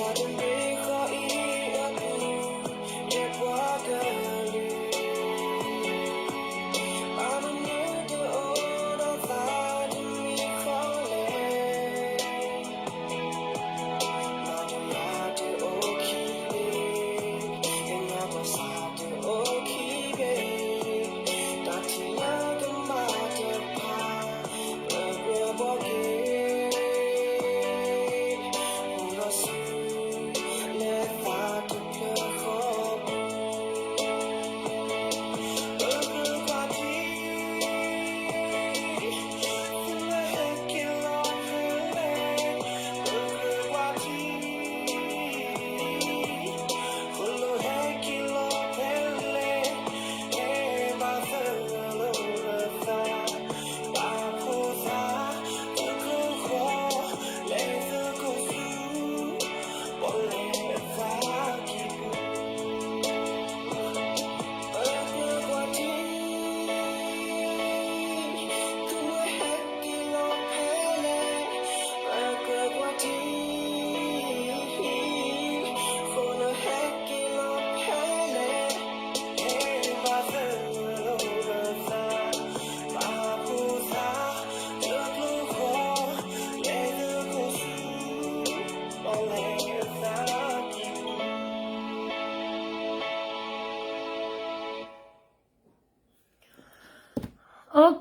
Okay,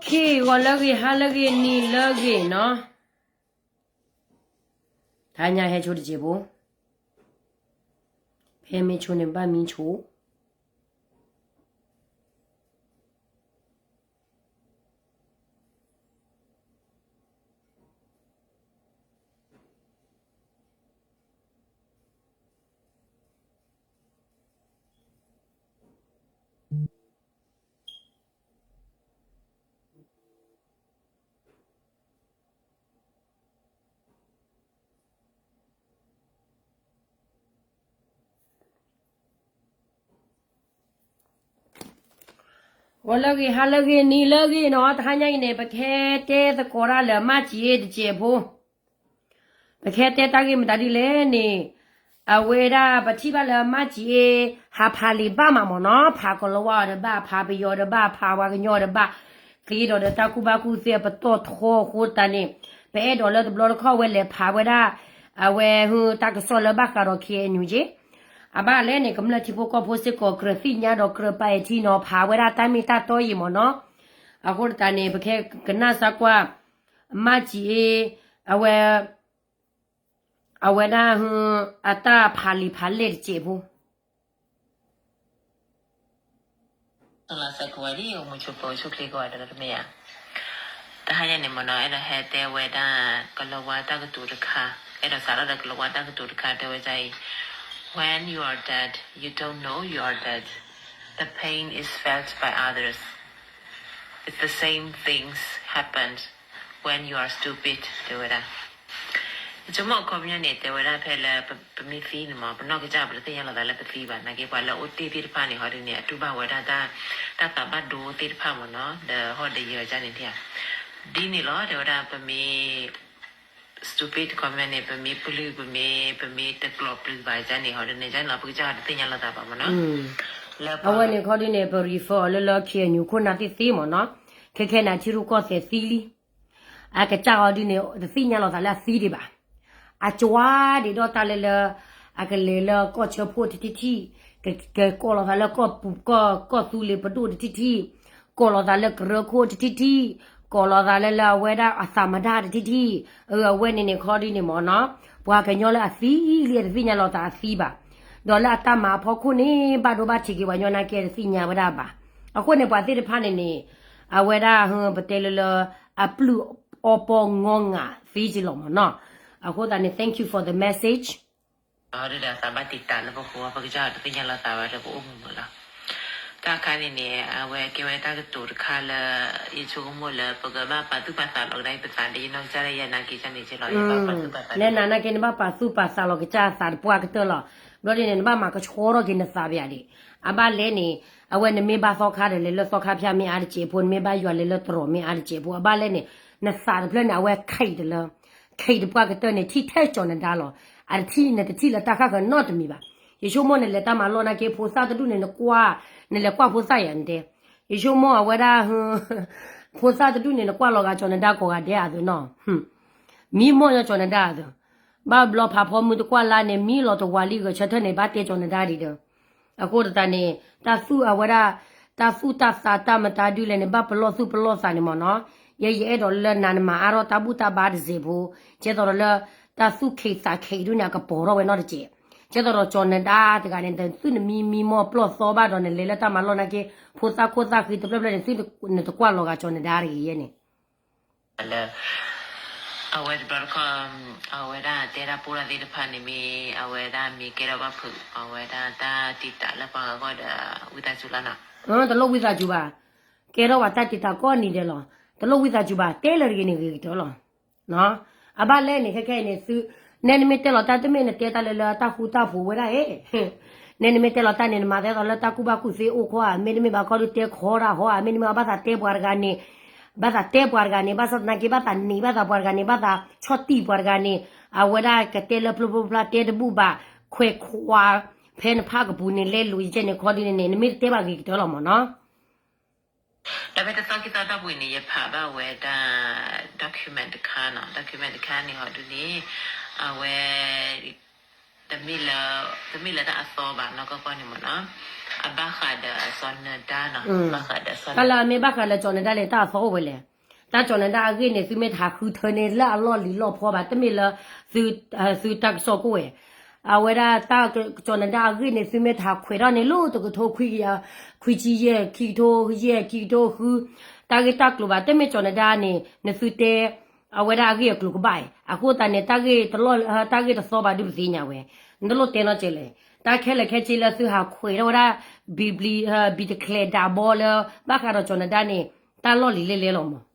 ဂီၤလၢအဂ့ၤ ဟါလၢအဂ့ၤ နံၤလၢအဂ့ၤနီၤ, တဟါညါဟဲဆိတစဲးဖိ, ဖဲမ့ၢ်ဆိန့ၣ်ဘၣ်မံဆိ ဂီၤလၢအဂ့ၤ ဟါလၢအဂ့ၤ နံၤလၢအဂ့ၤနီၤ, တဟါညါအံၤန့ၣ် ပကဟဲတဲသကိးတၢ်လၢအမၢ်စံးအ့တစဲးဖိ, ပကဟဲတဲတၢ်ဂ့ၢ်မတၤဒ်လဲၣ်န့ၣ်, အဝဲဒၣ်ပထံၣ်ဘၣ်လၢအမၢ်စံးအ့ ဟးဖးလံာ်ဘၣ်မးမ့ၢ်နီၤ, ဖးကီၤလၤဝါအီၤဒီးဘၣ်, ဖးပယီၤဒီးဘၣ်, ဖးပှၤကညီဒီးဘၣ်, သ့ဒီးဒီးတၢ်ကူၣ်ဘၣ်ကူၣ်သ့အပတီၢ်ထီအဃိသတးန့ၣ်, ပအဲၣ်ဒိးလၢတဘျီတခီၣ်ဝဲလဲၤဖးဝဲဒၣ် အဝဲဟုတၢ်ကစီၣ်လၢဘၣ်ဃးဒီး ခ့ၣ်အဲၣ်ယူၣ်ကၠ့, အဘၣ်လဲၣ်န့ၣ် ကမျၢၢ်ထံဖိကီၢ်ဖိစ့ၢ်ကီးကြၢးသ့ၣ်ညါဒီးကြၢးပာ်အထံနီၤ ဖးဝဲဒၣ်တၢ်မ့ၢ်တၢ်တီအံၤမ့ၢ်နီၤ, အဃိသတးန့ၣ် ပကဟဲကနၣ်စၢ်ကွၢ် မၢ်စံးအ့ အဝဲ အဝဲဒၣ်ဟု အတၢ်ဖးလံာ်ဖးလဲၢ်တစဲးဖိ လီၤသးကဝဲဒ်အိၣ်မူဆိပၢၤဆိချ့ကဝဲဒၣ်တမ့ၢ်ဧါ. တဟါညါန့ၣ်မ့ၢ်နီၤ အဲၣ်ဒိးဟဲတဲဝဲဒၣ် ကလၤဝါတၢ်ကတိၤတခါ, အဲၣ်ဒိးစးထီၣ်ဒီးကလၤဝါတၢ်ကတိၤတခါ တဲဝဲဒ်အံၤ, When you are dead, you don't know you are dead. The pain is felt by others. It's the same things happened when you are stupid တဲဝဲဒၣ်. ယဆိကမိၣ်အခီပညီန့ၣ် တဲဝဲဒၣ်ဖဲလၢပမ့ၢ်သံန့ၣ်မ့ၢ် ပနီၢ်ကစၢ်ပတသ့ၣ်ညါလီၤသးလၢပသံဘၣ်, နာ်က့ပှၤလၢအအိၣ်တ့ၢ်သ့ၣ်တဖၣ်န့ၣ် ဟီဒ်န့ၣ် အတူၢ်ဘၣ်ဝဲဒၣ်တၢ်သးဘၣ်ဒိသ့ၣ်တဖၣ်မ့ၢ်နီၤ, ဒီးဟီၣ်ဒီးယၢၤဒ်န့ၣ်ဧါ. ဒ်န့ၣ်လီၤ တဲဝဲဒၣ် ပမ့ၢ် stupid အခီပညီန့ၣ် ပမ့ၢ်ပျုၢ် ပမ့ၢ် ပမ့ၢ်တကျိးပျုၢ်ဘၣ်ဒ်န့ၣ် ဟီဒ်န့ၣ် ဒ်န့ၣ်လီၤ ပကစၢ်တသ့ၣ်ညါလီၤသးဘၣ်မ့ၢ်နီၤ. အဝဲန့ၣ်ခီဒ်န့ၣ် ပ refer အီၤလၢလၢ ခ့ၣ်အဲၣ်ယူၣ်ခိၣ်နၢ်သ့ၣ်သ့မ့ၢ်နီၤ, ခဲခဲန့ၣ် ထံရူၢ်ကီၢ်သဲးသံလံ အကစၢ်ဟီဒ်န့ၣ် တသ့ၣ်ညါလီၤသးလၢအသံဒံးဘၣ်. အကွၢ်ဒံးဒီးတၢ်လၢလၢ အကလဲၤလၢကီၢ်ဆၢဖှိၣ်တထံၣ်ထံၣ်, ကကိးလီၤသးလၢကီၢ်ပူၤ ကီၢ်သူလ့ၤပဒိၣ်တထံၣ်ထံၣ်, ကိးလီၤသးလၢကရၢခိၣ်တထံၣ်ထံၣ်, ကိးလီၤသးလၢလၢအဝဲဒၣ်အသးမတၤတထံၣ်ထံၣ်, အဝဲန့ၣ်န့ၣ်ခီဒ်န့ၣ်မ့ၢ်နီၤ, ပှၤကညီလၢအသံလံအတသ့ၣ်ညါလီၤသးအသံဘၣ်. ဒီးလၢအတၢ်မၤအဖီခိၣ်န့ၣ် ဘၣ်ဒိဘၣ်ထံးက့ၤပှၤကညီနာ်က့ တသ့ၣ်ညါဝဲဒၣ်ဘၣ်. အဃိန့ၣ် ပှၤသ့ၣ်တဖၣ်န့ၣ်န့ၣ် အဝဲဒၣ် ပတဲလၢလၢ အပျုၢ်အီပီငီငၤသ့က့လီၤမ့ၢ်နီၤ. အဃိသတးန့ၣ် thank you for the message. ဒီးသးဘၣ်တံာ်တာ်လၢပဃိ ပကစၢ်တသ့ၣ်ညါလီၤသးဝဲလၢပအိၣ်မူမ့ၢ်လီၤ. တၢ်ခါန့ၣ်န့ၣ် အဝဲကဲဝဲတၢ်ကတိၤတခါလၢ ယဆိကမိၣ်လၢ ပကဘၣ်ပာ်သူၣ်ပာ်သးလီၤကဒါပသးဒီး ယနီၢ်ကစၢ်လၢယနာ်က့ကန့ၣ်က့လီၤ ယဘၣ်ပာ်သူၣ်ပာ်သးလီၤ. နဲနၤနာ်က့ နဘၣ်ပာ်သူၣ်ပာ်သးလီၤကစၢ်သးတပှၢ်ကတၢၢ်လီၤ. ဘျီဒ်န့ၣ် နဘၣ်မၤကဆှီထီၣ်က့ၤနသးပယၤဒံး. အဘၣ်လဲၣ်န့ၣ် အဝဲနမ့ၢ်ဘၣ်သီခါဒီး လဲၤလၢသီခါဖၠၣ်မ့ၢ်အါတစဲးဖိ, နမ့ၢ်ဘၣ်ယွၤလဲၤလၢတရီးမ့ၢ်အါတစဲးဖိ, အဘၣ်လဲၣ်န့ၣ် နသးတဖျၢၣ်န့ၣ် အဝဲခဲအံၤတလၢ ခဲအံၤတပှၢ်ကတၢၢ်န့ၣ် ထံၣ်ထဲကၠီၤနဒါလီၤ. အတထံၣ် နတထံၣ်လၢတၢ်ဃၣ်ဃၢၤနီတမံၤဘၣ်. ယဆိကမိၣ်နလဲၤတၢ်မၤလီၢ်နာ်က့ ဖိသၣ်တဒူၣ်န့ၣ် နကွၢ်, နလဲၤကွၢ်ဖိသၣ်ယၤနတဲ. ယဆိကမိၣ်အဝဲဒၣ် ဖိသၣ်တဒူၣ်န့ၣ် နကွၢ်လီၤဂာ်ကၠီၤနဒါကိးဂၤဒဲးအသိးနီၤ. မံမီၢ်ညီကၠီၤနဒါအသိး, ဘၣ်ဘျီဖးဖီမုၢ်တကွၢ်လါန့ၣ် မံလီၤတဝၤလံဂဲၤဆၢထၢၣ်န့ၣ် ဘၣ်တဲကၠီၤနဒါဒံးဒီး. အဃိသတးန့ၣ် တၢ်သူၣ်အဝဲဒၣ် တၢ်သူၣ်တၢ်သးတၢ်မတၤဒုလဲၣ်န့ၣ် ဘၣ်ပလီၢ်သူၣ်ပလီၢ်သးန့ၣ်မ့ၢ်နီၤ. ယဲယအဲၣ်ဒိးလၢနၤနမၤအါထီၣ်တၢ်ဘူၣ်တၢ်ဘါတစဲးဖိ, ကဲသိးဒီးလၢ တၢ်သူၣ်ခံးသးခံးဒုန့ၣ် အကပီၤထီၣ်ဝဲနီတစဲး. ကဲသိးဒီးကၠီၤနဒါတဂၤန့ၣ် သုနမံမံမီၢ်ပလီၢ်သီဘၣ်ဒီး နလဲၤလၢတၢ်မၤလီၢ်နာ်က့ ဖိသၣ်ခိၣ်သၣ်ဃံတဖျၢၣ်ဖျၢၣ်န့ၣ် သုနတကွၢ်လီၤဂာ်ကၠီၤနဒါတဂ့ၤယဲန့ၣ် လၢ အဝဲတဘျီတခီၣ် အဝဲဒၣ်တဲဒၣ်ပိၢ်ဒၣ်သ့ၣ်တဖၣ်န့ၣ်မ့ၢ် အဝဲဒၣ်မ့ၢ်ကဲထီၣ်ဘၣ်ဖုး အဝဲဒၣ်တၢ်တံာ်တာ်လၢပှၤဂၤဂီၢ်ဒီး ဝံသးစူၤလီၤနီၤ. တလိၣ်ဝံသးစူၤဘၣ်. ကဲထီၣ်ပှၤတၢ်တံာ်တာ်ကိးနံၤဒဲးလီၤ. တလိၣ်ဝံသးစူၤဘၣ် တဲလၢတဂ့ၤန့ၣ်ဂ့ၤကတၢၢ်လီၤ. အဘၣ်လဲၣ်န့ၣ် ခဲခဲအံၤန့ၣ် သု နဲနမ့ၢ်တဲလီၤတၢ်တမ့ၢ်နတဲတၢ်လၢလၢတၢ်ဃူတၢ်ဖိးဝဲဒၣ်အံၤ နဲနမ့ၢ်တဲလီၤတၢ်န့ၣ် နမၤသးဒ်သိးလၢတၢ်ကူၣ်ဘၣ်ကူၣ်သ့အိၣ်ခီဧါ, မ့တမ့ၢ်ဘၣ်ခီဒုးတဲခီတၢ်ဟီဧါ, မ့တမ့ၢ်ဘၣ်သးတဲပှၤတဂၤန့ၣ်, ဘၣ်သးတဲပှၤတဂၤန့ၣ်, ဘၣ်ဆၣ်သနာ်က့ ဘၣ်သးန့ၢ်ဘၣ်သးပှၤတဂၤန့ၣ်, ဘၣ်သးဆီၣ်တံၢ်ပှၤတဂၤန့ၣ်, အဝဲဒၣ်ကတဲလၢဖျိဖျိဖျါတဲတဘူၣ်ဘၣ်, ခွဲးခွါ ဖဲနဖးကပူၤန့ၣ် လဲလိာ်ယကဲန့ၣ်ခီဒုးန့ၣ်န့ၣ် နမ့ၢ်တတဲဘၣ်ဂ့ၤကတၢၢ်လီၤမ့ၢ်နီၤ. ဒီးဖဲတသီခံသီတီၢ်ပူၤအံၤန့ၣ် ယဖးဘၣ်ဝဲဒၣ် document တခါနီၤ, document တခါန့ၣ်ဟီဒုန့ၣ် အဝဲ တမ့ၢ်လၢ တမ့ၢ်လၢတၢ်အသီဘၣ်နီၢ်ကီၢ်ကီၢ်န့ၣ်မ့ၢ်နီၤ, အဘၣ်ဃးဒီးစီၤနဒါနီၤ, ဘၣ်ဃးဒီးစီၤနဒါ, တၢ်လၢအမ့ၢ်ဘၣ်ဃးလၢကၠီၤနဒါလဲၣ် တၢ်အသီအိၣ်ဝဲလဲၣ်. တၢ်ကၠီၤနဒါအဂ့ၢ်န့ၣ် သုမ့ၢ်တဟးဃုထၢန့ၢ်လၢအလီၢ်လံၤလီၢ်ဖီဘၣ်, တမ့ၢ်လၢ သုတၢ်ကစီၣ်ကိၣ်ဝဲ အဝဲဒၣ်တၢ်ကၠီၤနဒါအဂ့ၢ်န့ၣ် သုမ့ၢ်တဟးခွဲးထီၣ်န့ၢ်လၢတကထိ ခွံကယၤ ခွံဆံယဲၢ် ခံကထိယဲၢ် ခံကထိဃု တၢ်ဂ့ၢ်တၢ်ကျိၤဘၣ်, တမ့ၢ်ကၠီၤနဒါန့ၣ် နသုတဲ အဝဲဒၣ်အဂ့ၢ်အကျိၤကဘၣ်အံၤ, အဃိသတးန့ၣ် တၢ်ဂ့ၢ်တလီၢ် တၢ်ဂ့ၢ်တသီဘၣ်ဒုးပသ့ၣ်ညါဝဲ, နတလိၣ်တဲနီတစဲးလဲၣ်. တၢ်ခဲလၢာ်ခဲဆ့လၢသုဟးခွဲးထီၣ်ဝဲဒၣ် ဘံဘျံ ဘံတချဲးဒးဘီလၢ ဘၣ်ဃးဒီးကၠီၤနဒါန့ၣ် တၢ်လီၢ်လံၤလဲၢ်လဲၢ်လီၤမး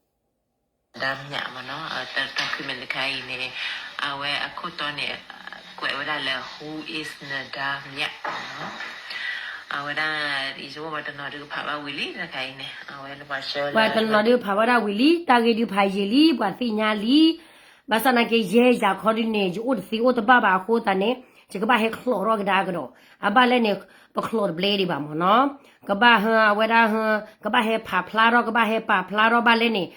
ဒါမြမ့ၢ်နီၤ, document တခါအံၤန့ၣ် အဝဲအခိၣ်တီန့ၣ် ကွဲးဝဲဒၣ်လၢ Who is နဒါမြမ့ၢ်နီၤ, အဝဲဒၣ် ယဆိကမိၣ်ပှၤတနီၤဒုးကဖးဘၣ်ဝံၤလံတခါအံၤန့ၣ်, အဝဲလၢပှၤဆှၢလၢ ပှၤတနီၤဒုးဖးဝဲဒၣ်ဝံၤလံ, တၢ်ဂ့ၢ်ဒုးဖးယံာ်လံ, ပှၤသ့ၣ်ညါလံ, ဘၣ်ဆၣ်သနာ်က့ ယဲယၤခီဒုးန့ၣ် ယအိၣ်တသ့အိၣ်တဘၣ်ဘၣ်အဃိသတးန့ၣ် ယကဘၣ်ဟဲချီးထီၣ်ကဒါကဒီး, အဘၣ်လဲၣ်န့ၣ် ပချီးတဘျဲဒံးဘၣ်မ့ၢ်နီၤ, ကဘၣ်ဟဲအဝဲဒၣ် ကဘၣ်ဟဲဖးဖျါထီၣ် ကဘၣ်ဟဲပာ်ဖျါထီၣ်ဘၣ်လဲၣ်န့ၣ်,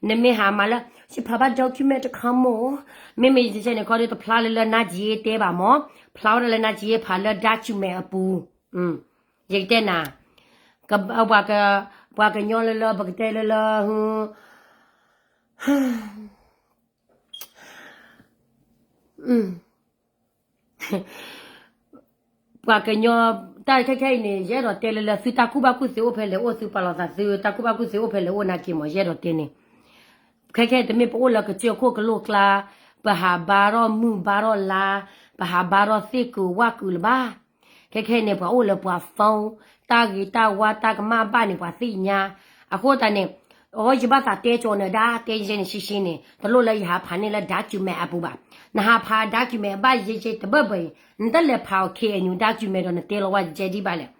နမ့ၢ်ဟးမၤလၢ ယဖးဘၣ် document တခါမ့ၢ်, မ့မ့ၢ်ယကဲန့ၣ်ခီဒုးတဖျါလၢလၢ နါကၠံအ့ တဲဘၣ်မ့ၢ်, ဖျါဝဲဒၣ်လၢ နါကၠံအ့ ဖးလၢ document အပူၤ, ယကတဲနၤ, ပှၤကညီလၢလၢ ပကတဲလၢလၢ ပှၤကညီ တၢ်ခဲခဲအံၤန့ၣ် ယအဲၣ်ဒိးတဲလၢလၢ သုတၢ်ကူၣ်ဘၣ်ကူၣ်သ့အိၣ်ဖဲလဲၣ်အိၣ် သုပာ်လီၤသးသုတၢ်ကူၣ်ဘၣ်ကူၣ်သ့အိၣ်ဖဲလဲၣ်အိၣ်နာ်က့မ့ၢ် ယအဲၣ်ဒိးတဲန့ၣ်, ခဲခဲအံၤတမ့ၢ်ပအိၣ်လၢကစၢၢ်ခိၣ်ကလိၣ်ကျါ, ပဟးဘါထီၣ်မုၢ်ဘါထီၣ်လါ, ပဟးဘါထီၣ်သ့ၣ်ကုာ်ဝၣ်ကုာ်လၢၤဘၣ်. ခဲခဲအံၤန့ၣ် ပှၤအိၣ်လၢပှၤ phone, တၢ်ဂ့ၤတၢ်ဝါတၢ်ကမၣ်ဘၣ်န့ၣ် ပှၤသ့ၣ်ညါ, အဃိသတးန့ၣ် အဝဲယဘၣ်သးတဲကၠီၤနၤဒါ တဲယဲန့ၣ်ရှဲရှဲန့ၣ် တလိၣ်လၢယဟးဖးန့ၢ်လၢ document အပူၤဘၣ်. နဟးဖး document ဘၣ်ယဲယဲတဘၢၣ်ဘၢၣ်အံၤ နတလဲၤဖးအီၤ KNU document ဒီးနတဲလီၤဝဲယဲဒံးဘၣ်လဲၣ်.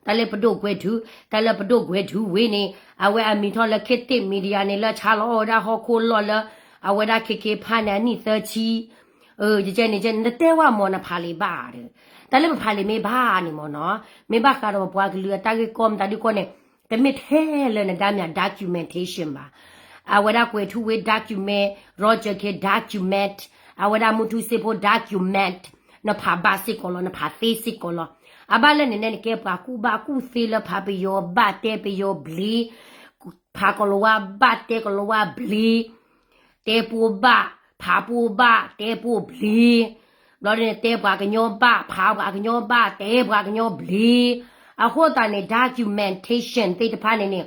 တၢ်လၢပဒိၣ်ကွဲၤထူ, တၢ်လၢပဒိၣ်ကွဲၤထူဝ့န့ၣ် အဝဲအမံၤထီၣ်လၢ ခေတ်သစ် media န့ၣ် လၢဆါလီၤအီၣ်ဝဲဒၣ်ဟီၣ်ခိၣ်လီၢ်လၢ အဝဲဒၣ် KK Park န့ၣ် အနံၣ်သၢဆံ ယဲန့ၣ် နတဲဝဲမ့ၢ်နဖးလံာ်ဘၣ်ဒီး, တၢ်လၢပဖးလံာ်မ့ၢ်ဘၣ်န့ၣ်မ့ၢ်နီၤ, မ့ၢ်ဘၣ်ဃးဒီးပပှၤကလုာ်အတၢ်ဂ့ၢ်ကီမတၤဒုကီန့ၣ်, တမ့ၢ်ထဲလၢနဒါမ့ၢ် documentation ဘၣ်. အဝဲဒၣ်ကွဲၤထူဝ့ document, Roger Khin document, အဝဲဒၣ်မူထူစ့ဖိ document, နဖးဘၣ်စ့ၢ်ကီးလီၤ နဖးသ့စ့ၢ်ကီးလီၤ. အဘၣ်လဲၣ်န့ၣ် နဲနကဲပှၤကူၣ်ဘၣ်ကူၣ်သ့လၢဖးပယီၤဘၣ်တဲပယီၤဘျ့ ဖးကီၤလၤဝါဘၣ်တဲကီၤလၤဝါဘျ့, တဲပိာ်ဘၣ် ဖးပိာ်ဘၣ် တဲပိာ်ဘျ့, ဘျီဒ်န့ၣ် တဲပှၤကညီဘၣ် ဖးပှၤကညီဘၣ် တဲပှၤကညီဘျ့, အဃိသတးန့ၣ် documentation သ့ၣ်တဖၣ်န့ၣ်န့ၣ်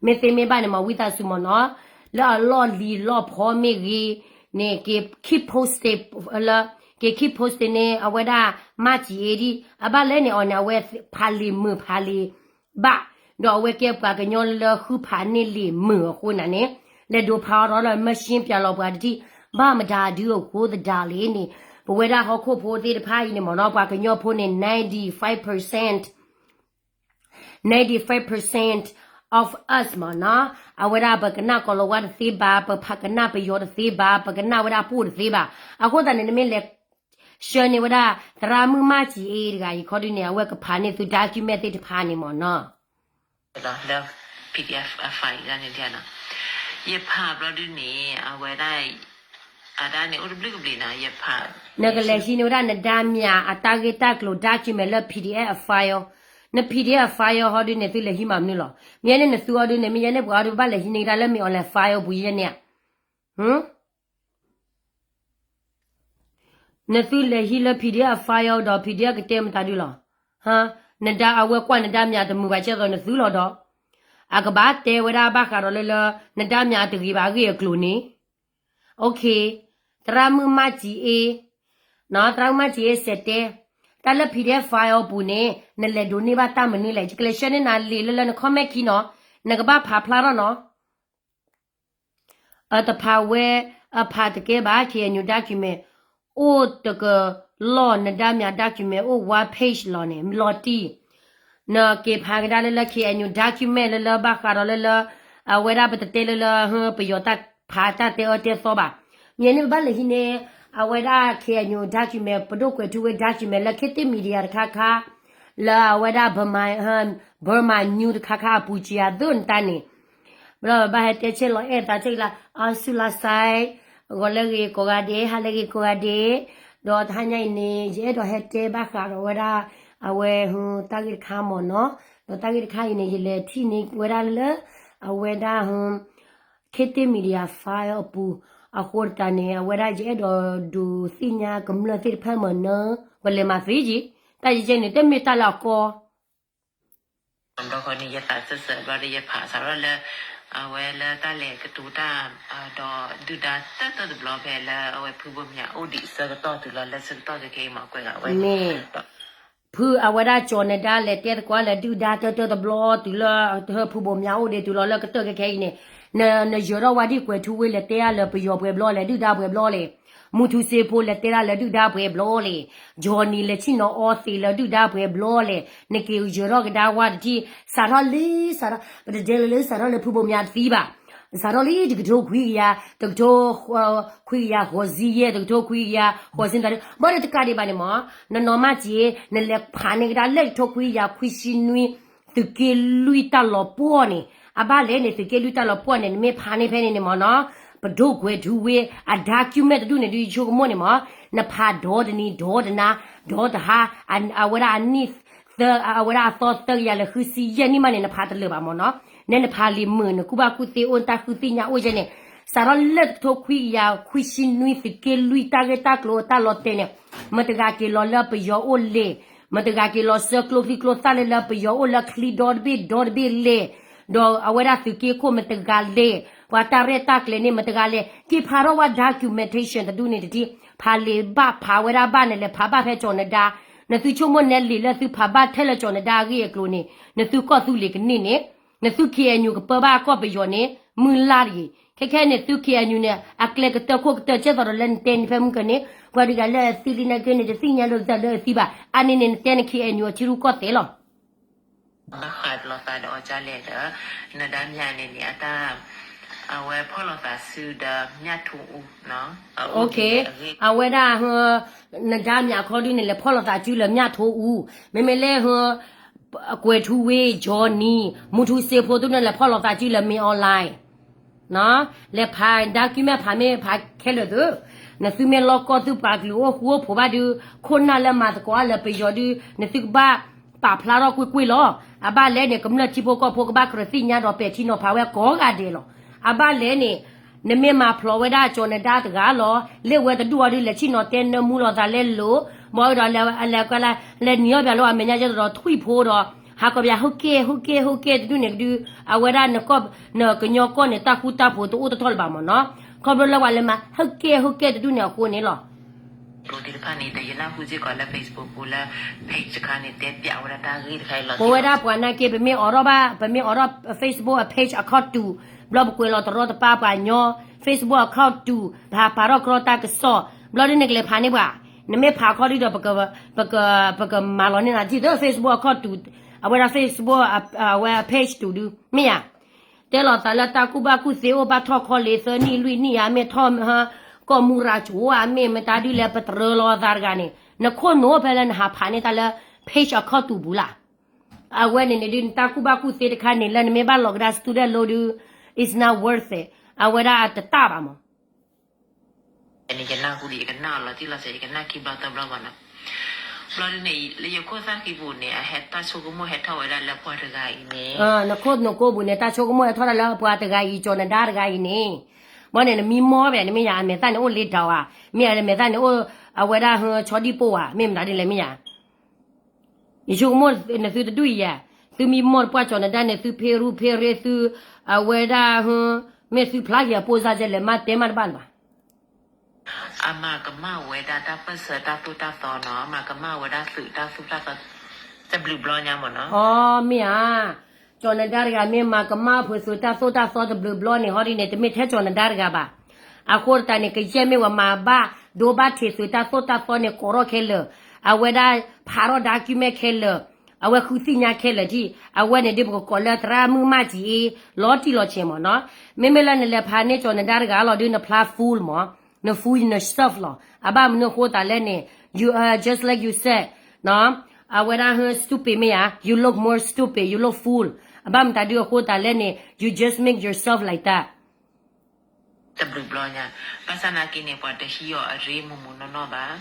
မ့ၢ်သ့မ့ၢ်ဘၣ်န့ၣ် မ့ၢ်ဝံသးစူၤမ့ၢ်နီၤ, လၢအလီၢ်လံၤလီၢ်ဖီမ့ၢ်ဂ့ၤန့ၣ် က့ၤ keep posted လၢ က့ၤ keep posted န့ၣ် အဝဲဒၣ် မၢ်ကၠံအ့ဒံၣ် အဘၣ်လဲၣ်န့ၣ်အီၤန့ၣ် အဝဲဖးလံာ်မုာ်ဖးလံာ် ဘၣ်, ဒီးအဝဲကဲပှၤကညီလၢဃုဖးန့ၢ်လံာ်မုာ်အဃိန့ၣ်န့ၣ်, လဲၤဒိးဖးအီၤဒီး machine ပၠးလီၤပှၤတထံၣ်, ဘၣ်မတၤဒုအဃိသတးလဲၣ်န့ၣ်, ပဝဲဒၣ်ဟီၣ်ခိၣ်ဖိသ့ၣ်တဖၣ်အံၤန့ၣ်မ့ၢ်နီၤ ပှၤကညီဖိန့ၣ် ninety-five percent, ninety-five percent of us မ့ၢ်နီၤ, အဝဲဒၣ်ပကနၣ်ကီၤလၤဝါတသ့ဘၣ်, ပဖးကနၣ်ပယီၤတသ့ဘၣ်, ပကနၣ်ဝဲဒၣ်ပှိၢ်တသ့ဘၣ်, အဃိသတးန့ၣ် နမ့ၢ်လဲၤ ဆှၢန့ၢ်ဝဲဒၣ် သရၣ်မုၣ်မၢ်စံအ့တဂၤအံၤခီဒုန့ၣ် အဝဲကဖးန့ၢ်သု document သ့ၣ်တဖၣ်န့ၣ်မ့ၢ်နီၤ လၢ PDF file န့ၣ် ယဖးဘျီဒုန့ၣ် အဝဲဒၣ် အဒၣ်န့ၣ်အိၣ်တဘျုးကဘျံးနီၤ ယဖး နကလဲၤဟံးန့ၢ်ဝဲဒၣ်နဒါမၠးအတၢ်ဂ့ၢ်တၢ်ကျိၤ document လၢ PDF file, န PDF file ဟီဒုန့ၣ် သုလဲၤဟံးမၤမနုၤလီၤ. မ့ၢ်ယဲန့ၣ်နသုအီၤဒုန့ၣ် မ့ၢ်ယဲန့ၣ်ပှၤအီၤဒု ဘၣ်လဲၤဟံးန့ၢ်ကဒါလၢမ့ၢ် online file ပူၤယဲန့ၣ်ဧါ. နသုလဲၤဟံးလၢ PDF file ဒီး PDF ကတဲမတၤဒုလီၤ. နဒါအဝဲကွၢ်နဒါမၠးတမုာ်ဘၣ်ကဲသိးနသုလီၤဒီး အကဘၣ်တဲဝဲဒၣ်ဘၣ်ဃးဒီးလၢလၢ နဒါမၠးအတဂ့ၤဘၣ်အဂ့ၢ်အကျိၤန့ၣ် OK, သရၣ်မုၣ်မၢ်စံအ့, သရၣ်မုၣ်မၢ်စံအ့စဲးတဲ, တၢ်လၢ PDF file အပူၤန့ၣ် နလဲၤဒိးန့ၢ်ဘၣ်တၢ်မနုၤလဲၣ်. ယကလဲၤဆှၢန့ၢ်နၤလံာ်လၢလၢန comment ခံနီၤ, နကဘၣ်ဖးဖျါထီၣ်နီၤ. အတဖးဝဲ အဖးတကဲဘၣ် KNU document အိၣ်တကလီၢ် နဒါမၠး document အိၣ် one page လီၤန့ၣ် လီၤတံၢ် နက့ၤဖးကဒါလၢလၢ KNU document လၢလၢဘၣ်ဃးဒီးလၢလၢ အဝဲဒၣ်ပတတဲလၢလၢ ပယီၤတၢ်ဖးတၢ်တဲအၢတဲသီဘၣ်. မ့ၢ်န့ၣ်ပဘၣ်လဲၤဟံးန့ၢ် အဝဲဒၣ် KNU document ပဒိၣ်ကွဲးထူဝ့ document လၢ ခေတ်သစ် Media တခါခါ လၢအဝဲဒၣ် Burma Burma News တခါခါအပူၤစံးယၤသ့ၣ်နတၢ်န့ၣ် ဘျီဘၣ်ဟဲတဲဆဲးလီၤအဲၣ်သးဆဲးလၢ အါဆူၣ်လါစဲး ဂီၤလၢဂ့ၤကိးဂၤဒဲး ဟါလၢဂ့ၤကိးဂၤဒဲး, ဒီးတဟါညါအံၤန့ၣ် ယအဲၣ်ဒိးဟဲတဲဘၣ်ဃးဒီးဝဲဒၣ် အဝဲ တၢ်ဂ့ၢ်တခါမ့ၢ်နီၤ, ဒီးတၢ်ဂ့ၢ်တခါအံၤန့ၣ် ယလဲၤထံၣ်န့ၢ်ဝဲဒၣ်လၢ အဝဲဒၣ် ခေတ်သစ် Media file အပူၤ, အဃိသတးန့ၣ် အဝဲဒၣ်ယအဲၣ်ဒိးဒုးသ့ၣ်ညါကမျၢၢ်သ့ၣ်တဖၣ်မ့ၢ်နီၤ, ပလဲၤမၤသ့က့ၤ, တၢ်ယဲကဲန့ၣ် တမ့ၢ်တၢ်လၢအကီ ဘျီဃီန့ၣ် ယသးစၢၢ်စၢၢ်ဘျီဒီး ယဖးစးထီၣ်လၢ အဝဲလၢတၢ်လဲၤကတိၤတၢ် ဒီးဒုၣ်ဒါတၢၢ်တၢၢ်တဘျီဖဲလၢ အဝဲဖုဘိၣ်မၠးအိၣ်ဒံးအဆၢကတီၢ်တုၤလီၤ လၢဆၢကတီၢ်ခဲခဲအံၤမ့ၢ်ကွဲးဂၤဝဲန့ၣ် ဖုအဝဲဒၣ်ကၠီၤနဒါလဲၤတဲသကိးလၢဒုၣ်ဒါတၢၢ်တၢၢ်တဘျီတုၤလၢ ဖုဘိၣ်မၠးအိၣ်ဒံးတုၤလီၤလၢကတၢၢ်ခဲခဲအံၤန့ၣ်, နယၢၤထီၣ်ဝဲဒ်ကွဲးထူဝ့လဲၤတဲဒၣ်လၢပယီၤပှဲၤဘျီလဲၣ် ဒုၣ်ဒါပှဲၤဘျီလဲၣ်, မူထူစ့ဖိလဲၤတဲဒၣ်လၢဒုၣ်ဒါပှဲၤဘျီလဲၣ်, ကၠီၤနံၤလဲၤဆ့ၣ်နီၤအီသံးလၢဒုၣ်ဒါပှဲၤဘျီလဲၣ်, နက့ၤယၢၤထီၣ်ကဒါဝါတထံၣ် စးထီၣ်လံ စးထီၣ် ပတတဲလၢလၢစးထီၣ်လၢဖုဘိၣ်မၠးတသံဘၣ်, စးထီၣ်လံတကထိခွံကယၤ တကထိ ခွံကယၤဃိးဆံယဲၢ် တကထိခွံကယၤဃိးဆံသးဒု ဘၣ်ဒီးတကးဒံးဘၣ်န့ၣ်မ့ၢ် နနီၢ်မၢ်စံး နလဲၤဖးန့ၢ်ကဒါလၢတကထိခွံကယၤခွံဆံနွံ သုးက့လွံၢ်တၢ်လီၤပှီၢ်န့ၣ်, အဘၣ်လဲၣ်န့ၣ် သုးက့လွံၢ်တၢ်လီၤပှီၢ်န့ၣ် နမ့ၢ်ဖးန့ၢ်ဖဲန့ၣ်န့ၣ်မ့ၢ်နီၤ, ပဒိၣ်ကွဲးထူဝ့ အ document တဒူၣ်န့ၣ်ဒုးယဆိကမိၣ်န့ၣ်မ့ၢ် နဖးဒီတနံၤဒီတနၤ ဒီတဟါ အဝဲဒၣ်အနံၣ် အဝဲဒၣ်အသီသၢကယၤလၢဃုဆံယဲၢ်နံၣ်မးန့ၣ် နဖးတလၢာ်ဘၣ်မ့ၢ်နီၤ, နဲနဖးလံာ်မုာ် နကူၣ်ဘၣ်ကူၣ်သ့အိၣ် နတၢ်ဃုသ့ၣ်ညါအိၣ်ယဲၢ်န့ၣ်, စးထီၣ်လၢတကထိခွံကယၤခွံဆံနွံ သုးက့လွံၢ်တၢ်ဂ့ၢ်တၢ်ကျိၤတၢ်လီၤတဲာ်န့ၣ်, မတဂၤက့ၤလီၤလၢပယီၤအိၣ်လဲၣ်, မတဂၤက့ၤလီၤဆှၢကျိချံကျိသၣ်လၢလၢပယီၤအိၣ်လၢချံဒီတဘ့ၣ်ဒီတဘ့ၣ်လဲၣ်, ဒီးအဝဲဒၣ်သုးက့ခိၣ်မတဂၤလဲၣ်, ပှၤတၢ်ရဲၣ်တၢ်ကျဲၤန့ၣ်မတဂၤလဲၣ်, က့ၤဖးထီၣ်ဝဲ documentation တဒူၣ်န့ၣ်တထံၣ်, ဖးလံာ်ဘၣ်ဖးဝဲဒၣ်ဘၣ်န့ၣ် လဲၤဖးဘၣ်ဖဲကၠီၤနဒါ, နသုဆိကမိၣ်နဲလံာ်လၢသုဖးဘၣ်ထဲလၢကၠီၤနဒါအဂ့ၢ်အကျိၤန့ၣ် နသုကီၢ်သူလ့ၤကန့ၢ်န့ၣ်, နသု K N U ကပၢဘၣ်ကီၢ်ပယီၤန့ၣ် မုၢ်လၢ်တဂ့ၤ, ခဲခဲန့ၣ်သု K N U န့ၣ် အကျဲကတၢၢ်ခိၣ်ကတၢၢ်ကဲသိးဒီးလၢနတဲန့ၣ်ဖဲမုၢ်ကန့ၣ်, ပှၤတဂၤလၢအသံလံန့ၣ်က့န့ၣ် တသ့ၣ်ညါလၢတၢ်လၢအသံဘၣ်, အါန့ၣ်န့ၣ် နတဲန့ၣ် K N U အထံရူၢ်ကီၢ်သဲးလီၤ. ဘၣ်ဃးလီၤသးဒီးအီၤဒ်လဲၣ်ဒီး နဒါမၠးန့ၣ်န့ၣ် အတၢ် အဝဲဖီၣ်လိာ်သးစုဒီး မြထိုးဦး အဝဲဒၣ် နဒါမၠးအခီဒုန့ၣ် လဲၤဖီၣ်လိာ်သးစုလၢ မြထိုးဦး, မ့မ့ၢ်လၢ ကွဲးထူဝ့ ကၠီၤနံၤ မူထူစ့ဖိသုန့ၣ် လဲၤဖီၣ်လိာ်သးစုလၢ မင်းအောင်လှိုင် လဲၤဖး document ဖးမ့ၢ်ဖးခဲလၢာ်သု, နသုမ့ၢ်လီၢ်ကီၢ်သုပှၤကလုာ်အိၣ်ဃူအိၣ်ဖိးဘၣ်ဒုး ခိၣ်နၢ်လၢမၤသကိးအါလၢပယီၤဒုး နသုကဘၣ်ပာ်ဖျါထီၣ်ကွ့ၢ်ကွ့ၢ်လီၤ. အဘၣ်လဲၣ်န့ၣ် ကမျၢၢ်ထံဖိကီၢ်ဖိကဘၣ်ကြၢးသ့ၣ်ညါဒီးပဲာ်ထံနီၤဖးဝဲကိးဂၤဒဲးလီၤ. အဘၣ်လဲၣ်န့ၣ် နမ့ၢ်မၤဖျိးဝဲဒၣ်ကၠီၤနဒါတဂၤလီၤ. လၢဝဲတဒူၣ်အီၤဒုး လဲၤဆ့ၣ်နီၤတဲနၢမူလိာ်သးလဲလိာ်, ဘၣ်ဒီး လဲၤနံၤအီၣ်ပၠးလၢအမဲာ်ညါယဲသိးဒီးထွံၣ်ဖိဒီး ဟးကီၢ်ပၠး ဟုတ်ကဲ့ ဟုတ်ကဲ့ ဟုတ်ကဲ့ တဒူၣ်န့ၣ်ကဒုး အဝဲဒၣ်နကီၢ် နကညီကီၢ်န့ၣ် တၢ်ဃူတၢ်ဖိးတအိၣ်တထီၣ်လၢၤဘၣ်မ့ၢ်နီၤ. ခီဖျိလၢပှၤလဲၤမၤ ဟုတ်ကဲ့ ဟုတ်ကဲ့ တဒူၣ်န့ၣ်အဃိန့ၣ်လီၤ. ပဝဲဒၣ်ပှၤနာ်က့ ပမ့ၢ်အိးထီၣ်ဘၣ် ပမ့ၢ်အိးထီၣ် Facebook အ page အခီၣ်တူာ် ဘျီပကွဲးလီၤတရီတပါပှၤညီ Facebook အခီၣ်တူာ် ပဟးပာ်ထီၣ်ကြီတၢ်ကစီၣ် ဘျီဒုးနကလဲၤဖးန့ၢ်ပှၤ, နမ့ၢ်ဖးခီဒုးဒီး ပကမၤလီၤန့ၢ်နၤထံၣ်သ့ Facebook အခီၣ်တူာ် အဝဲဒၣ် Facebook အဝဲ page တူာ်ဒုး မ့ၢ်ဧါ. တဲလီၤသးလၢတၢ်ကူၣ်ဘၣ်ကူၣ်သ့အိၣ်ဘၣ်ထီၣ်ခီလ့သၢနံၣ်လွံၢ်နံၣ်ဧါ မ့ၢ်ထီၣ် ကီၢ်မူရၤကိၤဧါ မ့ၢ်မတၤဒုလဲၣ် ပတြၢၤလီၤအသးတဂၤန့ၣ် နခိၣ်နူာ်အိၣ်ဖဲလၢနဟးဖးန့ၢ်တၢ်လၢ page အခီၣ်တူာ်ပူၤလၢ်. အဝဲန့ၣ်န့ၣ်ဒုး နတၢ်ကူၣ်ဘၣ်ကူၣ်သ့တခါန့ၣ် လၢနမ့ၢ်ဘၣ်လီၤကဒါ student loan ဒုး it's not worth it, အဝဲဒၣ်တတၢ်ဘၣ်မး. န့ၣ်ယနၢ်ဟူဒံး ယကနၣ်အီၤလီၤတံၢ်လီၤဆဲး ယကနၣ်ခံဘျီသၢဘျီမးနီၤ. ဘျီဒုန့ၣ် လၢယခိၣ်သၣ်ဃံပူၤန့ၣ် အဟဲတၢ်ဆိကမိၣ်ဟဲထီၣ်ဝဲဒၣ်လၢပှၤတဂၤအံၤန့ၣ် နခိၣ်နူာ်ကိးပူၤန့ၣ် တၢ်ဆိကမိၣ်ဟဲထီၣ်ဒၣ်လၢပှၤတဂၤအံၤ ကၠီၤနဒါတဂၤအံၤန့ၣ်. ဘၣ်န့ၣ် နမံမီၢ်ဘၣ် နမ့ၢ်ယၤ အမဲာ်သၣ်န့ၣ်အိၣ်လ့တၢ်ဧါ, မ့ၢ်အမဲာ်သၣ်န့ၣ်အိၣ် အဝဲဒၣ်ဟၢ ဆီဒံၣ်ပိၢ်ဧါ, မ့ၢ်မတၤဒ်လဲၣ်မ့ၢ်ယၤ. ယဆိကမိၣ်နသုတဒူၣ်အံၤယၤ, သုမံမီၢ်တပှၢ်ကၠီၤနဒါန့ၣ် သုဖ့ရူဖ့ရ့သု အဝဲဒၣ်ဟၢ မ့ၢ်သုဖျါက့ၤအပိၢ်စၢ်ကဲလဲၣ် မ့ၢ်တဲမ့ၢ်တဘၣ်လၢၤဘၣ်. အမၤကမၣ်ဝဲဒၣ်တၢ်ပၢၢ်ဆၢတၢ်သိၣ်တၢ်သီနီၤ, အမၤကမၣ်ဝဲဒၣ်သုးတၢ်သိၣ်တၢ်သီ တဘျုးဘျီညါမးနီၤ. အီ မ့ၢ်ဧါ, ကၠီၤနဒါတဂၤမ့ၢ်မၤကမၣ်ဖုးသုးတၢ်သိၣ်တၢ်သီတဘျုးဘျီန့ၣ် ဟီဒ်န့ၣ် တမ့ၢ်ထဲကၠီၤနဒါတဂၤဘၣ်. အဃိတၢ်န့ၣ် ကယဲၢ်မ့ၢ်ဝဲမၤဘၣ်ဒိဘၣ်ထံးသုးတၢ်သိၣ်တၢ်သီန့ၣ် ကိးထီၣ်ခဲလၢာ်, အဝဲဒၣ်ဖးထီၣ် document ခဲလၢာ်, အဝဲဃုသ့ၣ်ညါခဲလၢာ်ဒံး, အဝဲန့ၣ်ဒုး ပကကိးလၢသရၣ်မုၣ်မၢ်ကံအ့ လီၤတံၢ်လီၤဆဲးမးနီၤ. မ့မ့ၢ်လၢနလဲၤဖးန့ၢ်ကၠီၤနဒါတဂၤလီၤဒုး နဖျါ fool မး, န fool yourself လီၤ. အဘၣ်မနုၤအဃိသတးလဲၣ်န့ၣ် you are just like you said နီၤ, အဝဲဒၣ်ဟၢ stupid မ့ၢ်ဧါ, you look more stupid, you look fool. အဘၣ်မတၤဒုးအဃိသတးလဲၣ်န့ၣ် you just make yourself like that. တဘျုးဘျီညါ, ဘၣ်ဆၣ်နာ်က့န့ၣ် ပှၤတဟံးအီၤအရ့မိၢ်မိၢ်နီၢ်နီၢ်ဘၣ်.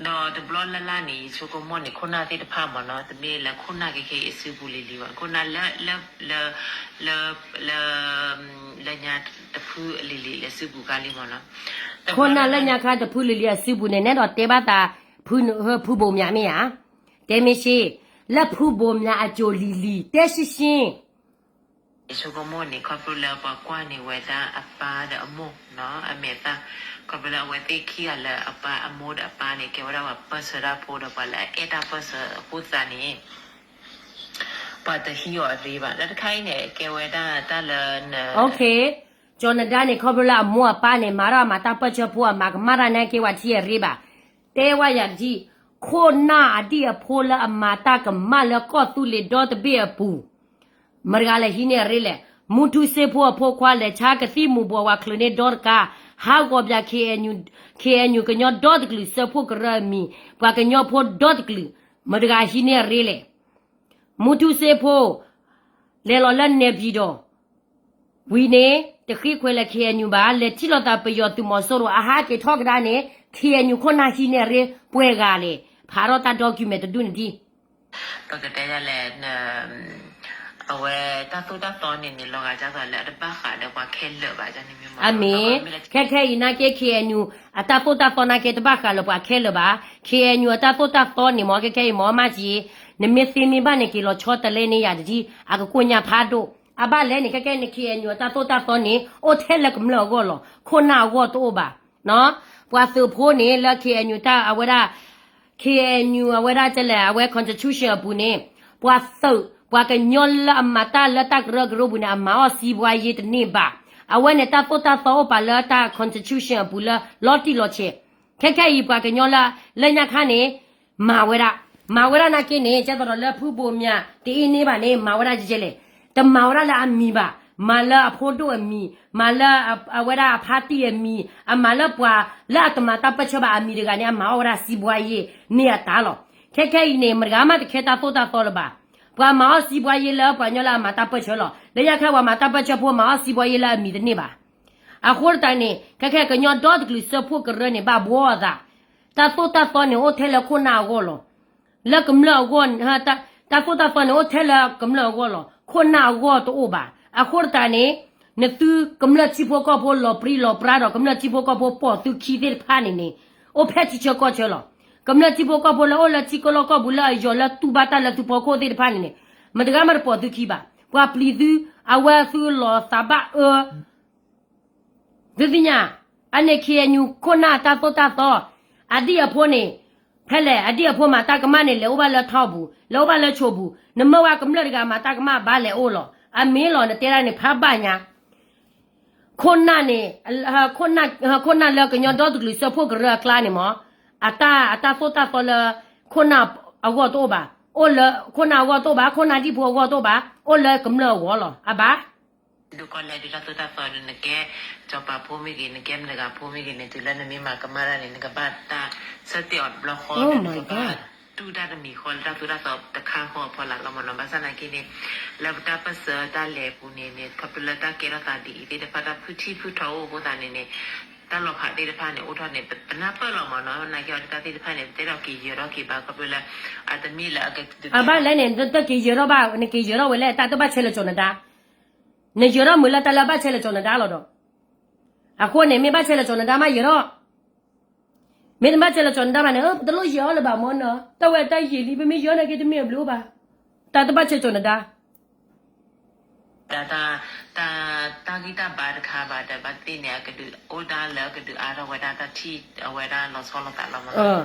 ဒီးတဘျီလၢ်လၢ်န့ၣ် ယဆိကမိၣ်န့ၣ် ခိၣ်နၢ်သ့ၣ်တဖၣ်မးနီၤ, တမ့ၢ်လၢခိၣ်နၢ်ကဲခဲအံၤအစုပူၤလံၤလံၤဘၣ်, ခိၣ်နၢ်လၢ လၢ လၢ လၢ လၢ လၢညါတဖုလံၤလံၤလၢစုပူၤခါလံမးနီၤ. ခိၣ်နၢ်လၢညါခါတဖုလံၤလံၤအစုပူၤန့ၣ် နဲဒိးတဲဘၣ်သး ဖု ဖုဘိးမၠးမ့ၢ်ဧါ, တဲမ့ၢ်ရှ့, လၢဖုဘိးမၠးအစိၤလံၤလံၤ တဲရှ့ရှ့. ယဆိကမိၣ်န့ၣ် ခီဖျိလၢပှၤကွၢ်န့ၢ်ဝဲဒၣ်အပၢ်ဒီးအမိၢ်နီၤ, အမဲာ်သၣ်, ခီဖျိလၢအဝဲသ့ၣ်ခံဂၤလၢအပၢ်အမိၢ်ဒီးအပၢ်န့ၣ် ကဲဝဲဒၣ်ပှၤပၢၢ်ဆၢတၢ်ဖိဒီးပှၤလၢအအဲၣ်တၢ်ပၢၢ်ဆၢအဃိသတးန့ၣ် ပှၤတဟံးအီၤအရ့ဘၣ်. လၢတခါအံၤန့ၣ် ကဲဝဲဒၣ်တၢ်လၢန ကၠီၤနဒါန့ၣ် ခီဖျိလၢအမိၢ်အပၢ်န့ၣ် မၤထီၣ်အမၤတၢ်ပၢၢ်ဆၢဖိ အမၤကမၣ်တၢ်နာ်က့ ပှၤတဟံးအရ့ဘၣ်. တဲဝဲယၤတထံၣ်, ခိၣ်နၢ်အဒံၣ်အဖိလၢအမၤတၢ်ကမၣ်လၢကီၢ်သူလ့ၤဒီတဘ့ၣ်အပူၤ မတၤတဂၤလဲၤဟံးန့ၢ်အရ့လဲၣ်. မူထူစ့ဖိအဖိခွါလဲၤဆါကသံၣ်မူၤဘှီးဝဲချုးန့ၢ်ဒီတကါ, ဟးဂီၤဘၣ် ခ့ၣ်အဲၣ်ယူၣ် ကညီဒီတကလုာ် စၢဖှိၣ်ကရၢအမံၤ, ပှၤကညီဖိဒီတကလုာ်, မတၤတဂၤဟံးန့ၢ်အရ့လဲၣ်. မူထူစ့ဖိ လဲၤလီၤလၢနဲပံၤဒီး ဝံၤန့ၣ် တဃ့ခွဲးလၢ ခ့ၣ်အဲၣ်ယူၣ် ဘၣ်, လဲၤထံၣ်လိာ်သးပယီၤသုးမီၤစိရိၤ အဟးက့ၤထီၣ်ကဒါန့ၣ် ခ့ၣ်အဲၣ်ယူၣ် ခိၣ်နၢ်ဟံးန့ၢ်အရ့ပှဲၤဂၤလဲၣ်. ဖးထီၣ်တၢ် document တဒူၣ်န့ၣ်ဒံး ပကတဲဒ်လဲၣ်, အဝဲတၢ်သိၣ်တၢ်သီန့ၣ်န့ၣ် လီၤဂာ်ဒ်သိးလၢအတဘၣ်ဃးဒီးပှၤခဲလၢာ်ဘၣ်န့ၣ်မ့ၢ်မး. အမ့ၢ်, ခဲခဲအံၤနာ်က့ ခ့ၣ်အဲၣ်ယူၣ် အတၢ်သိၣ်တၢ်သီနာ်က့ တဘၣ်ဃးလၢပှၤခဲလၢာ်ဘၣ်. ခ့ၣ်အဲၣ်ယူၣ် အတၢ်သိၣ်တၢ်သီန့ၣ်မ့ၢ် ခဲခဲအံၤမ့ၢ် မၢ်ကံ, နမ့ၢ်သ့မ့ၢ်ဘၣ်န့ၣ် က့ၤလီၤဆီတလဲန့ၢ်ယၤတဒံး အကကိၣ်ညါဖးဒိၣ်. အဘၣ်လဲၣ်န့ၣ် ခဲခဲန့ၣ် ခ့ၣ်အဲၣ်ယူၣ် အတၢ်သိၣ်တၢ်သီန့ၣ် အိၣ်ထဲလၢကမျၢၢ်အဂီၢ်လီၤ. ခိၣ်နၢ်အဂီၢ်တအိၣ်ဘၣ်. ပှၤသုးဖိန့ၣ် လၢ ခ့ၣ်အဲၣ်ယူၣ် တၢ်အဝဲဒၣ် ခ့ၣ်အဲၣ်ယူၣ် အဝဲဒၣ်ကလဲၣ် အဝဲ constitution အပူၤန့ၣ် ပှၤသုး ပှၤကညီလၢအမၤတၢ်လၢတၢ်ကရၢကရိပူၤန့ၣ် အမၤအီၣ်စံးဘှါယ့တန့ၢ်ဘၣ်. အဝဲန့ၣ် တၢ်သိၣ်တၢ်သီအိၣ်ပာ်လၢတၢ် constitution အပူၤလၢလီၤတံၢ်လီၤဆဲး. ခဲခဲအံၤ ပှၤကညီလၢ လၢညါခါန့ၣ် မၤဝဲဒၣ်, မၤဝဲဒၣ်နာ်က့န့ၣ် ကဲသိးဒီးလၢဖုဘိၣ်မၠးတအ့န့ၢ်ဘၣ်န့ၣ် မၤဝဲဒၣ်ကဲလဲၣ်. တမၤဝဲဒၣ်လၢအမံၤဘၣ်, မၤလၢအဖိဒိၣ်အမံၤ, မၤလၢအဝဲဒၣ်အဖါတံၢ်အမံၤ, အမၤလၢပှၤလၢအတမၤတၢ်ပၢၢ်ဆၢဘၣ်အမံၤတဂၤန့ၣ် အမၤအီၣ်ဝဲဒၣ်စံးဘှါယ့န့ၢ်အတၢ်လီၤ. ခဲခဲအံၤန့ၣ် မတဂၤမးတခဲတၢ်သိၣ်တၢ်သီလၢၤဘၣ်. ပှၤမၤအီၣ်စံးဘှါယ့လၢပှၤကညီလၢအမၤတၢ်ပၢၢ်ဆၢလီၤ. လၢညါခါပှၤမၤတၢ်ပၢၢ်ဆၢဖိ မၤအီၣ်စံးဘှါယ့လၢအမံၤတန့ၢ်ဘၣ်. အဃိသတးန့ၣ် ခဲခဲကညီဒီတကလုာ်စၢဖှိၣ်ကရၢန့ၣ် ဘၣ်ဘှီအသး, တၢ်သိၣ်တၢ်သီန့ၣ်အိၣ်ထဲလၢခိၣ်နၢ်အဂီၢ်လီၤ. လၢကမျၢၢ်အဂီၢ်, တၢ်သိၣ်တၢ်သီန့ၣ်အိၣ်ထဲလၢကမျၢၢ်အဂီၢ်လီၤ. ခိၣ်နၢ်အဂီၢ်တအိၣ်ဘၣ်. အဃိသတးန့ၣ် နသုကမျၢၢ်ထံဖိကီၢ်ဖိလီၤပြံလီၤပြါဒီး ကမျၢၢ်ထံဖိကီၢ်ဖိပိာ်သုခံသ့ၣ်တဖၣ်န့ၣ်န့ၣ် အိၣ်ဖဲထံဆၢကီၢ်ဆၢလီၤ. ကမျၢၢ်ထံဖိကီၢ်ဖိလၢအိၣ်လၢထံကလီၢ်ကီၢ်ပူၤလၢအယီၤလၢတူၢ်ဘၣ်တၢ်လၢသုဖီခိၣ်သ့ၣ်တဖၣ်န့ၣ်န့ၣ် မတဂၤမးတပိာ်သုခံဘၣ်. ပှၤပျံၤသု အဝဲသုလီၤသးဘၣ်အၢ သုသ့ၣ်ညါ, အန့ၣ် ခ့ၣ်အဲၣ်ယူၣ် ခိၣ်နၢ်တၢ်သိၣ်တၢ်သီ, အဒံၣ်အဖိန့ၣ် ဖဲလဲၣ် အဒံၣ်အဖိမၤတၢ်ကမၣ်န့ၣ် လဲၤအိၣ်ဘၣ်လၢထီပူၤ, လဲၤအိၣ်ဘၣ်လၢဆိပူၤ, နမၢဝဲကမျၢၢ်တဂၤမၤတၢ်ကမၣ်ဘၣ်လဲၤအိၣ်လီၤ. အမ့ၢ်လီၤ နတဲဒၣ်န့ၣ် ဖးဘၣ်ညါ ခိၣ်နၢ်န့ၣ်, ခိၣ်နၢ်လၢကညီဒီတကလုာ်စၢဖှိၣ်ကရၢအကျါန့ၣ်မး, အတၢ်, အတၢ်သိၣ်တၢ်သီလၢ ခိၣ်နၢ်အဂီၢ်တအိၣ်ဘၣ်, အိၣ်လၢခိၣ်နၢ်အဂီၢ်တအိၣ်ဘၣ်, ခိၣ်နၢ်ဒံၣ်ဖိအဂီၢ်တအိၣ်ဘၣ်, အိၣ်လၢကမျၢၢ်အဂီၢ်လီၤ. အဘၣ် ဒုးကီၢ်လဲၣ်ဒုးတၢ်သိၣ်တၢ်သီဒီး နကဲစီၤပၤဖိမ့ၢ်ဂ့ၤ နကဲမတၤတဂၤဖိမ့ၢ်ဂ့ၤန့ၣ် တုၤလၢနမ့ၢ်မၤကမၣ်တၢ်န့ၣ် နကဘၣ်တၢ်ဆၢတဲာ်အီၤတဘျီဃီ နကဘၣ်တူၢ်တၢ်တမံၤဃီလၢတၢ်သိၣ်တၢ်သီတခါဃီအဖီလာ်လီၤမ့ၢ်နီၤ. ဘၣ်ဆၣ်နာ်က့န့ၣ် လၢပတၢ်ပၢၢ်ဆၢတၢ်လဲၤပူၤန့ၣ်န့ၣ် ခီဖျိလၢတၢ်ကဲထီၣ်သးဒ်အံၤသ့ၣ်တဖၣ် တၢ်ဖုထံၣ်ဖုထီအိၣ်အဃိသတးန့ၣ်န့ၣ် တၢ်လီၤဖးသ့ၣ်တဖၣ်န့ၣ် အိၣ်ထီၣ်န့ၣ် ပနၢ်ပၢၢ်လီၤမ့ၢ်နီၤ. နာ်က့အီၤဒုးတၢ်သ့ၣ်တဖၣ်န့ၣ် ပတဲထီၣ်က့ၤယၢၤထီၣ်က့ၤဘၣ် ခီဖျိလၢ အတမ့ၢ်လၢအက အဘၣ်လဲၣ်န့ၣ် တက့ၤယၢၤထီၣ်ဘၣ် နက့ၤယၢၤထီၣ်ဝဲလဲၣ် တၢ်တဘၣ်ဆဲးလီၤကၠီၤနဒါ, နယၢၤထီၣ်မုာ်လၢတၢ်လၢအဘၣ်ဆဲးလီၤကၠီၤနဒါလီၤဒီး, အဃိန့ၣ် မ့ၢ်ဘၣ်ဆဲးလီၤကၠီၤနဒါမးယၢၤထီၣ်, မ့ၢ်တဘၣ်ဆဲးလီၤကၠီၤနဒါဘၣ်န့ၣ် ပတလိၣ်ယၢၤအီၤလၢၤဘၣ်မ့ၢ်နီၤ, တၢ်ဝဲတၢ်ယံာ်လံ ပမ့ၢ်ယၢၤနာ်က့တမ့ၢ်အဘျုးအိၣ်ဘၣ်, တၢ်တဘၣ်ဆဲးကၠီၤနဒါ တၢ် တၢ်ဂံၢ်တၢ်ဘါတခါဘၣ်ဒီး ဘၣ်သ့ၣ်န့ၣ် အကဒုးအိၣ်ဒၣ်လၢအကဒုးအါထီၣ်ဝဲဒၣ်တၢ်ထံၣ်အဝဲဒၣ်လီၤဆီလိာ်သးလီၤမး,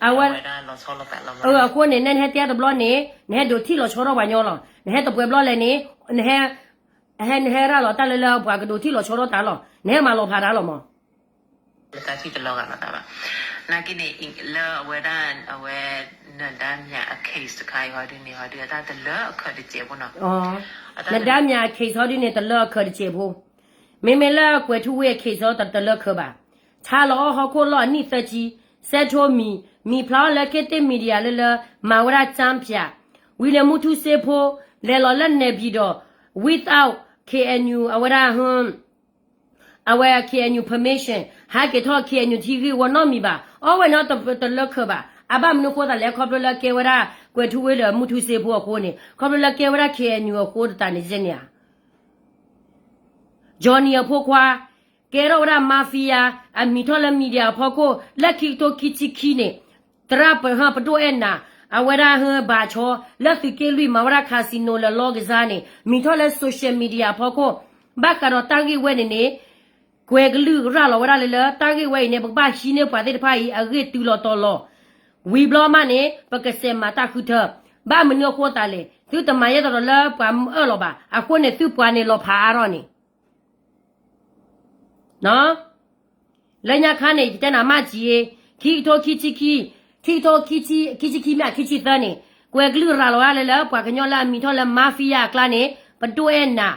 အဝဲဒၣ်လီၤဆီလိာ်သးလီၤမး. အဃိန့ၣ် နဲနဟဲတဲတဘျီန့ၣ် နဟဲဒိးထံၣ်လီၤဆီထီၣ်ပှၤညီလီၤ, နဟဲတပှဲၤဘျီလဲၣ်န့ၣ် နဟဲ ဟဲနဟဲရၤလီၤတၢ်လၢလၢပှၤကဒိးထံၣ်လီၤဆီထီၣ်တၢ်လီၤ, နဟဲမၤလီၤဖးတၢ်လီၤမး လၢတၢ်ထံၣ်တလီၤဂာ်လီၤသးဘၣ်. နာ်က့န့ၣ် လၢအဝဲဒၣ် အဝဲ နဒါမြအ case တခါအံၤဟီဒုန့ၣ် ဟီဒုအတၢ်တလၢအခၢးတစဲးဖိနီၤ, နဒါမြအ case ဟီဒုန့ၣ် တလၢအခၢးတစဲးဖိ, မ့မ့ၢ်လၢကွဲၤထူဝ့အ case ဟီတလၢခၢးဘၣ်, ဆါလီၤအီၣ်ဟီၣ်ခိၣ်လီၢ်အနံၣ်သၢဆံ, စဲးထိမံၤ, မံၤဖျါအီၤလၢ ခေတ်သစ် Media လၢလၢ မၤဝဲဒၣ် ကၠၢဖၠး, ဝံၤန့ၣ်မူထူစ့ဖိ လဲၤလီၤလၢနဲၣ်ပၠံၣ်ဒီး without K N U အဝဲဒၣ် အဝဲ K N U permission ဟးက့ၤထီၣ် K N U ထံဂ့ၢ်ဝီနီတမံၤဘၣ်, အီၣ်ဝဲန့ၣ်တလၢခၢးဘၣ်. အဘၣ်မနုၤအဃိသတးလဲၣ် ခီဖျိလၢကဲဝဲဒၣ် ကွဲၤထူဝ့ဒီးမူထူစ့ဖိအဃိန့ၣ် ခီဖျိလၢကဲဝဲဒၣ် K N U အဃိသတးန့ၣ်န့ၣ်ဧါ Johnny အဖိခွါ ကဲထီၣ်ဝဲဒၣ် mafia အမံၤထီၣ်လၢ media အဖီခိၣ် လၢခံကထိခံဆံခံန့ၣ် သရၣ်ပဒိၣ်အဲၣ်နၤ အဝဲဒၣ်ဟၢဘၣ်ဆီ လၢသုးက့လွံၢ်မၤဝဲဒၣ် casino လၢလီကစၢ်န့ၣ် မံၤထီၣ်လၢ social media အဖီခိၣ် ဘၣ်ဃးဒီးတၢ်ဂ့ၢ်ဝဲန့ၣ်န့ၣ် ကွဲၤကလုၢ်ရၤလီၤဝဲဒၣ်လၢလၢ တၢ်ဂ့ၢ်ဝဲအံၤန့ၣ် ပကဘၣ်ဟံးန့ၢ်ပှၤသ့ၣ်တဖၣ်အံၤ အဂ့ၢ်တုၤလီၤတီၤလီၤ. ဝံၤဘျီမးန့ၣ် ပကစဲးမၤတၢ်ဃုထၢ, ဘၣ်မနုၤအဃိသတးလဲၣ် သုတမၤယဲၢ်တီၤတီၤလၢပှၤမၢအၢၣ်လီၤဘၣ်. အဃိန့ၣ် သုပှၤန့ၣ်လီၤဖးအါထီၣ်န့ၣ် လၢညါခါန့ၣ် ယတဲနၤမးကံၤ, ခံကထိခံဆံခံ, ခံကထိခံဆံခံမ့ၢ်ခံဆံသၢန့ၣ် ကွဲၤကလုၢ်ရၤလီၤဝဲဒၣ်လၢလၢ ပှၤကညီလၢအမံၤထီၣ်လၢ mafia အကျါန့ၣ် ပဒိၣ်အဲၣ်နၤ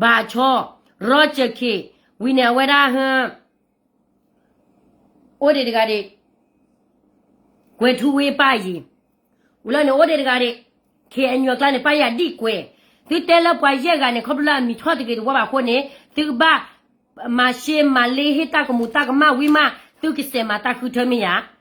ဘၣ်ဆီ ရီကၠၢၣ်ခ့ၣ် ဝံၤန့ၣ် အဝဲဒၣ်ဟၢ အိၣ်ဒံးတဂၤဒံး ကွဲၤထူဝ့ပၢ်ယံၤ, ဝံၤလၢန့ၣ် အိၣ်ဒံးတဂၤဒံး K N U အကျါန့ၣ် ပၢ်ယၤဒံၣ်ကွဲၤ, သုတဲလၢပှၤယဲၢ်ဂၤန့ၣ် ခီဖျိလၢအမံၤထီၣ်တဂ့ၤတဝါဘၣ်အဃိန့ၣ် သုကဘၣ် မၤရှဲမၤလ့ ဟ့ၣ်တၢ်ကမူၤတၢ်ကမၣ်ဝံၤမး သုကစဲးမၤတၢ်ဃုထၢမ့ၢ်ယၤ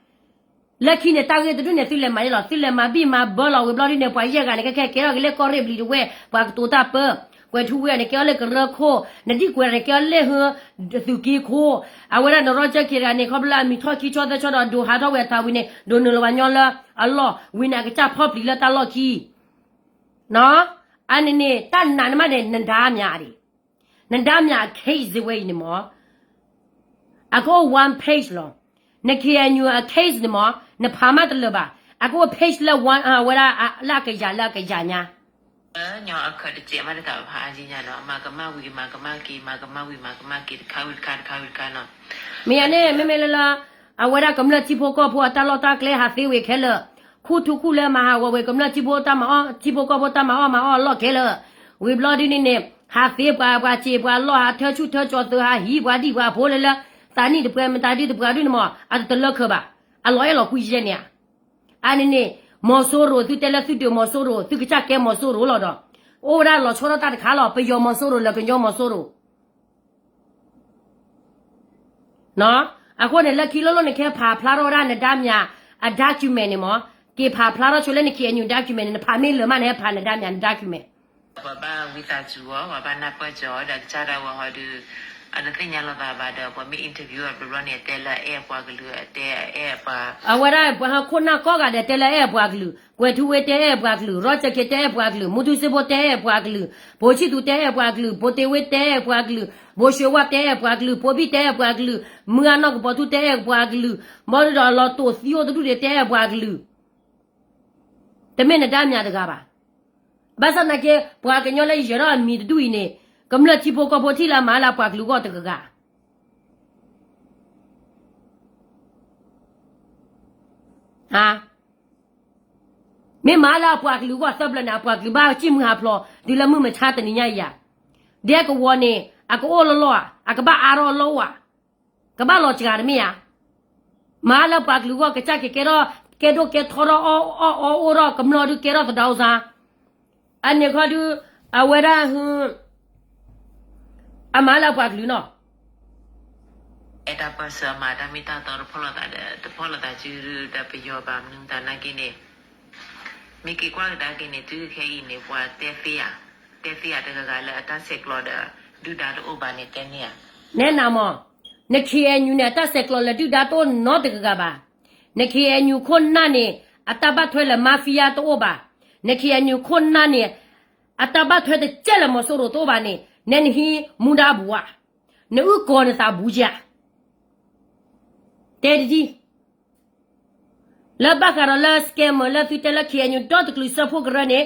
လၢခံန့ၣ် တၢ်ဂ့ၢ်တဒူၣ်န့ၣ် သုလဲၤမၤယဲလီၤ, သုလဲၤမၤဘံၣ်မၤဘၢလီၤဝံၤဘျီဒ်န့ၣ် ပှၤယဲၢ်ဂၤန့ၣ် ကဲခဲကဲထီၣ်က့ၤလၢကီၢ်ရ့ၣ်ဘျံၤတဝဲၢ် ပှၤကတိၤတၢ်ပၢ, ကွဲၤထူဝ့န့ၣ် ကဲအီၤလၢကရၢခိၣ်, နဒံၣ်ကွဲၤန့ၣ် ကဲအီၤလၢဟၢ သုးက့ခိၣ်, အဝဲဒၣ်နရီကၠၢၣ်ခ့ၣ်တဂၤန့ၣ် ခီဖျိလၢအမံၤထီၣ်ခံဆီသၢဆီဒီး ဒိးဟးထီၣ်ဝဲအသးဝံၤန့ၣ် ဒိးနုာ်လီၤပှၤညီလၢအလီၢ်, ဝံၤန့ၣ် အကစၢ်ဖီၣ်ပျံၤလၢတၢ်လီၢ်ခံ အန့ၣ်န့ၣ် တၢ်နာ်န့ၣ်မးန့ၣ် နဒါမြးဒံး, နဒါမြးအ case ဝဲအံၤန့ၣ်မး အကအိၣ် one page လီၤ. န K N U အ case န့ၣ်မး နဖးမးတလၢာ်ဘၣ်, အကအိၣ် page လၢ one ဝဲဒၣ်လၢအကယၤလၢအကယၤညါ ညီအခၢးတစဲးမးတသးဖးအါညါနီၤ, မၤကမၣ်ဝံၤမၤကမၣ်က့ၤ မၤကမၣ်ဝံၤမၤကမၣ်က့ၤ တခါဝံၤတခါ တခါဝံၤတခါနီၤ. မ့ၢ်ယၤန့ၣ် မ့မ့ၢ်လၢလၢ အဝဲဒၣ်ကမျၢၢ်ထံဖိကီၢ်ဖိအတၢ်လီၢ်တၢ်ကျဲဟးသ့ဝံၤခဲလၢာ်, ခူၣ်ထူခူၣ်လၢမၤဟးဂီၤဝဲကမျၢၢ်ထံဖိတၢ်မၤအီၣ် ထံဖိကီၢ်ဖိတၢ်မၤအီၣ်မၤအီၣ်အလီၢ်ခဲလၢာ်, ဝံၤဘျီဒ်န့ၣ်န့ၣ် ဟးသ့ပှၤပှၤစ့ပှၤလီၢ် ဟးထၢဆူၣ်ထၢကၠီၤသုး ဟးဟံးပှၤဒံၣ်ပှၤဖိလၢလၢ သးနံၣ်တပှဲၤမတၤဒုတပှဲၤဒုန့ၣ်မး အတတလၢခၢးဘၣ်, အလီၤအဲၣ်လီၤကွံယဲၢ်န့ၣ်ဧါ. အန့ၣ်န့ၣ် မီၤစိရိၤ သုတဲလၢသုဒုးမီၤစိရိၤ သုကစၢ်ကဲမီၤစိရိၤလီၤဒီး အိၣ်ဝဲဒၣ်လီၤဆီဒၣ်တၢ်တခါလီၤ, ပယီၤမီၤစိရိၤလၢကညီမီၤစိရိၤ အဃိန့ၣ် လၢခံလိၤလိၤန့ၣ် ကဲဖးဖျါထီၣ်ဝဲဒၣ်နဒါမြးအ document န့ၣ်မး, က့ၤဖးဖျါထီၣ်ဆိလၢန K N U document န့ၣ် နဖးမ့ၢ်လၢာ်မး နဟဲဖးနဒါမြးန document ပှၤဘၣ်ဝံသးစူၤအီၤ ပှၤဘၣ်နၢ်ပၢၢ်စၢၤအီၤ ဒီးကစၢ်ဒၣ်ဝဲဟီဒုး အတသ့ၣ်ညါလိာ်သးဘၣ်ဒီး ပှၤမ့ၢ် interview အီၤတဘျီဘျီန့ၣ် တဲလၢအအဲၣ်ပှၤကလုာ် တဲအဲၣ်ပှၤ အဝဲဒၣ်ပှၤဟီၣ်ခိၣ်နၢ်ကိးဂၤဒဲးတဲလၢအဲၣ်ပှၤကလုာ်, ကွဲၤထူဝ့တဲအဲၣ်ပှၤကလုာ်, ရီကၠၢၣ်ခ့တဲအဲၣ်ပှၤကလုာ်, မူထူစ့ဖိတဲအဲၣ်ပှၤကလုာ်, ဘိဆံၣ်သူတဲအဲၣ်ပှၤကလုာ်, ဘိတ့ဝ့တဲအဲၣ်ပှၤကလုာ်, ဘိၡ့ဝၣ်တဲအဲၣ်ပှၤကလုာ်, ဘိဘံၣ်တဲအဲၣ်ပှၤကလုာ်, မုၢ်အနီၢ်ကပီၤထူတဲအဲၣ်ပှၤကလုာ်, ဘီဒုဒီးလီၤတိာ်သံအိၣ်တဒူၣ်ဒဲးတဲအဲၣ်ပှၤကလုာ် တမ့ၢ်နဒါမြးတဂၤဘၣ်. ဘၣ်ဆၣ်သနာ်က့ ပှၤကညီလၢယယၢၤထီၣ်အမံၤတဒူၣ်အံၤန့ၣ် ကမျၢၢ်ထံဖိကီၢ်ဖိထံၣ်လၢအမၤလၢအပှၤကလုာ်အဂီၢ်တဂၤဂၤ မ့ၢ်မၤလၢအပှၤကလုာ်အဂီၢ်သၢဘျီန့ၣ် အပှၤကလုာ်ဘၣ်စံၣ်မုၢ်ဟးဖျိး တုၤလၢမုၢ်မဆါတနံၤညါအံၤဧါ. ဒ်အကဝီၤန့ၣ် အကအိၣ်လီၤလီၤဧါ, အကဘၣ်အါထီၣ်အလီၢ်အိၣ်ဧါ, ကဘၣ်လီၤစှၤတမ့ၢ်ဧါ. မၤလၢပှၤကလုာ်ဂီၢ်ကစၢ်က့ၤကဲထီၣ် ကဲဒိၣ်ကဲထီထီၣ် အီၣ်အီၣ်အီၣ်ထီၣ် ကမျီဒုးကဲထီၣ်သဒီးအီၤစါ, အန့ၣ်ခီဒုး အဝဲဒၣ်ဟု အမၤလၢအပှၤကလုာ်နီၤ အဲၣ်တၢ်ပၢၢ်ဆၢအမၤတၢ်မ့ၢ်တၢ်တီတဖီၣ်လိာ်သးဒီး တဖီၣ်လိာ်သးစုဒီးပယီၤဘၣ်မနုၤမတၤနာ်က့န့ၣ် မ့ၢ်က့ၤကွၢ်ကဒါက့ၤန့ၣ် တုၤခဲအံၤန့ၣ် ပှၤတဲသ့ဧါ, တဲသ့ဧါတဂၤဂၤလၢအတၢ်ဆဲးကျိးဒီး ဒုၣ်ဒါတအိၣ်ဘၣ်န့ၣ်တဲန့ၢ်ဧါ. နဲနၤမး, န K N U န့ၣ် အတၢ်ဆဲးကျိးလၢဒုၣ်ဒါတအိၣ်နီတဂၤဂၤဘၣ်. န K N U ခိၣ်နၢ်န့ၣ် အတၢ်ဘၣ်ထွဲလၢ mafia တအိၣ်ဘၣ်. န K N U ခိၣ်နၢ်န့ၣ် အတၢ်ဘၣ်ထွဲတကဲလၢ မီၤစိရိၤတအိၣ်ဘၣ်န့ၣ် နဲနဟံးမူဒါဘူးဧါ, နအုၣ်ကီၤနသးဘူးဧါ. တဲတဒံၣ် လၢဘၣ်ဃးဒီးလၢ scammer လၢသုတဲလၢ K N U ဒီတကလုာ်စၢဖှိၣ်ကရၢန့ၣ်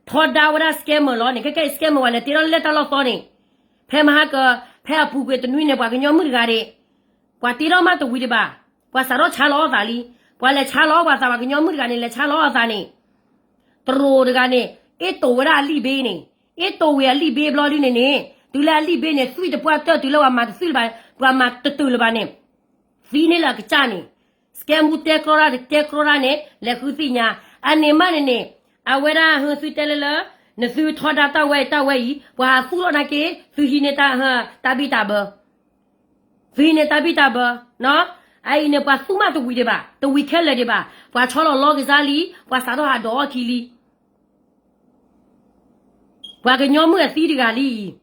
ထီဒါဝဲဒၣ် scammer လီၤန့ၣ် ခဲကဲအံၤ scammer ဝဲလဲၤတ့ထီၣ်လၢတၢ်လီၢ်သီန့ၣ်, ဖဲမဟါက ဖဲအပူၤကွံာ်တနွံန့ၣ် ပှၤကညီမုၣ်တဂၤန့ၣ် ပှၤတ့ထီၣ်မးတဝံၤဒံးဘၣ်, ပှၤစးထီၣ်ဆါလီၤအီၣ်သးလံ, ပှၤလဲၤဆါလီၤအီၣ်ပှၤသး ပှၤကညီမုၣ်တဂၤန့ၣ် လဲၤဆါလီၤအီၣ်သးန့ၣ် တရူးတဂၤန့ၣ် အ့ၣ်တိာ်ဝဲဒၣ်အလံာ်ဘ့န့ၣ်, အ့ၣ်တိာ်ဝံၤအလံာ်ဘ့ဘျီဒုန့ၣ်န့ၣ် တုၤလၢအလံာ်ဘ့န့ၣ် သွံၣ်တပှၢ်တၢၢ် တုၤလၢပှၤမၤတသွံၣ်လၢၤဘၣ်, ပှၤမၤတတုာ်လၢၤဘၣ်န့ၣ် သံန့ၢ်လၢအကစၢ်န့ၣ်, scammer တဲကြီတၢ်တတဲကြီတၢ်န့ၣ် လဲၤဃုသ့ၣ်ညါ, အန့ၣ်မးန့ၣ်န့ၣ် အဝဲဒၣ်ဟၢသုတဲလၢလၢ နသုထီဒါတၢ်ဝဲအံၤတၢ်ဝဲအံၤ ပှၤဟးသူၣ်ထီၣ်နာ်က့ သုဟံးန့ၢ်တၢ်ဘံၣ်တၢ်ဘၢ သုဟံးန့ၢ်တၢ်ဘံၣ်တၢ်ဘၢ, အအံၤန့ၣ် ပှၤသူၣ်မးတဝံၤဒံးဘၣ်, တဝံၤခဲလၢာ်ဒံးဘၣ်, ပှၤဆီလီၤလီကစၢ်လံ, ပှၤစးထီၣ်ဟးဒိးအီၣ်ခံလံ, ပှၤကညီမုၣ်အသံတဂၤလံအံၤ, ခီဖျိလၢလၢ တရူး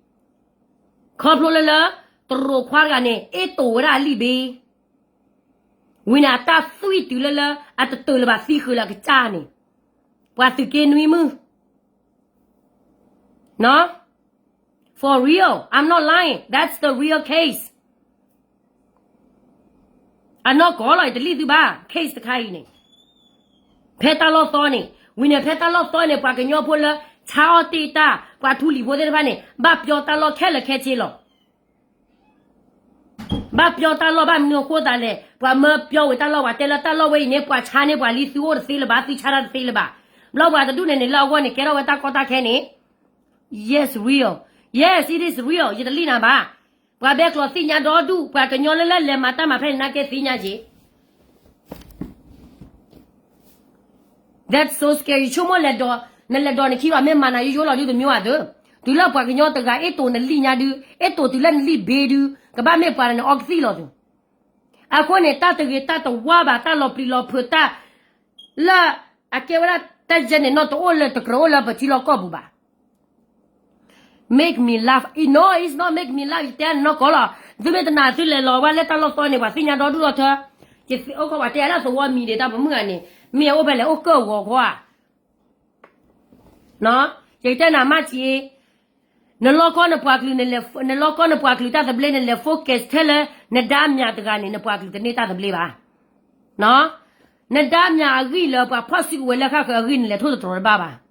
ခွါတဂၤန့ၣ် အ့ၣ်တိာ်ဝဲဒၣ်အလံာ်ဘ့ ဝံၤန့ၣ် အတၢ်သွံၣ်တုၤလၢလၢ အတတုာ်လၢၤဘၣ်သံဃုာ်လၢအကစၢ်န့ၣ်, ပှၤသုးက့နွံမုၣ် For real, I'm not lying, that's the real case. အနီၢ်ကီၢ်လီၤ ယတလံၣ်သုဘၣ် case တခါအံၤန့ၣ်, ဖဲတၢ်လီၢ်သီန့ၣ်, ဝံၤန့ၣ် ဖဲတၢ်လီၢ်သီန့ၣ် ပှၤကညီဖိလၢ ဆါအီၣ်တ့ၢ်တၢ် ပှၤထူလံၤဖိသ့ၣ်တဖၣ်န့ၣ် ဘၣ်ပျီတၢ်လီၢ်ခဲလၢာ်ခဲဆ့လီၤ. ဘၣ်ပျီတၢ်လီၢ်ဘၣ်မနုၤအဃိသတးလဲၣ်, ပှၤမၢပျီဝံၤတၢ်လီၢ် ပှၤတဲလၢတၢ်လီၢ်ဝဲအံၤန့ၣ် ပှၤဆါန့ၢ်ပှၤလံ သုအိၣ်တသ့လၢၤဘၣ် သုဆါတၢ်တသ့လၢၤဘၣ်, ဘျီပှၤတဒူၣ်န့ၣ်န့ၣ် လၢအဂီၢ်န့ၣ် ကဲထီၣ်ဝဲတၢ်ကီတၢ်ခဲန့ၣ်, yes, real, yes, it is real, ယတလံၣ်နၤဘၣ်, ပှၤဘဲကျိာ်သ့ၣ်ညါဒီဒူၣ် ပှၤကညီလၢလၢလဲၤမၤတၢ်မၤဖဲန့ၣ် နာ်က့သ့ၣ်ညါက့ၤ That's so scary. ဆိကမိၣ်လဲၤဒိး, နလဲၤဒိးနခံဘၣ် မ့ၢ်မၤနၤယိယိလီၤဒုတမံၤဧါသု, တုၤလၢပှၤကညီတဂၤ အ့ၣ်တိာ်နလံာ်ညါဒု, အ့ၣ်တိာ်တုၤလၢနလံာ်ဘ့ဒု, ကဘၣ်မ့ၢ်ပှၤန့ၣ် နအီကသံၣ်လီၤသု. အဃိန့ၣ် တၢ်တဂ့ၤတၢ်တဝါဘၣ် တၢ်လီၤပျံၤလီၤဖုးတၢ် လၢအကဲဝဲဒၣ်တၢ်ယဲန့ၣ် နီၢ်တအိၣ်လၢတကြၢးအိၣ်လၢပထံလီၢ်ကီၢ်ပူၤဘၣ် Make me laugh. No, it's not make me laugh. ယတဲနနီၢ်ကီၢ်လီၤ. သုမ့ၢ်တနာ်သုလဲၤလီၤဝဲလၢတၢ်လီၢ်သီန့ၣ် ပှၤသ့ၣ်ညါဒီဒူၣ်ဒီထၢ. ယအိၣ်ခိးပှၤတဲလၢသဝီမံၤဒံးတၢ်ပမုၢ်ဂၤန့ၣ် မ့ၢ်အအိၣ်ဖဲလဲၣ် အိၣ်ကၢၢ်ဂီၤဃီဧါ. ယကတဲနၤမးက့ၤ နလီၢ်ကီၢ်နပှၤကလုာ်, နလီၢ်ကီၢ်နပှၤကလုာ်တၢ်သဘျ့ နလဲၤ focus ထဲလၢ နဒါမြာ်တဂၤန့ၣ် နပှၤကလုာ်တန့ၢ်တၢ်သဘျ့ဘၣ်. နဒါမြာ်အဂံၢ်လၢပှၤဖီၣ်စုကဝဲၤလၢဃၣ်ဃၢၤအဂံၢ် နလဲၤထိၣ်သတြီၤတဘၣ်ဘၣ်.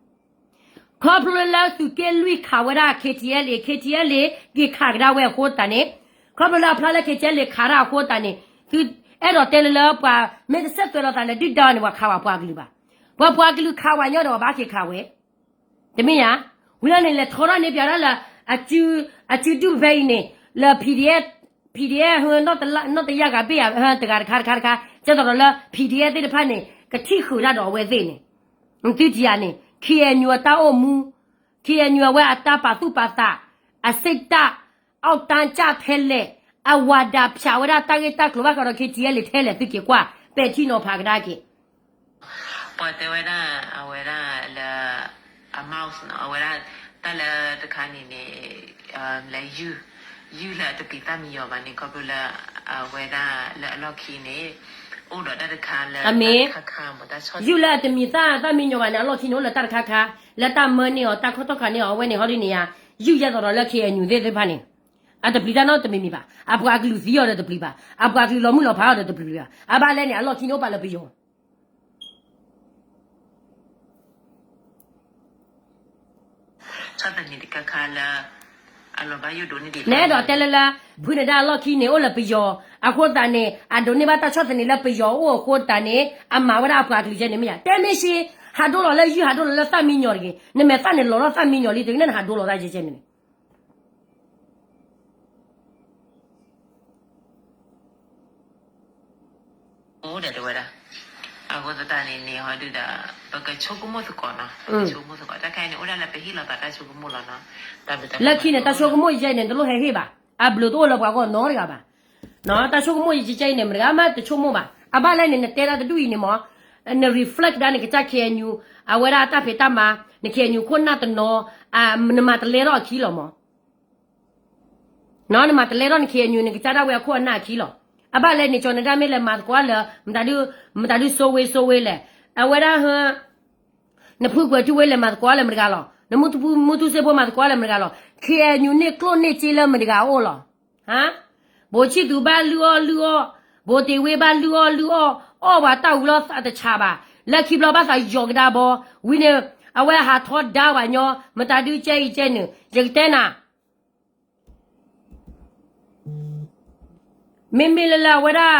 ခီဖျိလၢသုးက့လွံၢ်ခးဝဲဒၣ် K T L A, K T L A က့ၤခးကဒါဝဲအဃိသတးန့ၣ်, ခီဖျိလၢအဖျါလၢ K T L A ခးတၢ်အဃိသတးန့ၣ်, သုအဲၣ်ဒိးတဲလၢလၢပှၤမ့ၢ်တဆဲးသွဲးလိာ်သးလၢဒုၣ်ဒါန့ၣ် ပှၤခးဝဲပှၤကလုာ်ဘၣ်. ပှၤပှၤကလုာ်ခးဝဲညီဒီးပှၤဘၣ်က့ၤခးဝဲ တမ့ၢ်ဧါ. ဝံၤလီၤန့ၣ် လဲၤထီထီၣ်န့ၢ်ပၠးဒၣ်လၢ အစုဒုၣ်ဖဲအံၤန့ၣ် လၢ P D F, P D F နီၢ်တယၢ်ဂၤဘ့ၣ်ဧါ တဂၤတခါတခါတခါ ကဲသိးဒီးလၢ P D F သ့ၣ်တဖၣ်န့ၣ် ကထံၣ်ဃုာ်တၢ်ဒီးအဝဲသ့ၣ်န့ၣ်, သုထံၣ်ဧါန့ၣ် K N U အတၢ်အိၣ်မူ, K N U အဝဲအတၢ်ပာ်သူၣ်ပာ်သး, အစ့တၢ် အောက်တန်းကျထဲလဲၣ်, အဝၤဒၣ်ဖၠးဝဲဒၣ်တၢ်ဂ့ၢ်တၢ်ကျိၤဘၣ်ဃးဒီး K T L A ထဲလဲၣ် သုက့ၤကွၢ် ပဲာ်ထံနီၤဖးကဒါက့ၤ ပှၤတဲဝဲဒၣ် အဝဲဒၣ်လၢ အ mouse နီၤ အဝဲဒၣ် တၢ်လၢတခါန့ၣ်န့ၣ် လၢ ယုၢ်လၢအတပျံၤသၣ်မံယီၤဘၣ်န့ၣ် ခီဖျိလၢ အဝဲဒၣ်လၢအလီၢ်ခံန့ၣ် အိၣ်ဒီးတၢ်တခါလၢ ယုၢ်လၢအတမံၤသၣ်သၣ်မံယီၤဘၣ်န့ၣ် အလီၢ်ခံန့ၣ် အိၣ်လၢတၢ်တခါခါ လၢတၢ်မၢန့ၢ်အီၤ တၢ်ခီၣ်ထီၣ်ခးန့ၢ်အီၤ အဝဲန့ၣ်ဟီဒ်န့ၣ်ယါ ယုၢ်ယဲသိးဒီးလၢ K N U သ့ၣ်တဖၣ်န့ၣ် အတပျံၤတၢ်နီတမံၤမံၤဘၣ်. အပှၤကလုာ်သံအီၤဒီးတပျံၤဘၣ်. အပှၤကလုာ်လီၤမုၢ်လီၤဖးအီၤဒီးတပျံၤဘၣ်. အဘၣ်လဲၣ်န့ၣ် အလီၢ်ခံန့ၣ်အိၣ်ပာ်လၢပယီၤ ဆီၣ်သနံးတခါခါလၢ အလီၤဘၣ်ယိၣ်ဒိးန့ၢ်ဒံး နအဲၣ်ဒိးတဲလၢလၢ ဖုနဒါအလီၢ်ခံန့ၣ် အိၣ်လၢပယီၤ အဃိသတးန့ၣ် အဒိးန့ၢ်ဘၣ်တၢ်ဆီၣ်သနံးလၢပယီၤအိၣ်အဃိသတးန့ၣ် အမၤဝဲဒၣ်အပှၤကလုာ်ကဲန့ၣ်မ့ၢ်ယါ တဲမ့ၢ်ရှ့ ဟးဒိလီၤလၢယုၢ် ဟးဒိလီၤလၢသၣ်မံယီၤတဂ့ၤ နမဲာ်သၣ်န့ၣ်လီၤထီၣ်သၣ်မံယီၤလံ တဂ့ၤန့ၣ် နဟးဒိလီၤတၢ်ယဲကဲန့ၣ်န့ၣ် အိၣ်ဒီးတဲဝဲဒၣ်, အဃိသတးန့ၣ်န့ၣ် ဟီဒုဒီး ပကဆိကမိၣ်သကိးနီၤ, ပကဆိကမိၣ်သကိး တၢ်ခါအံၤန့ၣ် အိၣ်ဒၣ်လၢပဟ့ၣ်လိာ်သးတၢ်ဆိကမိၣ်လီၤနီၤ. လၢခံန့ၣ် တၢ်ဆိကမိၣ်ယဲန့ၣ် တလိၣ်ဟဲဟ့ၣ်ဘၣ်, အဘျုးတအိၣ်လၢပှၤဂီၢ်နီတဂၤဘၣ်. တၢ်ဆိကမိၣ်ယဲအံၤန့ၣ် မတဂၤမးတဆိကမိၣ်ဘၣ်. အဘၣ်လဲၣ်န့ၣ် နတဲဒၣ်တဒူၣ်အံၤန့ၣ်မး, န reflect ဒၣ်နကစၢ် K N U အဝဲဒၣ်အတၢ်ဖံးတၢ်မၤ, န K N U ခိၣ်နၢ်တနီၤ, နမၤတလဲထီၣ်အခံလီၤမး. နမၤတလဲထီၣ်န K N U နကစၢ်ဒၣ်ဝဲအခိၣ်အနၢ်အခံလီၤ. အဘၣ်လဲၣ်န့ၣ် ကၠီၤနဒါမ့ၢ်လဲၤမၤသကိးလၢ မတၤဒု မတၤဒု စိဝ့စိဝ့လဲၣ်, အဝဲဒၣ် နဖုကွဲၤထူဝ့လဲၤမၤသကိးလၢမတဂၤလီၤ, နမူထူစ့ဖိမၤသကိးလၢမတဂၤလီၤ. K N U န့ၢ်ကျိၣ်န့ၢ်စ့လၢမတဂၤအအိၣ်လီၤ. ဘိးဆံၣ်သူးဘၣ်လုၢ်အီၣ်လုၢ်အီၣ်, ဘိးတ့ၢ်ဝ့ဘၣ်လုၢ်အီၣ်လုၢ်အီၣ်, အီၣ်ပှၤတၢ်အူလီၤသးတဆးဘၣ်. လၢခံဘျီဘၣ်သးယီၤကဒါဘီ, ဝံၤန့ၣ် အဝဲဟးထီဒါပှၤညီ, မတၤဒုကဲအံၤကဲနုာ်, ယကတဲနၤ မ့မ့ၢ်လၢလၢအဝဲဒၣ်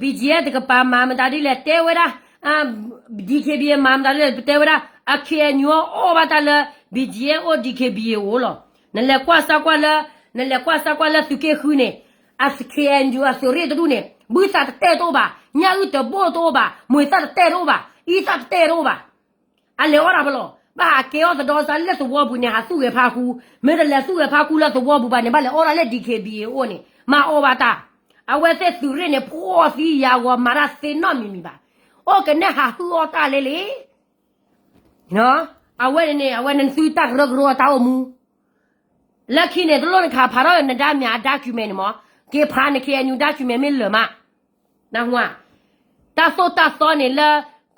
B G F တကပၤမၤမတၤဒ်လဲၣ် တဲဝဲဒၣ်, D K B A မၤမတၤဒ်လဲၣ် ပတဲဝဲဒၣ်, အ K N U အီၣ်ဘၣ်တၢ်လၢ B G F အိၣ် D K B A အိၣ်လီၤ. နလဲၤကွၢ်စၢ်ကွၢ်လၢ, နလဲၤကွၢ်စၢ်ကွၢ်လၢသုးက့ဃုန့ၣ်, အ K N U အသုးရ့ၣ်တဒူၣ်န့ၣ် ဘုသးတတဲတအိၣ်ဘၣ်, ညၣ်အုၣ်တဘိတအိၣ်ဘၣ်, မှဲၤသၣ်တတဲတအိၣ်ဘၣ်, အံသၣ်တတဲတအိၣ်ဘၣ်. အလဲၤအီၣ်တၢ်ဖဲလဲၣ်, ဘၣ်ဟးကဲအီၣ်သဒီစါလၢသဝီပူၤန့ၣ် ဟးသူၣ်ဂဲၤဖါဃူ, မ့ၢ်တလဲၤသူၣ်ဂဲၤဖါဃူလၢသဝီပူၤဘၣ်န့ၣ် ဘၣ်လဲၤအီၣ်ဒၣ်လၢ D K B A အိၣ်န့ၣ် မၤအီၣ်ဘၣ်တၢ်. အဝဲသ့ၣ်သုးရ့ၣ်န့ၣ် ဖှီၣ်သံယာ်ဂီၤ မၤတၢ်သ့နီတမံၤမံၤဘၣ်. အိၣ်ကနဲဟးဟုၣ်အီၣ်တၢ်လဲၣ်လံ. အဝဲန့ၣ်န့ၣ် အဝဲန့ၣ်သုတၢ်ကရၢကရိအတၢ်အိၣ်မူ လၢခံန့ၣ် တလိၣ်နကဖးထီၣ်နဒါမၠးအ document န့ၣ်မး, က့ၤဖးန K N U document မ့ၢ်လၢာ်မး. နၢ်ဟူဧါ, တၢ်သိၣ်တၢ်သီန့ၣ်လၢ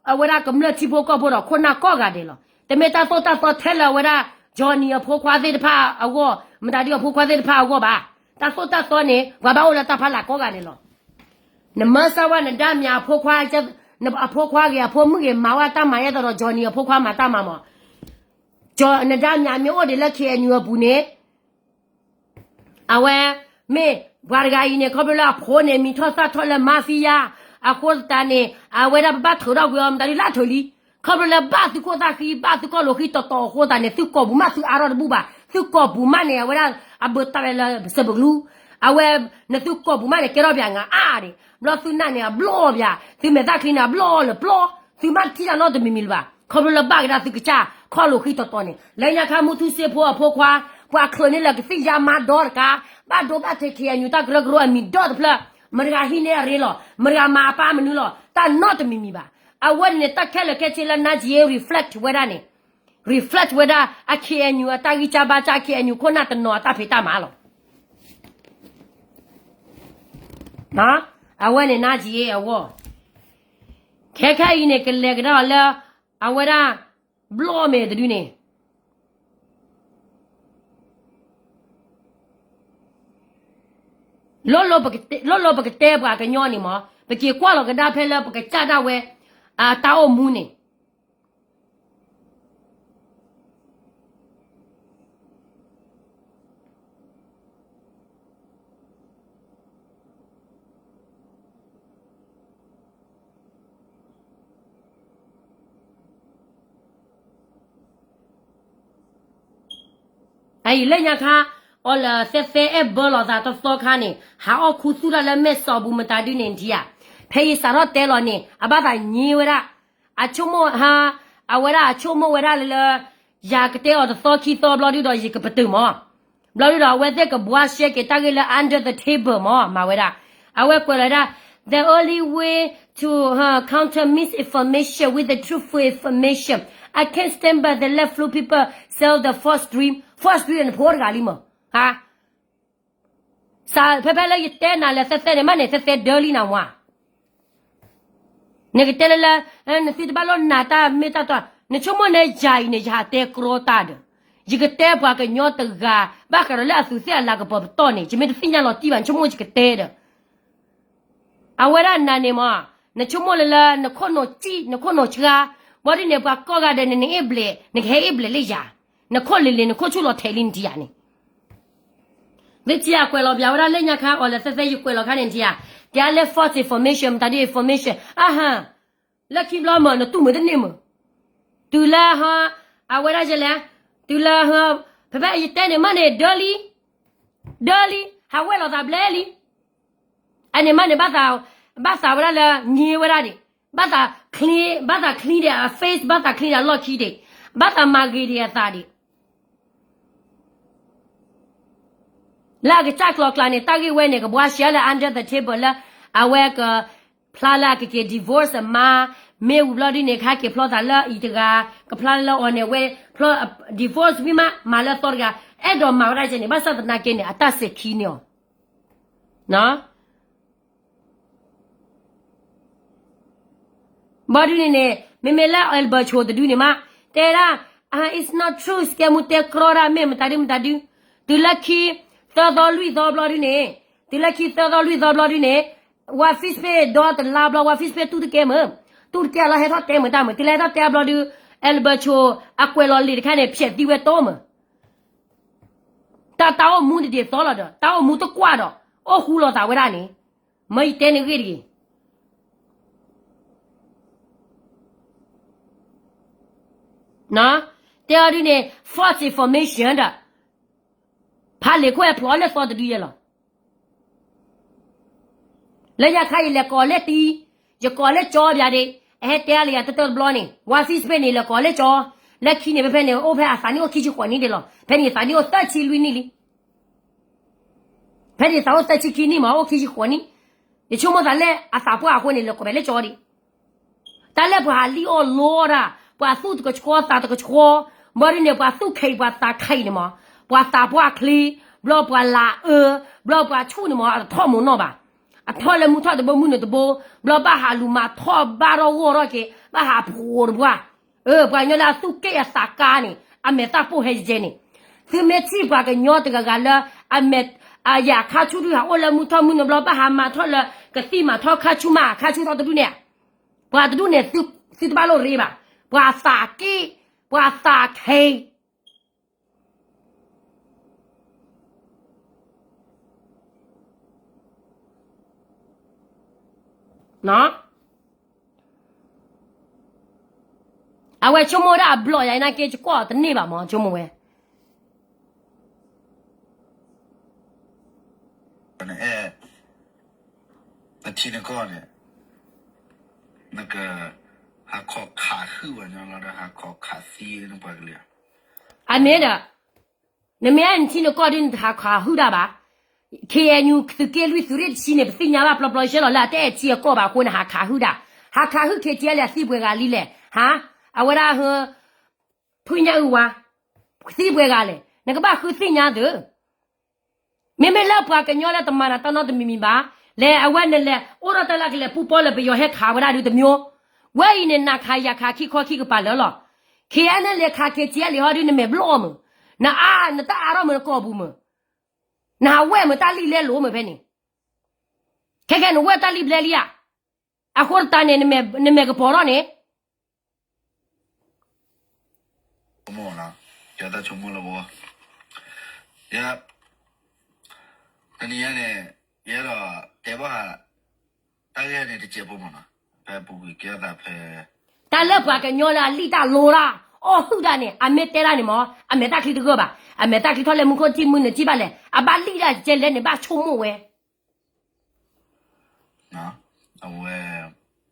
အဝဲဒၣ်ကမျၢၢ်ထံဖိကီၢ်ဖိဒီးခိၣ်နၢ်ကိးဂၤဒဲးလီၤ. တမ့ၢ်တၢ်သိၣ်တၢ်သီထဲလၢအဝဲဒၣ် Johnny အဖိခွါသ့ၣ်တဖၣ်အဂီၢ်, မတၤဒုအဖိခွါသ့ၣ်တဖၣ်အဂီၢ်ဘၣ်. တၢ်သိၣ်တၢ်သီန့ၣ် ပှၤဘၣ်အိၣ်လၢတၢ်ဖီလာ်ကိးဂၤဒဲးလီၤ. နမၢစၢ်ဝဲနဒါမၠးအဖိခွါ, အဖိခွါဂ့ၤ အဖိမုၣ်ဂ့ၤ မၤဝဲတၢ်မၤယဲသိးဒီး Johnny အဖိခွါမၤတၢ်မၤမး. နဒါမၠးမ့ၢ်အိၣ်ဒံးလၢ K N U အပူၤန့ၣ် အဝဲ မ့ၢ်ပှၤတဂၤအံၤန့ၣ် ခီဖျိလၢအဖိန့ၣ် မံၤထီၣ်သၣ်ထီၣ်လၢ mafia အဃိသတးန့ၣ် အဝဲဒၣ်ပဘၣ်ထုးထီၣ်ကွံာ်အီၤ မတၤဒုလၢအထုးလံ. ခီဖျိလၢဘၣ်သုခိၣ်သၣ်ဃံ ဘၣ်သုကီၢ်လိာ်ဃံတီၤတီၤအဃိသတးန့ၣ် သုကိာ်ပူၤမးသုအါထီၣ်တဘူၣ်ဘၣ်. သုကိာ်ပူၤမးန့ၣ် အဝဲဒၣ်အဘၢတၢ်ဝဲလၢစၢၤပကလူ, အဝဲ နသုကိာ်ပူၤမးန့ၣ် ကဲထီၣ်ပှၤအါန့ၣ် ဘျီသုနၢ်န့ၣ် အဘျီပှၤ, သုမဲာ်သၣ်ချံန့ၣ် အဘျီလၢပျီ, သုမ့ၢ်တထံၣ်တၢ်နီတမံၤမံၤလၢၤဘၣ်. ခီဖျိလၢဘၣ်ကဒါသုကစၢ် ကီၢ်လိာ်ဃံတီၤတီၤန့ၣ် လၢညါခါ မူထူစ့ဖိအဖိခွါ, ပှၤချုးန့ၢ်လၢကသံၣ်ယါမါဒီတကး, ဘၣ်ဒိဘၣ်ထံး K N U တၢ်ကရၢကရိအမံၤဒီတဖျၢၣ်, မတၤဂၤဟံးန့ၢ်အရ့လီၤ, မတၤဂၤမၤအပၢ်မနုၤလီၤ, တၢ်နီတမံၤမံၤဘၣ်. အဝဲန့ၣ်န့ၣ် တၢ်ခဲလၢာ်ခဲဆ့လၢ နါကံၤအ့ reflect ဝဲဒၣ်န့ၣ်, reflect ဝဲဒၣ်အ K N U အတၢ်ဂံၢ်စၢ်ဘါစၢ် K N U ခိၣ်နၢ်တနီၤအတၢ်ဖံးတၢ်မၤလီၤ. အဝဲန့ၣ် နါကံၤအ့အဂီၢ်, ခဲခဲအံၤန့ၣ် ကလဲၤကဒါအီၤလၢ အဝဲဒၣ် ဘျီမဲာ်တဒုန့ၣ် လိၣ်လိၣ်ပကတဲပှၤကညီန့ၣ်မး, ပက့ၤကွၢ်လီၤကဒါဖဲလၢပကစၢ်ဒၣ်ဝဲ အတၢ်အိၣ်မူန့ၣ် အအံၤလၢညါခါ အီၤလၢသဲသဲအဲၣ်ဘၢလီၤသးတသီခါန့ၣ် ဟးအီၣ်ခူသူၣ်တၢ်လၢမဲာ်စီၤပူၤမတၤဒုန့ၣ် နထံၣ်ဧါ. ဖဲယစးထီၣ်တဲလီၤန့ၣ် အဘၣ်သးညံဝဲဒၣ် အဆိကမိၣ်ဟါ, အဝဲဒၣ်အဆိကမိၣ်ဝဲဒၣ်လၢ ယကတဲအီၤတသီခံသီဘျီဒုဒီး ယကပတုာ်မး. ဘျီဒုဒီး အဝဲသ့ၣ်ကဘှါရှဲက့ၤတၢ်ဂ့ၢ်လၢ under the table မး, မၤဝဲဒၣ်. အဝဲကွဲးလီၤဒၣ် the only way to counter misinformation with the truthful information. I can't stand by the left flu people sell the false dream. False dream နဖိတဂၤလံမး. ဖဲဖဲလၢယတဲနၤလၢသဲသဲန့ၣ် မ့ၢ်န့ၣ် သဲသဲဒၢလံနၤမး. နကတဲလၢလၢ နသုတဘၣ်လိၣ်နာ်တၢ်မ့ၢ်တၢ်တီ, နဆိကမိၣ်န့ၣ် ယၤအံၤန့ၣ် ယဟးတဲကြီတၢ်ဒီး ယကတဲပှၤကညီတဂၤ ဘၣ်ဃးဒီးလၢအသူးသ့ၣ်အလၤကပီၤပတီၢ်န့ၣ် ယမ့ၢ်တသ့ၣ်ညါလီၤတံၢ်ဘၣ် နဆိကမိၣ်ယကတဲဒီး အဝဲဒၣ်နၤန့ၣ်မး, နဆိကမိၣ်လၢလၢ နခိၣ်နူာ်စံၣ် နခိၣ်နူာ်ဆှါ, ဘီဒ်န့ၣ် ပှၤကိးဂၤဒဲးန့ၣ် နအ့ၣ်ဘျဲး နကဟဲအ့ၣ်ဘျဲးလၢယၤ, နခိၣ်လံၤလံၤ နခိၣ်ဆူၣ်လီၤထဲးလံနထံၣ်ဧါန့ၣ်. သုထံၣ်ဧါ ကွဲးလီၤပျးဝဲဒၣ်လၢညါခါ အီၤလၢသဲသဲ ယကွဲးလီၤခါန့ၣ်ထံၣ်ဧါ, တဲလၢ false information မတၤဒ် information အဟါ, လၢခံဘျီမး နတူၢ်မုာ်တန့ၢ်မး, တုၤလၢ အဝဲဒၣ်ယလဲၣ်, တုၤလၢ ဖဲဖဲယတဲန့ၣ် မ့ၢ်န့ၣ် ဒၢလံ, ဒၢလံ, ဟးဝဲလိာ်သးဘျဲလံ. အန့ၣ်မ့ၢ်န့ၣ်ဘၣ်သး ဘၣ်သးဝဲဒၣ်လၢ ငြိဝဲဒၣ်ဒံး, ဘၣ်သး clean, ဘၣ်သး clean ဒံးအ face, ဘၣ်သး clean ဒံးအလီၢ်ခံဒံး, ဘၣ်သးမၤဂ့ၤဒံးအသးဒံး လၢအကစၢ်ကျီၤကျါန့ၣ် တၢ်ဂ့ၢ်ဝဲန့ၣ် ကဘှါရှဲလၢ under the table လၢ အဝဲက ဖျါလၢအကက့ၤ divorce အမါ, မ့ၢ်ဝံၤဘျီဒုန့ၣ် ကဟဲက့ၤဖျီသးလၢအံၤတဂၤ, ကဖျါလၢအီၤန့ၣ်ဝဲ, divorce ဝံၤမး မၤလၢအသီတဂၤ, အဲၣ်ဒိးမၤဝဲဒၣ်ကဲန့ၣ် ဘၣ်ဆၣ်သနာ်က့န့ၣ် အတၢ်စဲၤခံန့ၢ်အီၤ ဘၣ်ဒုန့ၣ်န့ၣ် မ့မ့ၢ်လၢ Alberto တဒုန့ၣ်မး တဲဒၣ်, it's not true, စကဲမူတဲကြီဒၣ် မ့ၢ်မတၤဒုမတၤဒု, တုၤလၢခံ သၢသီလွံၢ်သီဘျီဒုန့ၣ်, တုၤလၢခံသၢသီလွံၢ်သီဘျီဒုန့ၣ်, ဝၤ Facebook ဒီတလါဘျီ ဝၤ Facebook တူၢ်တကဲမုၢ်, တူၢ်တကဲလီၤ ဟဲထီၣ်တဲမုၢ်တၢ်မုၢ်, တုၤလၢဟဲထီၣ်တဲဘျီဒု Alberto အကွဲးလီၤလံာ်တခါန့ၣ် ဖျဲးသံဝဲတိမုၢ် တၢ်တၢ်အိၣ်မူတဒ်သိးလီၤဒီး တၢ်အိၣ်မူတကွၢ်ဒီး အိၣ်ဃူလိာ်သးဝဲဒၣ်န့ၣ်, မ့ၢ်ယတဲန့ၣ်ဂ့ၢ်တဂ့ၤ, တဲအီၤဒုန့ၣ် false information ဒီး ဖးလ့ၤခိၣ်ဟဲဖျိးလၢသီတဒုယဲလီၤ လၢညါခါအံၤလဲၤကိးလၢတံ, ယကိးလၢကၠီဘၣ်ဒ့, အဟဲတဲအါလၢယၤတတၢၢ်တဘျီန့ၣ် ဝၤ Facebook န့ၣ် လဲၤကိးလၢကၠီ, လၢခံန့ၣ် ဖဲဖဲန့ၣ် အိၣ်ဖဲအသးနံၣ်အိၣ်ခံဆံဃိးနံၣ်ဒ့လီၤ, ဖဲန့ၣ်ယသးနံၣ်အိၣ်သၢဆံလွံၢ်နံၣ်လံ, ဖဲန့ၣ်ယသးအိၣ်သၢဆံခံနံၣ်မး အိၣ်ခံဆံဃိးနံၣ်, ယဆိကမိၣ်သးလၢအသးပှၢ်အဃိန့ၣ် လဲၤကိးဖဲလၢကၠီဒံး တၢ်လၢပှၤဟးလံၣ်အီၣ်လိအီၣ်တၢ်, ပှၤသူၣ်တကဆှီသးတကဆှီ, ဘၣ်ဒ်န့ၣ် ပှၤသူၣ်ခဲအံၤပှၤသးခဲအံၤန့ၣ်မး, ပှၤသးပှၢ်ချ့, ဘျီပှၤလၤအၢ, ဘျီပှၤဆူၣ်န့ၣ်မး အတထီၣ်မုာ်နီၢ်ဘၣ်, အထီၣ်လၢမုၢ်ထီၣ်တဘိမုၢ်နုာ်တဘိ, ဘျီဘၣ်ဟးလူၤမၤထီၣ်ဘၣ်ထီၣ်ဂီၢ်ထီၣ်က့ၤ, ဘၣ်ဟးဖှိးတပှၢ်, ပှၤကညီလၢအသူၣ်က့ၣ်အသးကါန့ၣ် အမဲာ်သၣ်ပိၢ်ဟဲယဲန့ၣ်, သုမ့ၢ်ထံၣ်ပှၤကညီတဂၤဂၤလၢ အမဲာ် အယၤခါဆူၣ်ဒုးဟးအိၣ်လၢမုၢ်ထီၣ်မုၢ်နုာ်ဘျီ ဘၣ်ဟးမၤထီၣ်လၢ ကသံၣ်မၤထီၣ်ခါဆူၣ်မး ခါဆူၣ်ထီၣ်တဒူၣ်န့ၣ်, ပှၤတဒူၣ်န့ၣ် သုတဘၣ်လိၣ်ရ့ဘၣ်, ပှၤသးက့ၣ်, ပှၤသးခဲ, အဝဲဆိကမိၣ်ဒၣ်အဘျီယၤနာ်က့ ယကွၢ်အီၤတန့ၢ်ဘၣ်မး ဆိကမိၣ်ဝဲ နအဲၣ် နထံနကီၢ်န့ၣ် နက ဟးခီၣ်ခးဟုၣ်ဘၣ်ညီလီၤဒီး ဟးခီၣ်ခးသံနပှၤကလုာ်, အမ့ၢ်ဒီး နမ့ၢ်အဲၣ်နထံနကီၢ်ဒ်နတဟးခးဟုၣ်ဒၣ်ဘၣ်, ခ့ၣ်အဲၣ်ယူၣ် သုးက့လွံၢ်သုးရ့ၣ်တဆံန့ၣ် ပသ့ၣ်ညါဘၣ်ပျီပျီဆှဲလီၤလၢအတအဲၣ်ထံအကီၢ်ဘၣ်အဃိန့ၣ် ဟးခးဟုၣ်ဒၣ်, ဟးခးဟုၣ် ခ့ၣ်ထံအဲၣ်လၢအသံပှဲၤဂၤလံလဲၣ်, ဟါ, အဝဲဒၣ်ဟၢ ထွံၣ်ညၣ်အုၣ်ဝါ, သံပှဲၤဂၤလဲၣ် နကဘၣ်ဃုသ့ၣ်ညါသု, မ့မ့ၢ်လၢပှၤကညီလၢတမၤနၤတၢ်နီတမံၤမံၤဘၣ်, လဲၤအဝဲန့ၣ်လဲၤ အိၣ်ဒီးတၢ်လၢကလဲၤပူၤပီၣ်လၢပယီၤဟဲခးဝဲဒၣ်ဒုးတမံၤ, ဝဲအံၤန့ၣ် နၤခးယၤခးခံခီခံကပၤလၢာ်လီၤ, ခ့ၣ်အဲၣ်လၢလဲၤခးခ့ၣ်ထံအဲၣ်လံဟီဒုး နမဲာ်ဘျီၣ်မုၢ်, နအါ နတၢ်အါထီၣ်မုၢ်နကီၢ်ပူၤမုၢ်, နဟးဝဲၢ်မုၢ်တၢ်လံၣ်လဲလိာ်မုၢ်ဖဲန့ၣ်, ခဲခဲနဝဲၢ်တၢ်လံၣ်ဘျဲလံဧါ, အဃိသတးန့ၣ် နမဲာ်ကပီၤထီၣ်န့ၣ် ဆိကမိၣ်လီၤ, ယသးဆိကမိၣ်လၢပဂီၢ်, ယ တနံၤညါန့ၣ် ယအဲၣ်ဒိးတဲဘၣ်ဃး တၢ်ဂ့ၢ်န့ၣ်တစဲးဖိမးနီၤ, ဖဲပူၤကွံာ်ကဲထီၣ်သးဖဲ တၢ်လၢပှၤကညီလၢအလံၣ်တၢ်လိတၢ် အီၣ်ဟုၣ်တၢ်န့ၣ် အမ့ၢ်တဲတၢ်န့ၣ်မး အမဲာ်တၢ်ချံတဂၢၢ်ဘၣ်, အမဲာ်တၢ်ချံထီၣ်လၢမူခိၣ်ထံမုၢ်နုာ်ထံဘၣ်လဲၣ်, အဘၣ်လံၣ်ဒၣ်ကဲလဲၣ်န့ၣ် ဘၣ်ဆိကမိၣ်ဝဲ အဝဲ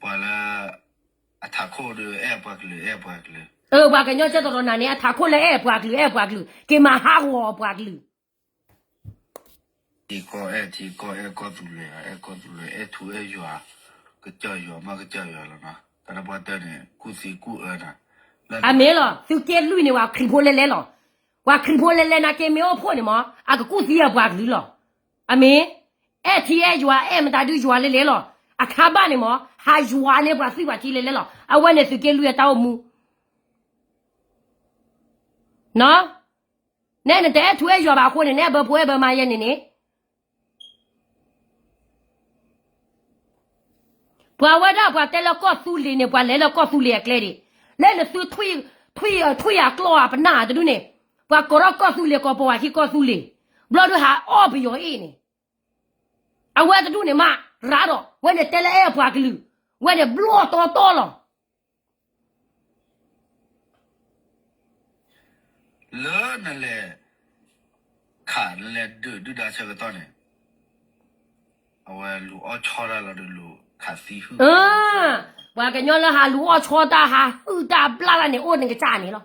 ပှၤလၢ အထးခိၣ်ဒီး အဲၣ်ပှၤကလုာ်အဲၣ်ပှၤကလုာ်, အၢ ပှၤကညီကဲတရီတရီနၤန့ၣ် အထးခိၣ်လၢအဲၣ်ပှၤကလုာ်အဲၣ်ပှၤကလုာ် က့ၤမၤဟးဂီၤပှၤကလုာ် ထံကီၢ်အဲၣ်ထံကီၢ်အဲၣ်ကီၢ်သူလ့ၤ အဲၣ်ကီၢ်သူလ့ၤ အဲၣ်ထူအဲၣ်ယွၤ, ကစၢ်ယွၤမ့ၢ်ကစၢ်ယွၤလီၤနီၤ, တၢ်တပှၢ်တၢၢ်န့ၣ် ကူၣ်သံကူၣ်အၢနၤ, အမ့ၢ်လီၤ သုးက့လွံၢ်န့ၣ် ပှၤခရံာ်ဖိလဲၤလဲၤလီၤ, ပှၤခရံာ်ဖိလဲၤလဲၤနာ်က့မ့ၢ်အိၣ်ဖှိၣ်န့ၣ်မး အကကူၣ်သံအပှၤကလုာ်လီၤ, အမ့ၢ် အဲၣ်ထံအဲၣ်ယွၤ အဲၣ်မတၤဒုယွၤလဲၤလဲၤလီၤ, အခါဘၣ်န့ၣ်မး ဟးယွၤန့ၢ်ပှၤသွံၣ်ပှၤထံလဲၤလဲၤလီၤ, အဝဲန့ၣ်သုးက့လွံၢ်အတၢ်အိၣ်မူ န နဲနတအဲၣ်ထူအဲၣ်ယွၤဘၣ်အဃိန့ၣ် နအဲၣ်ဘၢဖိအဲၣ်ဘၢမါယဲန့ၣ်န့ၣ်, ပှၤဝဲဒၣ်ပှၤတဲလၢကီၢ်သူလ့ၤန့ၣ် ပှၤလဲၤလၢကီၢ်သူလ့ၤအကျဲဒံး, လၢနသုထွံၣ်ထွံၣ်ထွံၣ်အကျီၢ်အပနၢ်တဒူၣ်န့ၣ်, ပှၤကိးထီၣ်ကီၢ်သူလ့ၤ ကိးပဝးခံကီၢ်သူလ့ၤ, ဘျီဒုးဟးအီၣ်ပယီၤအ့ၣ်န့ၣ်, အဝဲတဒူၣ်န့ၣ်မး ရၤဒီး ဝဲန့ၣ်တဲလၢအဲၣ်ပှၤကလုာ်, ဝဲန့ၣ်ဘျီၣ်တီတီလီၤ. လၢနလဲၤခး နလဲၤဒုးဒုၣ်ဒါဆၢကတီၢ်န့ၣ်, အဝဲလူၤအီၣ်ဆီတၢ်လီၤဒီးလူၤ ပှၤကညီလၢဟးလူၤအီၣ်ဆီတၢ် ဟးဟုၣ်တၢ်ဘျၣ်တၢ်န့ၣ် အိၣ်နကစၢ်န့ၣ်လီၤ.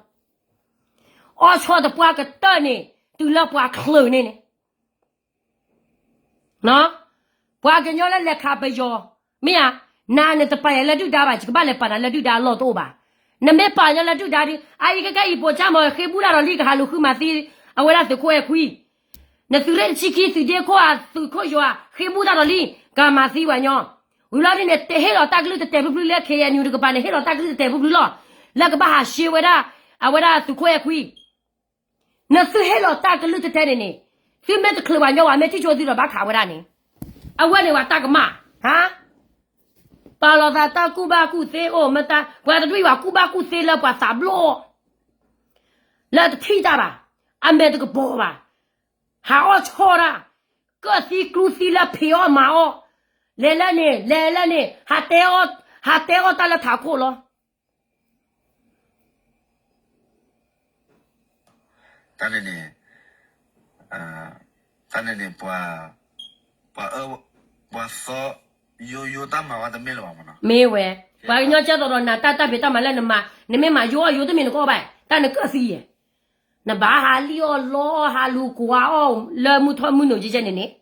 အီၣ်ဆီတပှၢ်ကတၢၢ်န့ၣ် တုၤလၢပှၤချုးန့ၣ်န့ၣ် ပှၤကညီလၢလဲၤခးပယီၤ, မ့ၢ်ဧါ, နၤနတပာ်ယၤလၢဒုၣ်ဒါဘၣ်, ယကဘၣ်လဲၤပာ်နၤလၢဒုၣ်ဒါအလီၢ်တအိၣ်ဘၣ်. နမ့ၢ်ပာ်ညီလၢဒုၣ်ဒါဒီး အအံၤကကဲအံၤပိာ်ကၢ်မး ဃ့ဘူၣ်တၢ်ဒီးလံ ကဟးလူၤဃုမၤသံ အဝဲဒၣ်သုးခိၣ်အဲၣ်ခွံ, နသုးရ့ၣ်တဆံခံ သုးဒ့ခိၣ်ဧါ သုးခိၣ်ယိၤဧါ ဃ့ဘူၣ်တၢ်ဒီးလံ ကမၤသံပှၤညီ, ဝံၤလီၤဒ်န့ၣ် တဟ့ၣ်လီၤတၢ်ကလုၢ်တတဲာ်ဖုဖုလၢ ခ့ၣ်အဲၣ်ယူၣ် တကပၤန့ၣ် ဟ့ၣ်လီၤတၢ်ကလုၢ်တတဲာ်ဖုဖုလီၤ, လၢကဘၣ်ဟးရှဲဝဲဒၣ် အဝဲဒၣ်သုးခိၣ်အဲၣ်ခွံ နသုဟ့ၣ်လီၤတၢ်ကလုၢ်တတဲာ်န့ၣ်န့ၣ် သုမ့ၢ်တချုးပှၤညီ ပှၤမ့ၢ်ထံၣ်ဆိသုဒီးဘၣ်ခးဝဲဒၣ်န့ၣ်, အဝဲန့ၣ်ပှၤတၢ်ကမၣ်, ဟါ, ပာ်လီၤသးတၢ်ကူၣ်ဘၣ်ကူၣ်သ့အိၣ်မတၤ, ပှၤတဒူၣ်အံၤပှၤကူၣ်ဘၣ်ကူၣ်သ့လၢပှၤသးဘျီၣ် လၢတထံၣ်တၢ်ဘၣ်, အမဲာ်တကပီၤဘၣ်, ဟးအီၣ်ဆီတၢ်, ကၢၣ်သံကျူသံလၢဖံးအီၣ်မၤအီၣ်, လဲၤလၢန့ၣ် လဲၤလၢန့ၣ်, ဟးတဲအီၣ်တၢ်လၢထးခိၣ်လီၤ. တၢ်န့ၣ်န့ၣ်, တၢ်န့ၣ်န့ၣ်, ပှၤ, ပှၤသီ, ယိယိတၢ်မၤဝဲတမ့ၢ်လၢၤဘၣ်မနီၤ. မ့ၢ်ဝဲ, ပှၤကညီကဲသိးဒီးနၤ တၢ်တၢ်ဖံးတၢ်မၤလၢနမၤ, နမ့ၢ်မၤယိအီၣ်ယိတမ့ၢ်နကအီၣ်ဘၣ်, တၢ်နကၢၣ်သံယဲ, နဘၣ်ဟးလံၣ်အီၣ်လီအီၣ် ဟးလူၤကွၢ်အီၣ်လၢမုၢ်ထီၣ်မုၢ်နိၤကဲကဲန့ၣ်န့ၣ်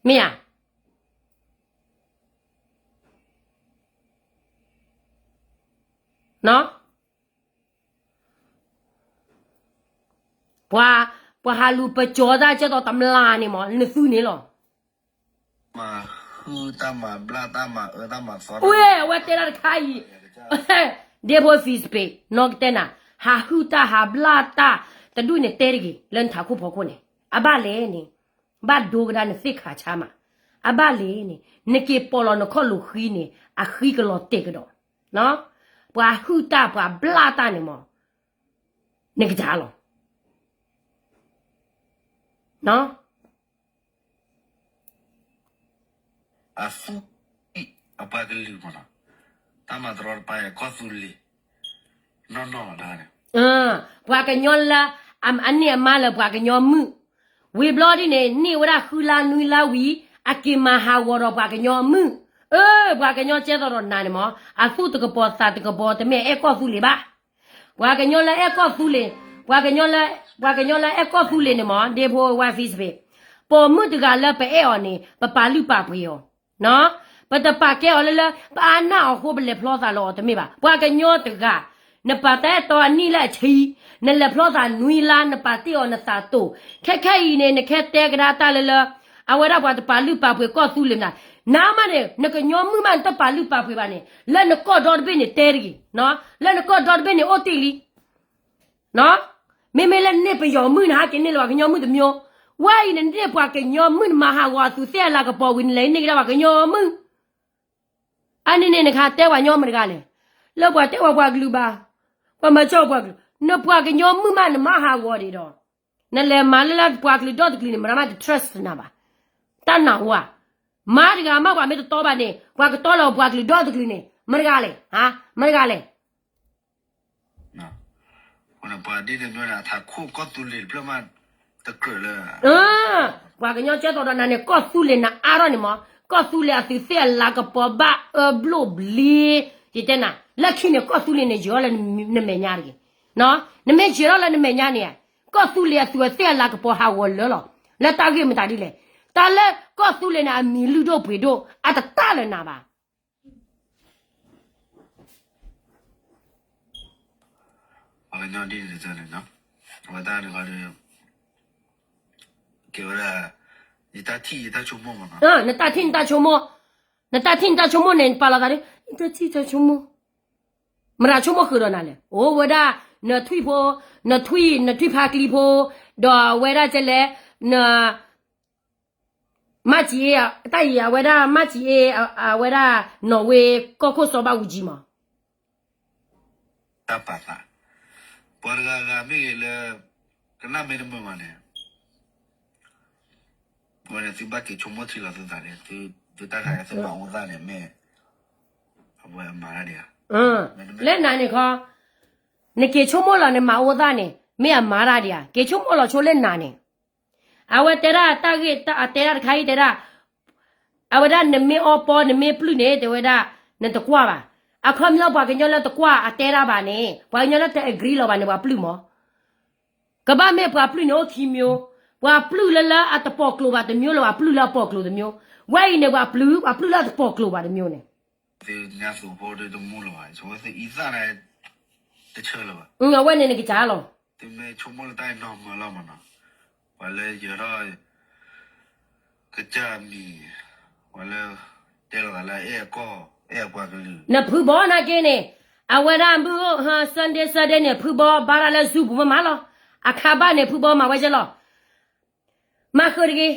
မ့ၢ်ဧါ. ပှၤဟးလူၤပကၠီၤတၢ်ကဲသိးတမျးန့ၣ်မး နသုန့ၣ်လီၤ. ဝဲတဲဒၣ်တခါအံၤ, ဒ့ဖိ Facebook နီၢ်ကတဲနၤ, ဟးဟုၣ်တၢ်ဟးဘျၣ်တၢ်တဒူၣ်န့ၣ်တဲတဂ့ၤ လၢနထးခိၣ်ဖီခိၣ်န့ၣ် အဘၣ်လဲၣ်န့ၣ်, ဘၣ်ဒိကဒါနသ့ၣ်ခးဆါမး, အဘၣ်လဲၣ်န့ၣ် နက့ၤပိာ်လီၤနခီၣ်လိာ်ဃံန့ၣ် အဃံကလီၤတဲာ်ကဒီး, ပှၤဟုၣ်တၢ်ပှၤဘျၣ်တၢ်န့ၣ်မး နကစၢ်လီၤ. အသူၣ်အပှၤကလုာ်မးနီၤ, တၢ်မၤတရီတပါကီၢ်သူလ့ၤ, နီၢ်နီၢ်လီၤတၢ်န့ၣ်, ပှၤကညီလၢ အန့ၢ်အမါလၢပှၤကညီမုၣ်, ဝံၤဘျီဒ်န့ၣ် န့ၢ်ဝဲဒၣ်ဃုလါနွံလါဝံၤ အက့ၤမၤဟးဂီၤဒီးပှၤကညီမုၣ်, အၢ ပှၤကညီကဲသိးဒီးနၤန့ၣ်မး အသူၣ်တကပီၤသးတကပီၤ တမ့ၢ်အဲၣ်ကီၢ်သူလ့ၤဘၣ်. ပှၤကညီလၢအဲၣ်ကီၢ်သူလ့ၤ, ပှၤကညီလၢ, ပှၤကညီလၢအဲၣ်ကီၢ်သူလ့ၤန့ၣ်မး ဒ့ဖိဝါ Facebook, ပိာ်မုၣ်တဂၤလၢပအဲၣ်အီၤန့ၣ် ပပာ်လုၢ်ပာ်ပှ့ၤအီၤ, ပတပာ်ကဲအီၤလၢလၢ ပအါနၢ်အီၤဃိပလဲၤဖျီသးလၢအီၤတမ့ၢ်ဘၣ်. ပှၤကညီတဂၤ, နပာ်တၢ်အဲၣ်တီအနံၣ်လၢအဆံ, နလဲၤဖျီသးနွံလါ နပာ်တ့ၢ်အီၤနသးတိာ်, ခဲခဲအံၤန့ၣ် နကတဲကဒါတၢ်လၢလၢ အဝဲဒၣ်ပှၤတပာ်လုၢ်ပာ်ပှ့ၤကီၢ်သူလ့ၤမနၤ, နၤမးန့ၣ် နကညီမုၣ်မး နတပာ်လုၢ်ပာ်ပှ့ၤဘၣ်န့ၣ် လၢနကီၢ်ဒီတဘ့ၣ်န့ၣ်တဲတဂ့ၤ, လၢနကီၢ်ဒီတဘ့ၣ်န့ၣ်အိၣ်တ့ၢ်လံ မ့မ့ၢ်လၢနန့ၢ်ပယီၤမုၣ် နဟးက့ၤန့ၢ်လၢပှၤကညီမုၣ်တမံၤ, ဝဲအံၤန့ၣ် နန့ၢ်ပှၤကညီမုၣ် နမၤဟးဂီၤအသူးသ့ၣ်အလၤကပီၤဝံၤ နလဲၤန့ၢ်ကဒါပှၤကညီမုၣ်, အန့ၣ်န့ၣ် နကတဲပှၤညီမတဂၤလဲၣ်, လၢပှၤတဲပှၤပှၤကလုာ်ဘၣ်, ပှၤမၤစၢၤပှၤကလုာ်, နပှၤကညီမုၣ်မး နမၤဟးဂီၤဒံးဒီး, နလဲၤမၤလၢလၢပှၤကလုာ်ဒီတကလုာ်န့ၣ် မတၤမးတ trust နၤဘၣ်, တၢ်နာ်ဝါ, မါတဂၤမး ပှၤမ့ၢ်တတီဘၣ်န့ၣ် ပှၤကတီလီၤပှၤကလုာ်ဒီတကလုာ်န့ၣ် မတဂၤလဲၣ်, မတဂၤလဲၣ် ပှၤကညီကဲသိးဒီးနၤန့ၣ် ကီၢ်သူလ့ၤနအါထီၣ်န့ၣ်မး, ကီၢ်သူလ့ၤအသူးသ့ၣ်အလၤကပီၤဘၣ်အၢဘျိၣ်ဘျ့, ယတဲနၤ, လၢခံန့ၣ် ကီၢ်သူလ့ၤန့ၣ် ယံၤထီၣ်လၢနမဲာ်ညါတဂ့ၤ, နမ့ၢ်ယံၤထီၣ်လၢနမဲာ်ညါန့ၣ်, ကီၢ်သူလ့ၤအသူးအသ့ၣ်အလၤကပီၤဟးဂီၤလၢာ်လီၤ, လၢတၢ်ဂ့ၢ်မတၤဒ်လဲၣ်, တၢ်လၢကီၢ်သူလ့ၤန့ၣ် အမံၤလုၢ်ဒိၣ်ပှ့ၤဒိၣ် အတတၢ်လၢနၤဘၣ် ပှၤကညီဒ်န့ၣ်န့ၣ်, အဝဲတၢ်န့ၣ်ဃီဒီး, ကဲဝဲဒၣ်, ယတၢ်ထံၣ်ယတၢ်ဆိကမိၣ်မးနီၤ, နတၢ်ထံၣ်နတၢ်ဆိကမိၣ်, နတၢ်ထံၣ်နတၢ်ဆိကမိၣ်န့ၣ် နပာ်လီၤသးဒီး, ယတၢ်ထံၣ်တၢ်ဆိကမိၣ်, မတၤဆိကမိၣ်ဃုာ်ဒီးနၤလဲၣ်, အိၣ်ဝဲဒၣ်, နထွံၣ်ဖိ, နထွံၣ်, နထွံၣ်ဖါကျံဖိ, ဒီးအဝဲဒၣ်ကဲလဲၣ်, န မၢ်စံးအ့, တၢ်အံၤအဝဲဒၣ် မၢ်စံးအ့, အဝဲဒၣ် နီၣ်ဝ့ကီၢ်ခိၣ်စီၤဘၣ်အူကၠံမး, တၢ်ပာ်သး, ပှၤတဂၤဂၤမ့ၢ်ဂ့ၤလၢ ကနၣ်မ့ၢ်တမုာ်မးန့ၣ်, အဝဲန့ၣ်သုဘၣ်က့ၤဆိကမိၣ်ထံလီၤသုသးန့ၣ်, သုတၢ်ခါအံၤသုမၤအူသၣ်န့ၣ် မ့ၢ် အဝဲအမၤတၢ်ဒံးဧါ, လၢနၤန့ၣ်ခီ, နက့ၤဆိကမိၣ်လီၤနမၤအူသၣ်န့ၣ် မ့ၢ်အမၤတၢ်ဒံးဧါ, က့ၤဆိကမိၣ်လီၤဆိလၢနၤန့ၣ်, အဝဲတဲဒၣ်တၢ်ဂ့ၢ် အတဲဒၣ်တခါအံၤတဲဒၣ်, အဝဲဒၣ်နမ့ၢ်အီပီ နမ့ၢ်ပျုၢ်န့ၣ် တဲဝဲဒၣ် နတကွၢ်ဘၣ်. အခီပညီပှၤကညီလၢတကွၢ်အတဲတၢ်ဘၣ်န့ၣ် ပှၤကညီလၢတ agree လီၤဘၣ်န့ၣ် ပှၤပျုၢ်မး. ကဘၣ်မ့ၢ်ပှၤပျုၢ်န့ၣ်အိၣ်ခံမျိုး, ပှၤပျုၢ်လၢလၢအတပိာ်ကျိၤဘၣ်တမျိုးလၢၤဘၣ် ပှၤပျုၢ်လၢအပိာ်ကျိၤတမျိုး, ဝဲအံၤန့ၣ် ပှၤပျုၢ် ပှၤပျုၢ်လၢအတပိာ်ကျိၤဘၣ်တမျိုးန့ၣ် အဝဲန့ၣ်နကစၢ်လီၤ. နဖုဘီနာ်က့န့ၣ်, အဝဲဒၣ်မုၢ် Sunday Sunday န့ၣ် ဖုဘီဘါတၢ်လၢ Zoom ပူၤမးမးလီၤ. အခါဘၣ်န့ၣ် ဖုဘီမၤဝဲကဲလီၤ. မၤဃုာ်တဂ့ၤ,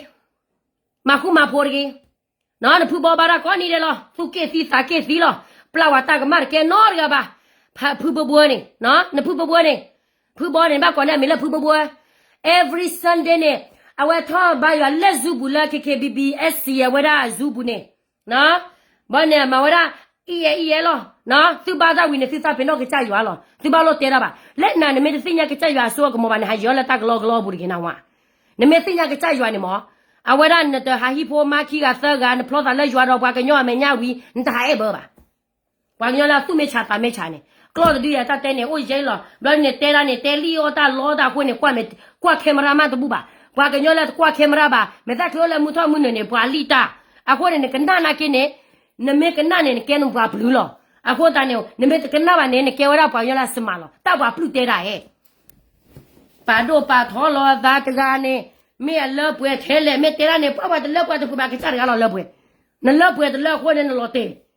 မၤဃူမၤဖိးတဂ့ၤ. နဖုဘီဘါတၢ်ကိးနံၤဒဲးလီၤ. သူၣ်က့ၣ်သံသးက့ၣ်သံလီၤ. ပျၢ်ဝဲတၢ်ကမၣ်တကဲနီတဂၤဘၣ်. ဖုဘိဘိန့ၣ်, နဖုဘိဘိန့ၣ်, ဖုဘီန့ၣ် ဘၣ်ကိးန့ၢ်အမံၤလၢဖုဘိဘိ. Every Sunday န့ၣ် အဝဲထီၣ်ဘါယွၤလၢ Zoom ပူၤလၢ K K B B S C အဝဲဒၣ် Zoom ပူၤန့ၣ် ဘီန့ၣ်မၤဝဲဒၣ် အံၤယဲအံၤယဲလီၤ. သုဘါတၢ်ဝံၤန့ၣ် သုသးပ့ၤနီၣ်ကစၢ်ယွၤလီၤ. သုဘၣ်လိၣ်တဲတၢ်ဘၣ်. လၢနၤနမ့ၢ်တသ့ၣ်ညါကစၢ်ယွၤအစိအကမီၤဘၣ်န့ၣ် ဟးယၢၤလၢတၢ်ကလီကလီပူၤတဂ့ၤနဝါ. နမ့ၢ်သ့ၣ်ညါကစၢ်ယွၤန့ၣ်မး, အဝဲဒၣ်နတဟးဟံၣ်ဖိမါခံဂၤသၢဂၤ နဖျီသးလၢယွၤဒီးပှၤကညီအမဲာ်ညါဝံၤ နတဟးအဲၣ်ဘၢဘၣ်. ပှၤကညီလၢအသူၣ်မ့ၢ်ဆးသးမ့ၢ်ဆးန့ၣ် ကျီၢ်တဒုယၤတၢ်တဲန့ၣ် အိၣ်ယဲလီၤ. ဘျီန့ၣ်တဲဒၣ်န့ၣ် တဲလံအီၣ်တၢ်လီတၢ်အဃိန့ၣ် ကွၢ် ကွၢ် camera မးတဘူၣ်ဘၣ်. ပှၤကညီလၢတကွၢ် camera ဘၣ် မဲာ်သၣ်ချ့အိၣ်လၢမုၢ်ထီၣ်မုၢ်နုာ်န့ၣ် ပှၤလံၣ်တၢ်. အဃိန့ၣ် နကနၣ်နာ်က့န့ၣ်, နမ့ၢ်ကနၣ်န့ၣ် နကဲနပှၤပျုၢ်လီၤ. အဃိသတးန့ၣ် နမ့ၢ်တကနၣ်ဘၣ်န့ၣ် နကဲဝဲဒၣ်ပှၤကညီလၢအစမးလီၤ. တၢ်ပှၤပျုၢ်တဲဒၣ်ဧါ ပာ်ဒိၣ်ပာ်ထီလီၤအသးတဂၤန့ၣ်, မ့ၢ်အလၢပှဲၤထဲလဲၣ်, မ့ၢ်တဲဒၣ်န့ၣ် ပှၤပှၤတလၢပှဲၤတပှဲၤဘၣ် ကစၢ်တဂၤလီၤလၢပှဲၤ. နလၢပှဲၤတလၢအဃိန့ၣ် နလီၤတဲာ်.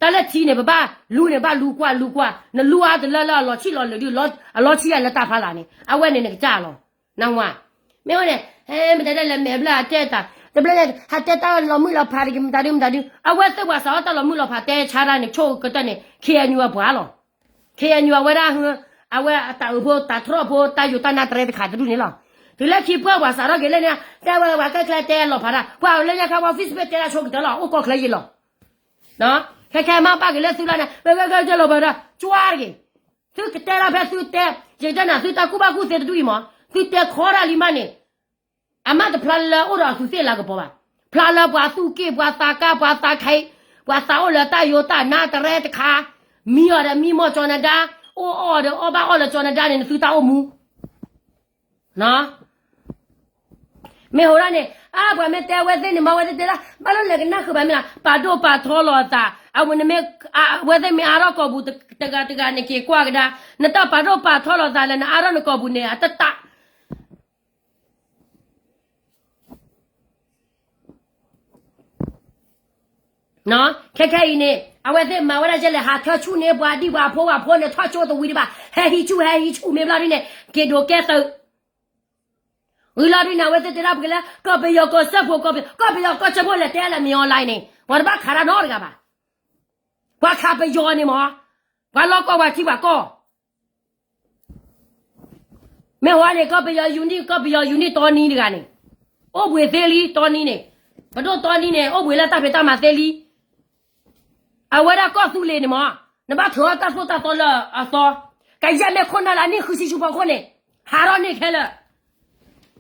တၢ်လၢထံန့ၣ် ပဘၣ်လူန့ၣ် ဘၣ်လူကွၢ်လူကွၢ်, နလူအါတလၢလၢအလီၤဆံၣ်လီၤလၢာ်ဒုး, အလီၤဆံၣ်ယၤလၢတၢ်ဖးလၢ်န့ၣ် အဝဲန့ၣ်နကစၢ်လီၤ. နဝါ, မ့ၢ်ဝဲန့ၣ်, ဟဲမ့ၢ်တဲဒၣ်လဲာ်မဲာ်ဘျၢအတဲတၢ်, တဘျီလဲၣ် ဟးတဲတၢ်လီၤမုၢ်လီၤဖးတဂ့ၤ မတၤဒုမတၤဒု, အဝဲသ့ၣ်ပှၤစးထီၣ်တၢ်လီၤမုၢ်လီၤဖးတဲဆါတၢ်န့ၣ် ဆိကတၢၢ်န့ၣ် ခ့ၣ်အဲၣ်ယူၣ် အပှၤလီၤ. ခ့ၣ်အဲၣ်ယူၣ် အဝဲဒၣ်, အဝဲအတၢ်အုးဖိ တၢ်ထီၣ်ဖိ တၢ်ယိာ်တၢ်နါတရဲတခါတဒူၣ်န့ၣ်လီၤ. တုၤလၢခံပှၢ်ပှၤစးထီၣ်က့ၤလၢန့ၣ် တဲဝဲပှၤကဲကျဲတဲလီၤဖးတၢ် ပှၤလၢညါခါပှၤ Facebook တဲဒၣ်ဆိကတၢၢ်လီၤ အိၣ်ကီၢ်ချၢယံၤလီၤ. ခဲခဲမ့ၢ်ဘၣ်က့ၤလၢသုလီၤန့ၣ် ပကဲကဲလီၤဖးတၢ် ကွၢ်တဂ့ၤ. သုကတဲဒၣ်ဖဲသုတဲ, ယတဲနၤ သုတၢ်ကူၣ်ဘၣ်ကူၣ်သ့တဒူၣ်အံၤမး, သုတဲခီဒၣ်လံမးန့ၣ် အမ့ၢ်တဖျါလၢအိၣ်ဒီးအသူးသ့ၣ်လၤကပီၤဘၣ်. ဖျါလၢပှၤသူၣ်က့ၣ် ပှၤသးကါ ပှၤသးခါ, ပှၤသးအိၣ်လၢတၢ်ယိာ်တၢ်နါတရဲတခါ, မံအီၤဒီးမံမီၢ်ကၠီနဒါ, အိၣ်အီၣ်ဒီးအီၣ်ဘၣ်အီၣ်လၢကၠီနဒါန့ၣ် နသုတၢ်အိၣ်မူ မ့ၢ်ဟိဒၣ်န့ၣ် အါ ပှၤမ့ၢ်တဲအဝဲသ့ၣ်န့ၣ် မ့ၢ်အဝဲသ့ၣ်တဲဒၣ် ဘၣ်လၢလဲၤကနၣ်ဃုာ်ဘၣ်မ့ၢ်လီၤ ပာ်ဒိၣ်ပာ်ထီလီၤအသး, အဝဲနမ့ၢ်, အဝဲသ့ၣ်မ့ၢ်အါထီၣ်ကီၢ်ပူၤတဂၤတဂၤန့ၣ် က့ၤကွၢ်ကဒါ, နတၢ်ပာ်ဒိၣ်ပာ်ထီလီၤသးလၢနအါထီၣ်နကီၢ်ပူၤန့ၣ် အတတၢ် ခဲခဲအံၤန့ၣ် အဝဲသ့ၣ်မၤဝဲဒၣ်ယဲလဲၣ် ဟးထၢဆူၣ်န့ၢ်ပှၤဒံၣ်ပှၤဖိ ပှၤဖိန့ၣ် ထီၣ်ကၠိတဝံၤဒံးဘၣ်, ဟဲဟံးဆူၣ် ဟဲဟံးဆူၣ်မ့ၢ်ဘျီဒ်န့ၣ် က့ၤဒိးကဲသုး, ဂုၤလီၤဒ်န့ၣ် အဝဲသ့ၣ်တဲဒၣ်ပကလဲၤ ကီၢ်ပယီၤကီၢ်စၢဖှိၣ် ကီၢ်ပယီၤကီၢ်စၢဖှိၣ်လဲၤတဲလၢမ့ၢ် online န့ၣ် ပှၤတဘၣ်ခးတၢ်နီတဂၤဘၣ်. ပှၤခးပယီၤန့ၣ်မး ပှၤလီၢ်ကီၢ်ပှၤထံပှၤကီၢ် မ့ၢ်ဝဲန့ၣ် ကီၢ်ပယီၤ unit ကီၢ်ပယီၤ unit တီနံတဂၤန့ၣ် အိၣ်ဘှံးသ့လံ တီနံန့ၣ်, ပဒိၣ်တီနံန့ၣ် အိၣ်ဘှံးလၢတၢ်ဖံးတၢ်မၤသ့လံ. အဝဲဒၣ်ကီၢ်သူလ့ၤန့ၣ်မး နဘၣ်ထုးအီၣ်တၢ်သိၣ်တၢ်သီလၢအသီ, ကယဲၢ်မ့ၢ်ခိၣ်နၢ်လၢအနံၣ်ဃုဆံဆူဖီခိၣ်န့ၣ် ဟးထီၣ်န့ၢ်ခဲလၢာ်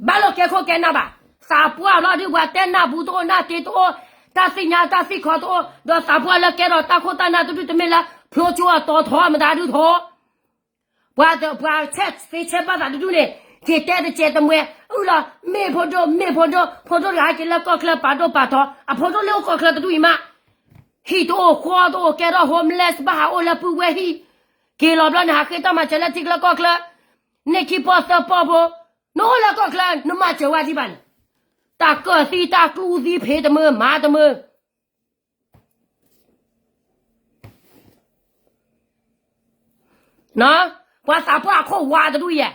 ဘၣ်လိာ်ကဲခိၣ်ကဲနၢ်ဘၣ်. သးပှၢ်ဘျီဒုး ပှၤတဲနၢ်ပူၤတအိၣ် နၢ်တ့တအိၣ် တၢ်သ့ၣ်ညါတၢ်သ့ၣ်ခီတအိၣ် ဒီးသးပှၢ်လၢကဲထီၣ်တၢ်ခိၣ်တၢ်နၢ်တဒူၣ် တမ့ၢ်လၢ ဖျိကၠိအတီၤထီၣ် မတၤဒုးထီၣ် ပှၤဆဲးသ့ဆဲးဘၣ်သးတဒူၣ်န့ၣ် က့ၤတဲတစဲးတမှဲ အုၣ်လီၤ မ့ၢ်ဖိဒိၣ် မ့ၢ်ဖိဒိၣ် ဖိဒိၣ်တဂၤဟဲက့ၤလၢကီၢ်ချၢပာ်ဒိၣ်ပာ်ထီ အဖိဒိၣ်လၢအိၣ်ကီၢ်ချၢတဒူၣ်အံၤမး ဟံၣ်တအိၣ်ဃီတအိၣ် ကဲထီၣ် homeless ဘၣ်ဟးအိၣ်လၢပုၢ်ဝဲၢ်ဟံၣ် က့ၤလီၤဘျီန့ၣ် ဟးဃ့တၢ်မၤစၢၤလၢထံချၢကီၢ်ချၢ န့ၢ်ခံပီၢ်သၢပီၢ်ဖိ နအိၣ်လၢကီၢ်ချၢ နမၤစၢၤဝဲဒံးဘၣ်န့ၣ် တၢ်ကၢၢ်သံတၢ်ကျူသံဖံးတမုာ်မၤတမုာ် ပှၤသးပှၢ်အခိၣ်ဝါတဒူၣ်ယဲၢ်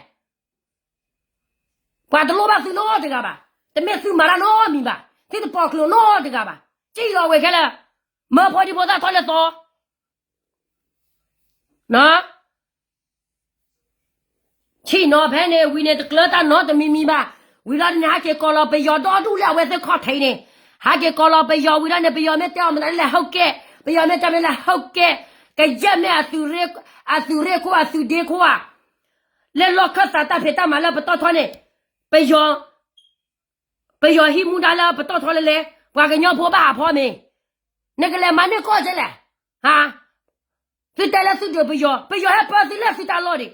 ပှၤတလိၣ်ဘၣ်သုနီတဂၤဘၣ်. တမ့ၢ်သုမၤတၢ်နီတမံၤဘၣ်. သုတပိာ်ကျိၤနီတဂၤဘၣ်. စံၣ်လီၤဝဲခဲလၢာ်. မၢဖိဒံဖိသၣ်ထီၣ်လၢသီ ဆံၣ်နီၤဖဲန့ၣ်ဝံၤန့ၣ် တကျၢၤတၢ်နီတမံၤမံၤဘၣ်. ဝံၤလီၤန့ၣ် ဟဲက့ၤကိးလီၤပယီၤဒီဒူၣ်လၢအဝဲသ့ၣ်ခီၣ်ထံးန့ၣ်. ဟဲက့ၤကိးလီၤပယီၤဝံၤလီၤန့ၣ် ပယီၤမ့ၢ်တဲအီၤမနုၤလဲၣ် ဟုတ်ကဲ့, ပယီၤမ့ၢ်တဲမနုၤလဲၣ် ဟုတ်ကဲ့. ကယဲၢ်မ့ၢ် အသုးရ့ၣ်ခိၣ် အသုးဒ့ခိၣ်ဧါ. လၢလီၢ်ခၢၣ်သးတၢ်ဖံးတၢ်မၤလၢပတီၢ်ထီန့ၣ် ပယီၤ ပယီၤဟံးမူဒါလၢပတီၢ်ထီလၢလဲၣ် ပှၤကညီဖိဘၣ်ဟးဖီမ့ၤ, နကလဲၤမၤန့ၢ်ကီၢ်ကဲလဲၣ်, ဟါ, သုတဲလၢသုဒုးပယီၤ, ပယီၤဟဲပၢသုလၢသုတၢ်လီၢ်ဒံး.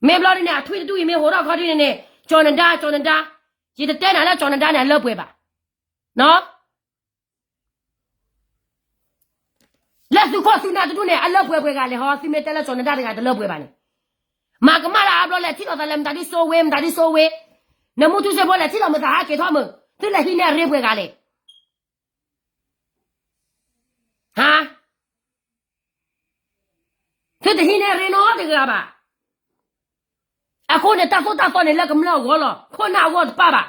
မ့ၢ်ဘျီဒ်န့ၣ် အထွံၣ်တဒူၣ်အံၤမ့ၢ်ဟိးထီၣ်ခီဒ်န့ၣ်န့ၣ် ကၠီၤနဒါ ကၠီၤနဒါ, ယတတဲနၤလၢကၠီၤနဒါန့ၣ် အလၢပှဲၤဘၣ်, နီၤ လၢသုခိၣ်သုနၢ်တဒူၣ်န့ၣ် အလၢပှဲၤပှဲၤဂၤလဲၣ်ဟီ, သုမ့ၢ်တဲလၢကၠီၤနဒါတဂၤတလၢပှဲၤဘၣ်န့ၣ်, မၤကမၣ်လၢအဘျီလဲၤထံၣ်လိာ်သးလၢမတၤဒုစိဝ့ မတၤဒုစိဝ့, နမူထူစ့ဖိလဲၤထံၣ်လိာ်မသးဟးက့ၤထီၣ်မုၢ်, သုလဲၤဟံးန့ၢ်အရ့ပှဲၤဂၤလဲၣ်, ဟါ, သုတဟံးန့ၢ်အရ့နီတဂၤဘၣ်. အဃိန့ၣ် တၢ်သိၣ်တၢ်သီန့ၣ်လၢကမျၢၢ်အဂီၢ်လီၤ, ခိၣ်နၢ်အဂီၢ်တပၣ်ဘၣ်.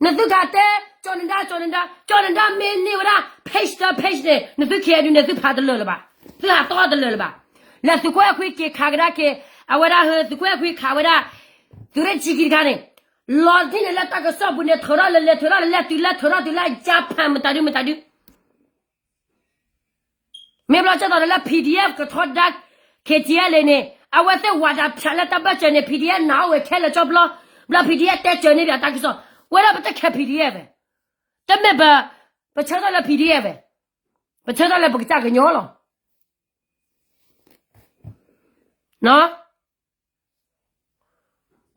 နသုကတဲ ကၠီၤနဒါ ကၠီၤနဒါ, ကၠီၤနဒါမ့ၢ်န့ၢ်ဝဲဒၣ် page တ page န့ၣ် နသု K N U န့ၣ် သုဖးတလၢာ်လၢၤဘၣ်, သုဟးသီတလၢာ်လၢၤဘၣ်. လၢသုးခိၣ်အဲၣ်ခွံက့ၤခးကဒါက့ၤ အဝဲဒၣ်ဟၢ သုးခိၣ်အဲၣ်ခွံခးဝဲဒၣ် သုးရ့ၣ်ဆံခံတခါန့ၣ်, လီၤတံၢ်န့ၣ်လၢတၢ်ကစီၣ်ပူၤန့ၣ် ထုးထီၣ်လၢလဲၤ ထုးထီၣ်လၢလဲၤ တုၤလၢထုးထီၣ်တုၤလၢ ယါဖၣ် မတၤဒု မတၤဒု မ့ၢ်ဘျီကဲသိးဒီးလၢ P D F ကထီဒါ K T L A န့ၣ် အဝဲသ့ၣ်ဝၤဒၣ်ဖၠးလၢတၢ်ဘၢၣ်စၢၤန့ၣ် P D F နာ်အိၣ်ဝဲခဲလၢာ်ကၠီဘျီ, ဘျီ P D F တဲစၢၤန့ၢ်ပၠးတၢ်ကစီၣ်, ဝဲဒၣ်ပတခဲ P D F, တမ့ၢ်ပ ပဆၢထၢၣ်လၢ P D F, ပဆၢထၢၣ်လၢပကစၢ်ကညီလီၤ.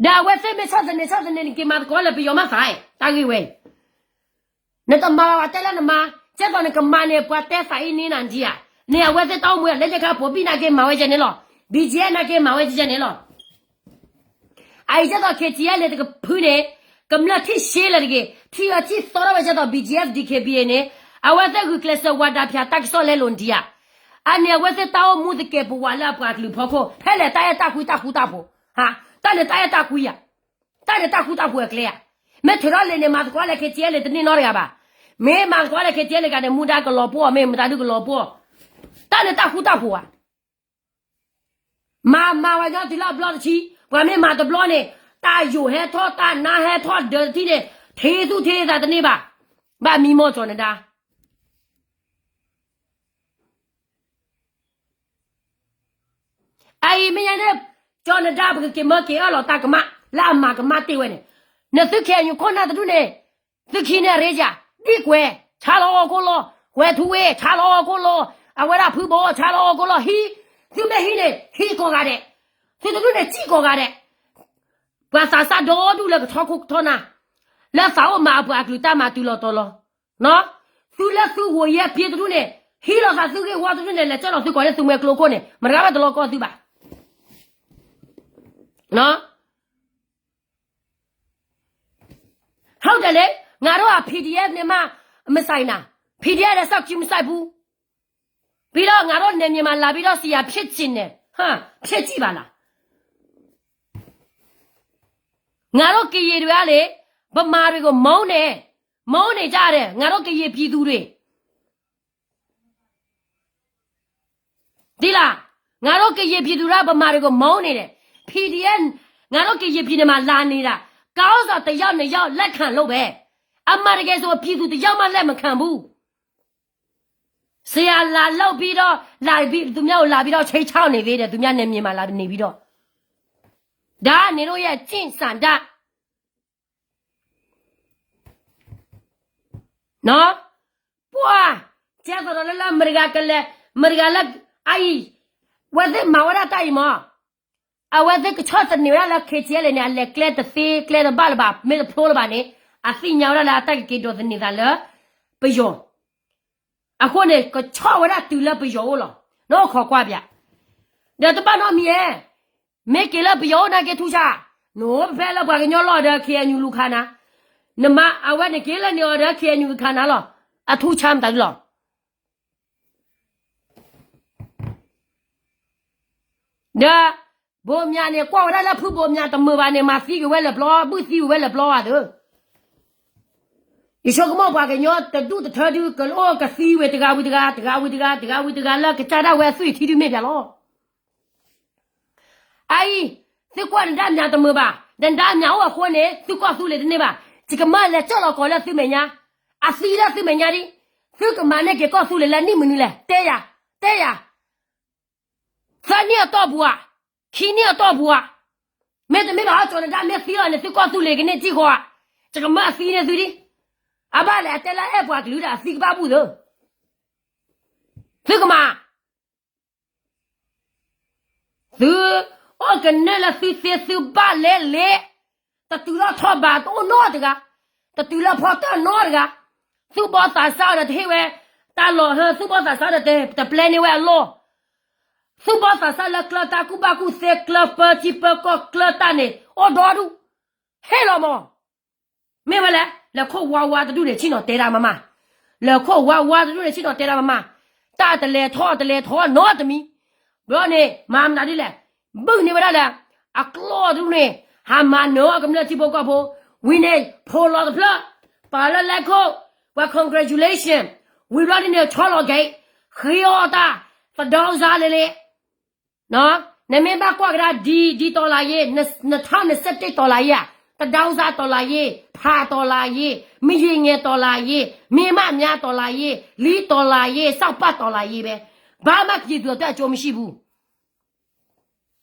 ဒီးအဝဲသ့ၣ်မ့ၢ်ဆီၣ်သနံးဆီၣ်သနံးန့ၣ် က့ၤမၤသကိးလၢပယီၤမးသး, တၢ်ဂ့ၢ်ဝဲအံၤ, နတမၤဘၣ်ဝဲတဲလၢနမၤ, ကဲသိးနကမၤန့ၣ် ပှၤတဲသးအံၤန့ၣ်နၤဒံးဧါ, န့ၣ်အဝဲသ့ၣ်တၢ်အိၣ်မူလၢညါခါ ပိာ်ဘံၣ်နာ်က့မၤဝဲကဲန့ၣ်လီၤ, B G F နာ်က့မၤဝဲကဲန့ၣ်လီၤ. အအံၤကဲသိး K T L A န့ၣ် တကဖုန့ၣ် ကမျၢၢ်ထံၣ်ရှဲလၢာ်တဂ့ၤ, ထံၣ်အီၤထံၣ်သီထီၣ်ဝဲကဲသိး B G F D K B A န့ၣ်, အဝဲသ့ၣ်ဂုာ်ကျဲးစၢးဝၤဒၣ်ဖၠးတၢ်ကစီၣ်လဲလိာ်ဒံးဧါ. အန့ၣ်အဝဲသ့ၣ်တၢ်အိၣ်မူသကဲးပဝးလၢအပှၤကလုာ်ဖီခိၣ် ဖဲလဲၣ်တၢ်အဲၣ်တၢ်ကွံတၢ်ဃူတၢ်ဖိး, ဟါ, တၢ်န့ၣ်တၢ်အဲၣ်တၢ်ကွံဧါ, တၢ်န့ၣ်တၢ်ဃူတၢ်ဖိးအကျဲဧါ. မ့ၢ်ထုးထီၣ်လံာ်န့ၣ် မၤသကိးလၢ K T L A တန့ၢ်နီတဂၤဘၣ်. မ့ၢ်မၤသကိးလၢ K T L A တဂၤန့ၣ် မူဒါကလီၤပှီၢ်, မ့ၢ်မတၤဒုကလီၤပှီၢ်, တၢ်န့ၣ်တၢ်ဃူတၢ်ဖိးဧါ. မၤမၤဝဲညီတုၤလၢအဘျီတဆံ, ပှၤမ့ၢ်မၤတဘျီန့ၣ် တၢ်ယိာ်ဟဲထီၣ် တၢ်နါဟဲထီၣ်ဒၢးတထံၣ်န့ၣ် ထံသူၣ်ထံသးတန့ၢ်ဘၣ်, ဘၣ်မံမီၢ်ကၠီၤနဒါ. အအံၤမ့ၢ်ညါန့ၣ် ကၠီၤနဒါ ပကက့ၤမၢက့ၤအၢၣ်လီၤတၢ်ကမၣ် လၢအမၤကမၣ်တ့ၢ်ဝဲန့ၣ်, နသုခဲအံၤခိၣ်နၢ်တဒူၣ်န့ၣ် သုခံန့ၣ်အရ့ယၤ, ဒ်ကွဲး ဆါလီၤအီၤခိၣ်လီၤ, ကွဲးထူဝ့ ဆါလီၤအီၤခိၣ်လီၤ, အဝဲဒၣ်ဖုဘီ ဆါလီၤအီၤခိၣ်လီၤ, ဟံး, သုမ့ၢ်ဟံးန့ၣ် ဟံးကိးဂၤဒဲး, သုတဒူၣ်န့ၣ်စံၣ်ကိးဂၤဒဲး, ပှၤသးစၢ်ဒီဒူၣ်လၢကထီခိၣ်ကထီနၢ်, လၢသးအိၣ်မၤအပှၤအကလုာ်တၢ်မၤတုၤလီၤတီၤလီၤ, သုလၢသုဂီၤယဲၢ်ပျ့တဒူၣ်န့ၣ်, ဟံးလီၤသးသုဂ့ၢ်ဝီတဒူၣ်န့ၣ် လဲၤကၢၢ်လီၤသုကိးလၢသုမှဲကျိခိၣ်န့ၣ် မတဂၤဘၣ်တလီကီၢ်သုဘၣ်. ဟုတ်တယ်လေ, ငါတို့က PDF နဲ့မှ မဆိုင်တာ, PDF လည်းစောင့်ကြည့်မဆိုင်ဘူး, ပြီးတော့ ငါတို့နယ်မြေမှာလာပြီးတော့ စစ်ရာဖြစ်ချင်တယ်, ဟမ်, ဖြစ်ကြည့်ပါလား. ငါတို့ကရင်တွေကလေ, ဗမာတွေကိုမုန်းတယ်, မုန်းနေကြတယ်, ငါတို့ကရင်ပြည်သူတွေ ဒီလား, ငါတို့ကရင်ပြည်သူတွေက ဗမာတွေကိုမုန်းနေတယ်, PDF ငါတို့ကရင်ပြည်နယ်မှာလာနေတာ, ခေါင်းဆောင်တစ်ယောက်နှစ်ယောက်လက်ခံလို့ပဲ, အမှန်တကယ်ဆိုပြည်သူတစ်ယောက်မှလက်မခံဘူး. ဆရာလာလုပ်ပြီးတော့, လာပြီး, သူများကိုလာပြီးတော့ ချိတ်ချောက်နေသေးတယ်, သူများနယ်မြေမှာလာနေပြီးတော့, ဒါကနင်တို့ရဲ့ကျင့်စံဒတ် နော်, ပှၤ, ကဲသိးဒီးလၢလၢမတဂၤကလဲၤ, မတဂၤလၢ, အအံၤ, ဝဲသ့ၣ်မၤဝဲဒၣ်တၢ်အံၤမး, အဝဲသ့ၣ်ကဆီၣ်သနံးဝဲဒၣ်လၢ KTLA န့ၣ် အလဲၤကျဲတသ့ ကျဲတဘၣ်လၢၤဘၣ် မ့ၢ်တဖျိလၢၤဘၣ်န့ၣ်, အသ့ၣ်ညါဝဲဒၣ်လၢအတၢ်ကက့ၤဒိးသန့ၤသးလၢပယီၤ အဃိန့ၣ် ကဆီၣ်ဝဲဒၣ်တုၤလၢပယီၤအိၣ်လီၤ. နီၢ်ခိးကွၢ်ပၠး, ဒီးတဘၣ်နီတမံၤဧဲ, မ့ၢ်က့ၤလၢပယီၤအိၣ်နာ်က့ထူၣ်ဆါ, နအိၣ်ဖဲလၢပှၤကညီလီၤဒီး KNU လူၤခးနၤ, နမါအဝဲန့ၣ်က့ၤလၢန့ၣ်အီၤဒီး KNU ကခးနၤလီၤ, အထူၣ်ဆါမတၤဒုလီၤ. ဒီး ဘိးမၠးန့ၣ် ကွၢ်ဝဲဒၣ်လၢဖုဘိးမၠးတမုာ်ဘၣ်န့ၣ် မၤသံက့ၤဝဲလၢပျီ, ဘုၣ်သံဝဲလၢပျီဘၣ်သု. ယဆိကမိၣ်ပှၤကညီတဒူၣ်တထၢဒု ကအိၣ်ကသံဝဲတဂၤဝံၤတဂၤ, တဂၤဝံၤတဂၤ, တဂၤဝံၤတဂၤလၢကစၢ်ဒၣ်ဝဲအသွံၣ်ထံဒုမ့ၢ်ပၠးလီၤ. အအံၤ, သုကွၢ်နဒါမၠးတမုာ်ဘၣ်, နဒါမၠးအိၣ်အဃိန့ၣ် သုကီၢ်သူလ့ၤတန့ၢ်ဘၣ်. ယကမၢလဲၤကၢၢ်လီၤကီးလၢသုမဲာ်ညါ, အသံလၢသုမဲာ်ညါဒ်, သုကမၤန့ၢ်က့ၤကီၢ်သူလ့ၤလၢနံၣ်မနုၤလဲၣ်, တဲယၤ, တဲယၤ. သၢနံၣ်အတီၢ်ပူၤဧါ, ခံနံၣ်အတီၢ်ပူၤဧါ, မ့တမ့ၢ်ဘၣ်ဟီကၠီၤနဒါ မ့ၢ်သံလီၤန့ၣ် သုကီၢ်သူလ့ၤကန့ၢ်တံၢ်ဃီဧါ, ယကမၢအသံန့ၢ်သုဒံး, အဘၣ်လဲၣ် အတဲလၢအဲၣ်ပှၤကလုာ်ဒီးအသံကဘၣ်ဘူၣ်သၢ, သုကမၤ သုအီၣ်ကနၢၣ်လၢသုသ့သုဘၣ်လဲၣ်လဲၣ်, တတုၤလၢထီၣ်ဘးတအိၣ်နီတဂၤ, တတုၤလၢဖီတၢၣ်နီတဂၤ, သူၣ်ဘီသးစၢ်ဒီးတဟ့ၣ်ဝဲတၢ်လီၢ်ဟၢ, သူၣ်ဘီသးစၢ်ဒီးတပျဲန့ၢ်ဝဲအလီၢ်, သူၣ်ဘီသးစၢ်လၢကျၢၤတၢ်ကူၣ်ဘၣ်ကူၣ်သ့ ကျၢၤပၢထံပၢကီၢ်ကျၢၤတၢ်န့ၣ် အိၣ်ဒီဒူၣ်, ဟ့ၣ်လီၤမး မ့ၢ်ဝဲလဲၣ်, လဲၤခိၣ်ဝါဝါတဒူၣ်န့ၣ် ဆ့ၣ်နီၤတဲဒၣ်မးမး, လဲၤခိၣ်ဝါဝါတဒူၣ်န့ၣ် ဆ့ၣ်နီၤတဲဒၣ်မးမး, တၢ်တလဲၤထီၣ်တလဲၤထီနီတမံၤ, ဘျီန့ၣ် မၤမနုၤဒ်လဲၣ်, ဘုၣ်န့ၢ်ဝဲဒၣ်လၢ အကျီၢ်တဒူၣ်န့ၣ် ဟးမၤနၢၤအီၤကမျၢၢ်ထံဖိကီၢ်ဖိ, ဝံၤန့ၣ် ဖိးလီၤတဖျၢၣ်, ပာ်လၢလဲခိၣ်, ပှၤ congratulation, ဝံၤဘျီဒ်န့ၣ် ဆီလီၤက့ၤ, ဃ့အီၣ်တၢ်, သဒၢစါလၢလ့ နမ့ၢ်ဘၣ်ကွၢ်ကဒါ ဒီ ဒီ တော်လှန်ရေး, နှစ်ထောင့်နှစ်ဆယ့်တစ် တော်လှန်ရေး, သဒၢစါ တော်လှန်ရေး, ဖး တော်လှန်ရေး, မယုၢ်ငယ် တော်လှန်ရေး, မင်းမမြ တော်လှန်ရေး, လီ တော်လှန်ရေး, စောက်ပတ် တော်လှန်ရေးပဲ, ဘာမှပြည်သူအတွက်အကျိုးမရှိဘူး.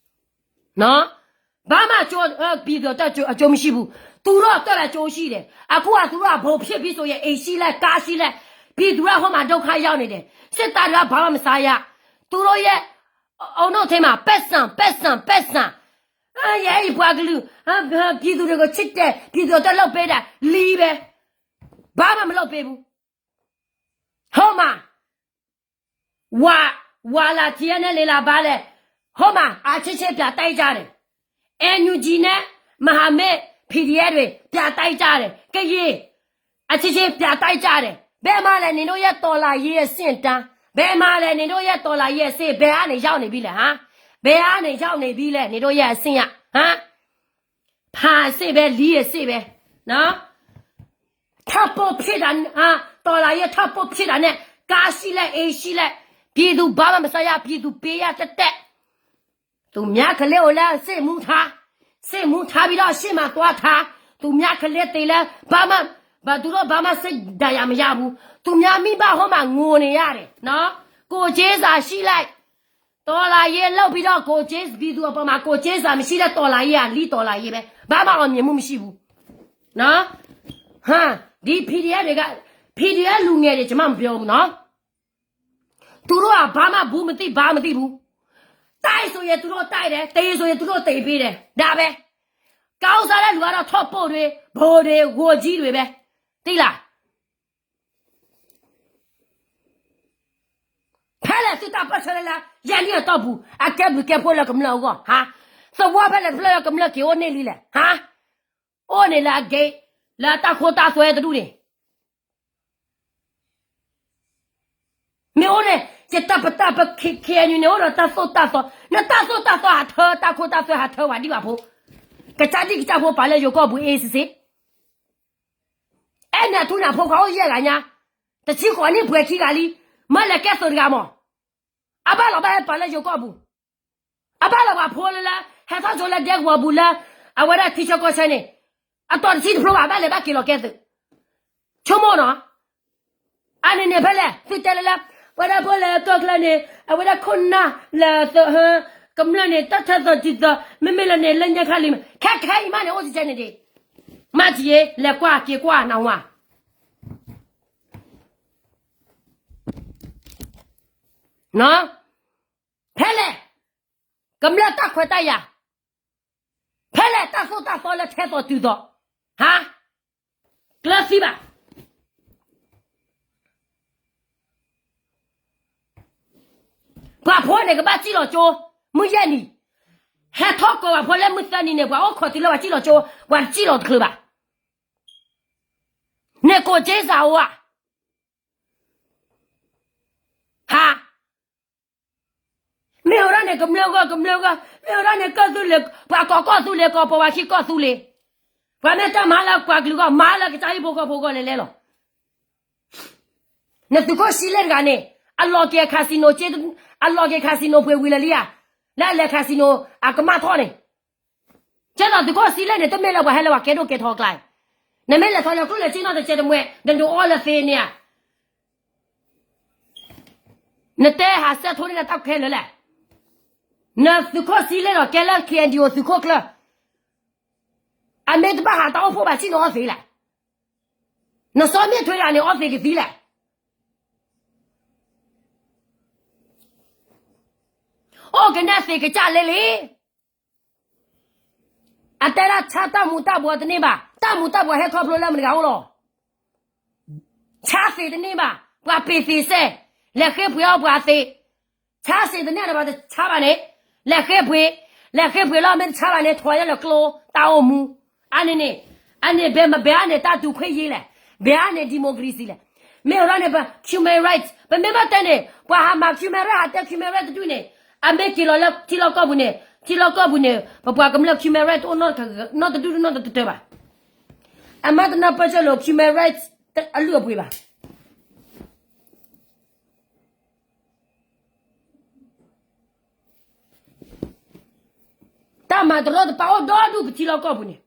ဘာမှအကျိုး, ပြည်သူအတွက်အကျိုးမရှိဘူး. သူတို့အတွက်အကျိုးရှိတယ်. အခုကသူတို့က ဗိုလ်ဖြစ်ပြီဆိုရင် အိမ်ရှိလဲ, ကားရှိလဲ, ပြည်သူကဟိုမှာဒုက္ခရောက်နေတယ်. စစ်သားတွေက ဘာမှမစားရ. သူတို့ရဲ့ အုံနောက်ထဲမှာ ပိုက်ဆံ, ပိုက်ဆံ, ပိုက်ဆံ. အဲ, ယအဲၣ်ပှၤကလုာ်, အဲ, အဲ, ပြည်သူတွေကိုချစ်တယ်, ပြည်သူအတွက်လုပ်ပေးတယ်, လီပဲ. ဘာမှမလုပ်ပေးဘူး. ဟုတ်မှာ. ဝါ, ဝါလၢ ထံယဲနဲၣ်လ့လၢ ဘါလဲၣ်, ဟုတ်မှာ, အချင်းချင်းပြန်တိုက်ကြတယ်. အဲနူဂျီ နဲ့ မဟာမိတ် ဖီဒီအက်ဖ် တွေ ပြန်တိုက်ကြတယ်. ကရင် အချင်းချင်း ပြန်တိုက်ကြတယ်. ဘယ်မှာလဲ နင်တို့ရဲ့ တော်လှန်ရေးအဆင့်အတန်း. ဘယ်မှာလဲ နင်တို့ရဲ့ တော်လှန်ရေးအဆင့်. ဘယ်ကနေ ရောက်နေပြီလဲ, ဟါ? ဘယ်ကနေ ရောက်နေပြီလဲ နင်တို့ရဲ့အဆင့်က, ဟါ? ဖးအဆင့်ပဲ, လီအဆင့်ပဲ. နော်. ထပ်ပိုဖြစ်တာ, အာ, တော်လှန်ရေး ထပ်ပိုဖြစ်တာနဲ့ ကားရှိလဲ, အိမ်ရှိလဲ, ပြည်သူဘာမှမစားရ, ပြည်သူပေးရတတ်တတ်. သူများကလေးကိုလည်း စစ်မှုထမ်း, စစ်မှုထမ်းပြီးတော့ ရှေ့မှာသွားထား, သူများကလေးသေလည်း ဘာမှ, ဘာ, သူတို့ဘာမှ စိတ်ဒဏ်ရာမရဘူး. သူများမိဘဟိုမှာ ငိုနေရတယ်, နော်. ကိုယ်ချင်းစာရှိလိုက်, တော်လှန်ရေးလုပ်ပြီးတော့ ကိုယ်ချင်း, ပြည်သူအပေါ်မှာ ကိုယ်ချင်းစာမရှိတဲ့ တော်လှန်ရေးက လီတော်လှန်ရေးပဲ, ဘာမှအောင်မြင်မှုမရှိဘူး. နော်. ဟမ်, ဒီ ဖီဒီအက်ဖ် တွေက, ဖီဒီအက်ဖ် လူငယ်တွေ ကျွန်မမပြောဘူးနော်. သူတို့က ဘာမှဘူးမသိ, ဘာမသိဘူး. တိုက်ဆိုရင် သူတို့တိုက်တယ်, သေဆိုရင် သူတို့သေပေးတယ်, ဒါပဲ. ကောင်းစားတဲ့လူကတော့ ထောက်ပို့တွေ, ဗိုလ်တွေ, ဝန်ကြီးတွေပဲ, သိလား. ဖဲလဲၣ်သုတၢ်ပၢၢ်ဆၢလၢ ယဲၢ်နံၣ်အတီၢ်ပူၤ အကဲဘျုးကဲဖှိၣ်လၢကမျၢၢ်အဂီၢ်, ဟါ? သဝီဖဲလဲၣ်တဖျၢၣ်လၢကမျၢၢ်က့ၤအိၣ်န့ၢ်လံလဲၣ်, ဟါ? အိၣ်န့ၣ်လၢအက့, လၢတၢ်ခိတၢ်သွဲတဒူၣ်န့ၣ် မ့ၢ်အိၣ်န့ၣ် ယတၢ်ပတၢ်ပ ခ့ၣ်အဲၣ်ယူၣ်န့ၣ် အိၣ်ဒီးတၢ်သိၣ်တၢ်သီ, နတၢ်သိၣ်တၢ်သီဟးထၢ, တၢ်ခိတၢ်သွဲဟးထၢဝဲဒံးဘၣ်ဖိ, ကစၢ်ဒံၣ်ကစၢ်ဖိပာ်လၢယိၤကီၢ်ပူၤ အေးစစ်စစ်, အဲၣ်နၤထူနၤဖိခွါအိၣ်ယဲၢ်ဂၤညါ, တဆံဃိးနံၣ်ပှဲၤခံဂၤလံ, မၢလဲၤကဲသုးတဂၤမး, အဘၣ်လီၤဘၣ်ဟဲပာ်လၢယိၤကီၢ်ပူၤ အဘၣ်လီၤပှၤဖိလၢလၢ ဟဲထီၣ်ဆိလၢဒဲကဝီၤပူၤလၢ အဝဲဒၣ်ထံဆၢကီၢ်ဆၢန့ၣ်, အတီၤတဆံတဖျိဘၣ် ဘၣ်လဲၤဘၣ်က့ၤလီၤကဲသုး, ဆိကမိၣ်နီၤ, အန့ၣ်န့ၣ်ဖဲလဲၣ် သုတဲလၢလၢ ပဝဲဒၣ်ဖိလဲၤကီၢ်ချၢန့ၣ် အဝဲဒၣ်ခိၣ်နၢ်လဲၤသဟၢ ကမျၢၢ်န့ၣ် တၢ်ထၢသီတံၤသီ မ့မ့ၢ်လၢန့ၣ် လၢညါခါလံ, ခဲခဲအံၤမးန့ၣ် အိၣ်စဲးန့ၣ်ဒံး, မၤတံၢ်ယ့ လဲၤကွၢ်က့ၤကွၢ်နဝၤ ဖဲလဲၣ်, ကမျၢၢ်တၢ်ခွဲးတၢ်ယာ်, ဖဲလဲၣ်တၢ်သိၣ်တၢ်သီလၢထဲသိးတုၤသိး, ဟါ, ကျၢၤသံဘၣ်. ပှၤဖိန့ၣ်ကဘၣ်စံၣ်လီၤကၠိ, မုၢ်ယဲၢ်နံၤ, ဟဲထီၣ်ကိးပှၤဖိလၢမုၢ်သၢနံၤန့ၣ် ပှၤအိၣ်ခိးတုၤလၢပှၤစံၣ်လီၤကၠိ, ပှၤတစံၣ်လီၤတချုးဘၣ်. န့ၣ်ကိးက့စးအိၣ်ဧါ, ဟါ မ့ၢ်ဝဲဒၣ်န့ၣ် ကမျၢၢ်ဂီၢ် ကမျၢၢ်ဂီၢ်, မ့ၢ်ဝဲဒၣ်န့ၣ် ကီၢ်သူလ့ၤ ပှၤကိးကီၢ်သူလ့ၤ ကိးပှၤဝဲခံကီၢ်သူလ့ၤ, ပှၤမ့ၢ်တၢ်မၤလၢပှၤကလုာ်ဂီၢ် မၤလၢကစၢ်ဟံၣ်ဖိဃီဖိဂီၢ်လဲၤလဲၤလီၤ. နသုးခိၣ်စံလ့ၣ်တဂၤန့ၣ် အလီၤက့ၤ casino, အလီၤက့ၤ casino ပှ့ၤဝံၤလၢာ်လံဧါ, လၢအလဲၤ casino အကမၣ်ထီၣ်န့ၣ် ကဲသိးသုးခိၣ်စံလ့ၣ်န့ၣ် တမ့ၢ်လၢပှၤဟဲလၢပှၤကဲဒိၣ်ကဲထီအကျါ, နမ့ၢ်လဲၤထီၣ်လၢကျိၣ်လၢစ့နီၣ်တစဲးတမှဲး နဒုးအီၣ်လၢသ့န့ၣ်ဧါ, နတဲဟးဆဲးထိန့ၢ်နတၢ်ခဲလၢာ်လဲၣ်, နသုးခိၣ်စံလ့ၣ်ဒီးကဲလၢ KNDO သုးခိၣ်ကျၢၢ်, အမ့ၢ်တဘၣ်ဟးတၢ်အိၣ်ဖှိၣ်ဘၣ် ဆ့ၣ်နီၤအီသံးလဲၣ်. နစီၤမ့ၢ်ထွဲတဂၤန့ၣ် အီသံးကသံလဲၣ်. အိၣ်ကနဲၣ်သံးကစၢ်လဲလဲၣ်. အတဲဒၣ်ဆါတၢ်မူၤတၢ်ဘှီးတန့ၢ်ဘၣ်, တၢ်မူၤတၢ်ဘှီးဟဲခီဖျိလၢမတၤတဂၤအိၣ်လီၤ. ဆါသံးတန့ၢ်ဘၣ်, ပှၤပ့ၤသံးစဲ, လဲၤဃ့ပှ့ၤအီၣ်ပှၤသံး, ဆါသံးတန့ၢ်န့ၣ် ပှၤတဆါဘၣ်န့ၣ်, လဲၤဃ့ပှ့ၤ, လဲၤဃ့ပှ့ၤလီၤ မ့ၢ်တဆါဘၣ်န့ၣ် ထွဲလၢကျိ တၢ်အိၣ်မူ, အန့ၣ်န့ၣ်, အန့ၣ်ဘဲမဘဲအန့ၣ် တၢ်တူၢ်ခွင့်ရေးလဲၣ်, ဘဲအန့ၣ် democracy လဲၣ်. မ့ၢ်အီၤဒၣ်န့ၣ် ပ human rights ပမ့ၢ်ဘၣ်တဲန့ၣ် ပှၤဟးမၤ human rights ဟးတဲ human rights တဒူၣ်န့ၣ်, အမ့ၢ်က့ၤလီၤလၢထံလီၢ်ကီၢ်ပူၤန့ၣ်, ထံလီၢ်ကီၢ်ပူၤန့ၣ် ပပှၤကမျၢၢ် human rights တအိၣ်နီတဒူၣ်နီတတၢၢ်ဘၣ်. အမါတနၢ်ပၢၢ်ဆၢလိာ် human rights အလုၢ်အပှ့ၤဘၣ်. တၢ်မၤတရီတပါအိၣ်ဒီဒူၣ် ပထံလီၢ်ကီၢ်ပူၤန့ၣ်,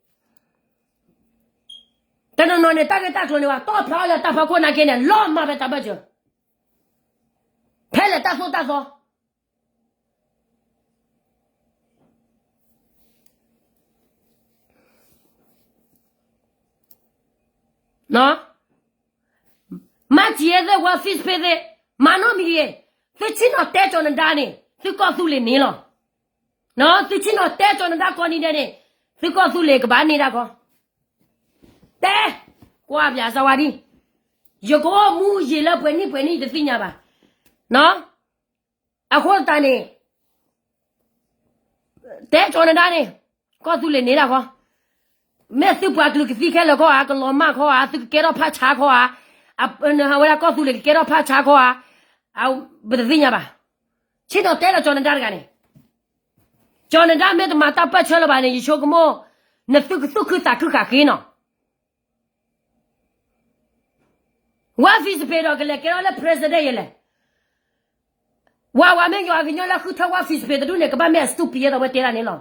တနီၤနီၤန့ၣ် တၢ်ဂ့ၢ်တၢ်ကျိၤန့ၣ် ပှၤတီၣ်ဖျါအီၤလၢတၢ်ဖီခိၣ်နာ်က့န့ၣ် လီၤမၢ်ဖဲတၢ်ဘၢၣ်စၢၤ, ဖဲလဲၣ်တၢ်သိၣ်တၢ်သီ မၤစၢၤသ့ၣ် ဝဲ Facebook သ့ၣ်, မၤနီတမံၤတဂ့ၤ. သုဆ့ၣ်နီၤတဲကၠီၤနဒါန့ၣ် သုကီၢ်သူလ့ၤန့ၣ်လီၤ. သုဆ့ၣ်နီၤတဲကၠီၤနဒါကိးနံၤဒဲးန့ၣ် သုကီၢ်သူလ့ၤကဘၣ်န့ၢ်တၢ်ကီ, တဲ, ကွၢ်ပၠးစၢဝါဒံ, ယကအိၣ်မူယံာ်လၢပှဲၤနံၣ်ပှဲၤနံၣ်တသ့ၣ်ညါဘၣ်. အဃိသတးန့ၣ် တဲကၠီၤနဒါန့ၣ် ကီၢ်သူလ့ၤန့ၣ်တၢ်ဃီ, မ့ၢ်သုပှၤကလုာ်ကသံခဲလၢာ်ခီဧါ, ကလီၤမၢ်ခီဧါ, သုကကဲထီၣ်ဖးဆါခီဧါ, အဝဲဒၣ်ကီၢ်သူလ့ၤကကဲထီၣ်ဖးဆါခီဧါ, ပတသ့ၣ်ညါဘၣ်. ဆ့ၣ်နီၤတဲလီၤကၠီၤနဒါတဂၤန့ၣ်, ကၠီၤနဒါမ့ၢ်တမၤတၢ်ပၢၢ်ဆၢလၢၤဘၣ်န့ၣ် ယဆိကမိၣ် နသုကသူၣ်ခုသးခုဃာ်ဃ့နီၤ. ဝါ Facebook ဒီးကလဲၤကဲထီၣ်လၢ president ယလဲၣ်. ဝၤဝၤမ့ၢ်ယွၤကညီလၢ ဃုထၢဝါ Facebook တဒူၣ်န့ၣ် ကဘၣ်မ့ၢ်အ stupid ယဲဒီးဝဲတဲဒၣ်န့ၣ်လီၤ.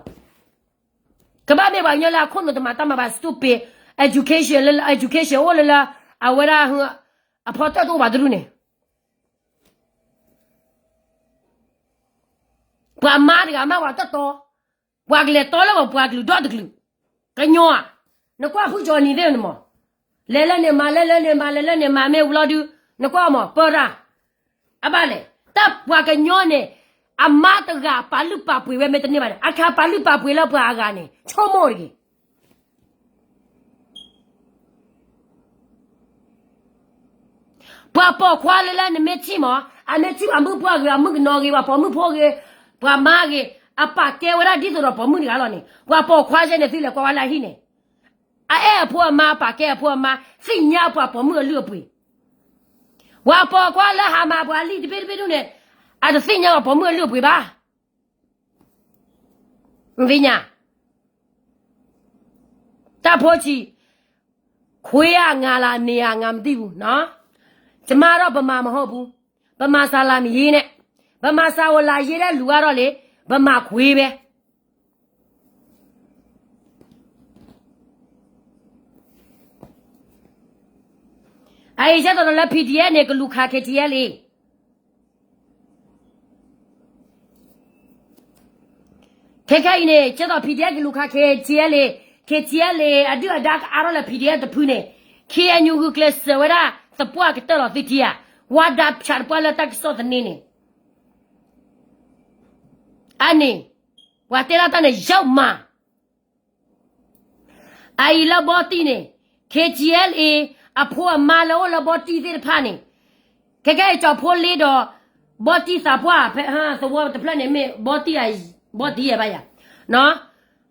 ကဘၣ်မ့ၢ်ပှၤကညီလၢအခိၣ်နူာ်တမၤတၢ်မၤဘၣ် stupid, education လၢ education အိၣ်လၢလၢ အဝဲဒၣ် အဖီတၢၣ်တအိၣ်ဘၣ်တဒူၣ်န့ၣ် ပှၤမါတဂၤမးပှၤတတီ, ပှၤကလဲၤတီလၢပှၤကလုာ်ဒီတကလုာ်, ကညီဧါ, နကွၢ်ဖုကၠီၤနံၤသ့ၣ်န့ၣ်မး, လဲၤလၢန့ၣ်မၤ လဲၤလၢန့ၣ်မၤ လဲၤလၢန့ၣ်မၤ မ့ၢ်ဝံၤလီၤဒုး, နကွၢ်မး ပၢတၢ်, အဘၣ်လဲၣ်, တၢ်ပှၤကညီန့ၣ် အမါတဂၤပာ်လုၢ်ပာ်ပှ့ၤဝဲမ့ၢ်တန့ၢ်ဘၣ်န့ၣ် အခါပာ်လုၢ်ပာ်ပှ့ၤလၢပှၤအဂၤန့ၣ် ဆိကမိၣ်တဂ့ၤ. ပှၤပိာ်ခွါလၢလၢနမ့ၢ်ထံၣ်မး, အမ့ၢ်ထံၣ်ပှၤမုၣ်ပှၢ်ဂ့ၤ, အမုၣ်ကနီၤဂ့ၤ, ပှၤပိာ်မုၣ်ဖိဂ့ၤ, ပှၤမါဂ့ၤ, အပာ်ကဲဝဲဒၣ်ဒ်သိးဒီးပိာ်မုၣ်တဂၤလီၤန့ၣ်, ပှၤပိာ်ခွါယဲန့ၣ် သုလဲၤကွၢ်ဝဲလၢအဟံၣ်န့ၣ်, အအဲၣ်အဖိအမါ, အပာ်ကဲအဖိအမါ, သ့ၣ်ညါပှၤပိာ်မုၣ်အလုၢ်အပှ့ၤ. ပှၤပိာ်ခွါလၢဟးမၤပှၤလံာ်တဘ့ၣ်တဘ့ၣ်ဒူၣ်န့ၣ်, အတသ့ၣ်ညါပှၤပိာ်မုၣ်အလုၢ်အပှ့ၤဘၣ်. သ့ၣ်ညါ, တၢ်ဖိဆံး, ခွေးအငါလား နေအငါမသိဘူးနော်, ကျမတော့ဗမာမဟုတ်ဘူး, ဗမာစာလာမရေးနဲ့, ဗမာစာကိုလာရေးတဲ့လူကတော့လေ, ဗမာခွေးပဲ. အအံၤ ဆဲသိးဒီးလၢ PDF န့ၣ် ကလူၤခး KTLA ခဲခဲအံၤန့ၣ် ကဲသိး PDF ကလူၤခး KTLA, KTLA အဒုၣ်အဒါကအါထီၣ်လၢ PDF တဖုန့ၣ်, KNU ဂုာ်ကျဲးစၢးဝဲဒၣ်သပှၢ်ကတၢၢ်လီၤသုထံဧါ, ဝါဒါဖၠးတပှၢ်လၢတၢ်ကစီၣ်သန့န့ၣ်, အန့ၣ်, ပှၤတဲဒၣ်တၢ်န့ၣ် ယဝ်ၣ်မး အအံၤလၢဘီတံၢ်န့ၣ်, KTLA အဖိအမါလၢအိၣ်လၢဘီတံၢ်သ့ၣ်တဖၣ်န့ၣ်, ခဲခဲအံၤကၠီၤဖိလ့ဒီး ဘီတံၢ်သးပှၢ်, သဝီတဖျၢၣ်န့ၣ်မ့ၢ် ဘီတံၢ်, ဘီတံၢ်ယဲဘၣ်ယၤ,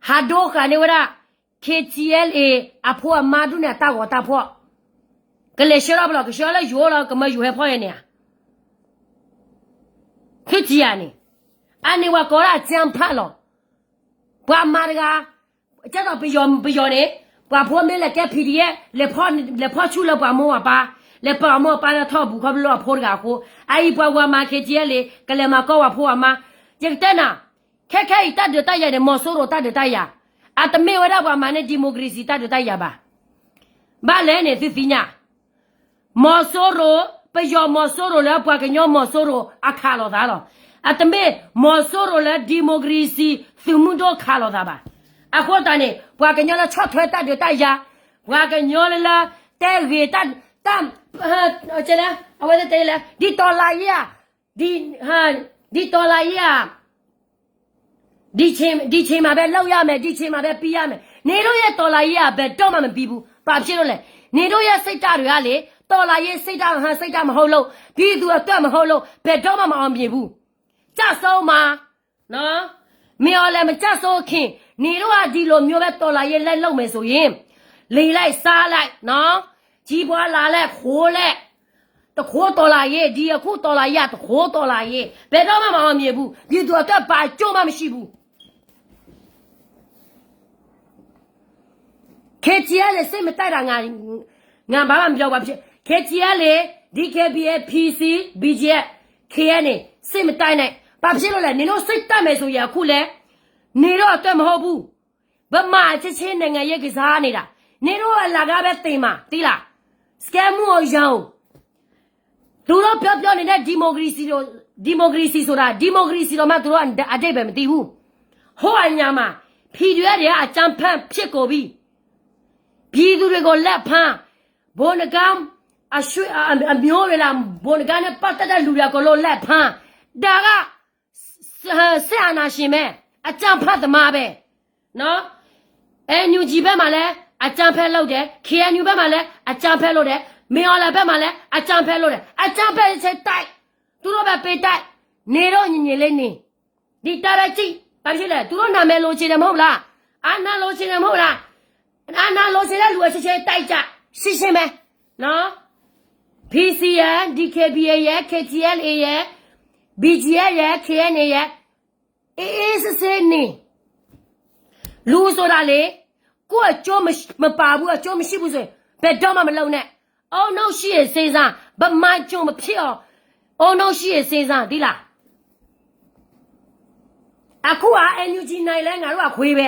ဟးဒိဃာ်န့ၢ်ဝဲဒၣ် KTLA အဖိအမါဒူၣ်န့ၣ် အတၢ်ဂီၤတၢ်ဖီၣ်, ကလဲၤဆှၢထီၣ်ပလီၢ်, ကဆှၢလၢယိၤလီၤ, ကမၢယိၤဟဲဖီၣ်ယဲန့ၣ်ဧါ. သုထံဧါန့ၣ်, အန့ၣ်ပှၤကိးဒၣ်အကၠၢဖးလီၤ. ပှၤမၤတဂၤ, ကဲသိးပယီၤန့ၣ်, ပှၤဖိမ့ၢ်လဲၤကဲ PDF, လဲၤဖီၣ်ဆူၣ်လၢပှၤမိၢ်ပှၤပၢ်, လဲၤပာ်အမိၢ်အပၢ်လၢထီၣ်ပူၤခီဖျိလၢအဖိတဂၤအဃိ, အအံၤပှၤဝၤမၤ KTLA ကလဲၤမၤကီၢ်ပှၤဖိအမါ, ယကတဲနၤ, ခဲခဲအံၤတၢ်ဒုးတၢ်ယၤန့ၣ် မီၤစိရိၤတၢ်ဒုးတၢ်ယၤ, အတမ့ၢ်ဝဲဒၣ်ပှၤမၤန့ၢ် democracy တၢ်ဒုးတၢ်ယၤဘၣ်. ဘၣ်လဲၣ်န့ၣ် သုသ့ၣ်ညါ မီၤစိရိၤ, ပယီၤမီၤစိရိၤလၢပှၤကညီမီၤစိရိၤအခးလိာ်သးလီၤ. အတမ့ၢ်မီၤစိရိၤလၢ democracy သုးမုၢ်ဒိၣ်ခးလိာ်သးဘၣ်. အဃိသတးန့ၣ် ပှၤကညီလၢဆီၣ်ထွဲတၢ်ဒုးတၢ်ယၤ, ပှၤကညီလၢလၢ တဲဂ့ၤတၢ်, တၢ်, အဝဲသ့ၣ်တဲလဲၣ် ဒ်တော်လှန်ရေးဧါ, ဒ်တော်လှန်ရေးဧါ, ဒီချိန်မှာပဲလုပ်ရမယ်, ဒီချိန်မှာပဲပြီးရမယ်, နင်တို့ရဲ့တော်လှန်ရေးက ဘယ်တော့မှမပြီးဘူး, ဘာဖြစ်လို့လဲ, နင်တို့ရဲ့စိတ်ဓာတ်တွေကလေ, တော်လှန်ရေးစိတ်ဓာတ်ဟန်စိတ်ဓာတ်မဟုတ်လို့, ပြည်သူအတွက်မဟုတ်လို့, ဘယ်တော့မှမအောင်မြင်ဘူး, ကျဆုံးမှာ နော်, မင်းအောင်လှိုင်မကျဆုံးခင် နင်တို့ကဒီလိုမျိုးပဲတော်လှန်ရေးလိုက်လုပ်မယ်ဆိုရင် လေလိုက်စားလိုက်နော်, ကြီးပွားလာလိုက်, ခိုးလိုက်, တခိုးတော်လှန်ရေး, ဒီအခုတော်လှန်ရေးက တခိုးတော်လှန်ရေး, ဘယ်တော့မှမအောင်မြင်ဘူး, ပြည်သူအတွက်ဘာအကျိုးမှမရှိဘူး. KTLA စစ်မတိုက်တာ ငါ, ငါဘာမှမပြောပါဘူး. KTLA, DKBA, PC, BGF, KNA စစ်မတိုက်နဲ့, ဘာဖြစ်လို့လဲ, နင်တို့စစ်တိုက်မယ်ဆိုရင်အခုလဲ, နင်တို့အတွက်မဟုတ်ဘူး, ဗမာချစ်ခြင်းနိုင်ငံရေးကစားနေတာ, နင်တို့အလကားပဲသေမှာ, သိလား, စကဲမူအောင်ရအောင် သူတို့ပြောပြောနေတဲ့ ဒီမိုကရေစီတို့, ဒီမိုကရေစီဆိုတာ, ဒီမိုကရေစီတော့မှသူတို့အဓိပ္ပာယ်မသိဘူး. ဟိုအညာမှာ PDF တွေကအကြမ်းဖက်ဖြစ်ကုန်ပြီ. ပြည်သူတွေကိုလက်ဖမ်း, ဗိုလ်နဂါးအဆွေ, အ, အ, အမျိုးတွေလား, ဗိုလ်နဂါးနဲ့ပတ်သက်တဲ့လူတွေအကုန်လုံးလက်ဖမ်း, ဒါက စစ်အာဏာရှင်ပဲ, အကြမ်းဖက်သမားပဲ, နော်, NUG ဘက်မှာလည်းအကြမ်းဖက်လုပ်တယ်, KNU ဘက်မှာလည်းအကြမ်းဖက်လုပ်တယ်, မင်းအောင်လှိုင်ဘက်မှာလည်းအကြမ်းဖက်လုပ်တယ်, အကြမ်းဖက်ချင်တိုက်, သူတို့ပဲပေးတိုက်, နေတော့ညီညီလေးနေ, ဒီတိုင်းပဲကြည့်, ဘာဖြစ်လဲ, သူတို့နာမည်လိုချင်တယ်မဟုတ်လား, အာဏာလိုချင်တယ်မဟုတ်လား, အာဏာလိုချင်တဲ့လူကချက်ချင်းတိုက်ကြ, ရှင်းရှင်းပဲ, နော်, PC ရယ်, DKBA ရယ်, KTLA ရယ်, BGF ရယ်, KNA ရယ်, အေးအေးဆေးဆေးနေ, လူဆိုတာလေ, ကိုယ့်အကျိုးမ, မပါဘူး, အကျိုးမရှိဘူးဆိုရင် ဘယ်တော့မှမလုပ်နဲ့, အောင်နှုတ်ရှိရင်စဉ်းစား, ဗမာကျွန်မဖြစ်အောင်, အောင်နှုတ်ရှိရင်စဉ်းစား, သိလား. အခုက NUG နိုင်လဲငါတို့အခွေးပဲ,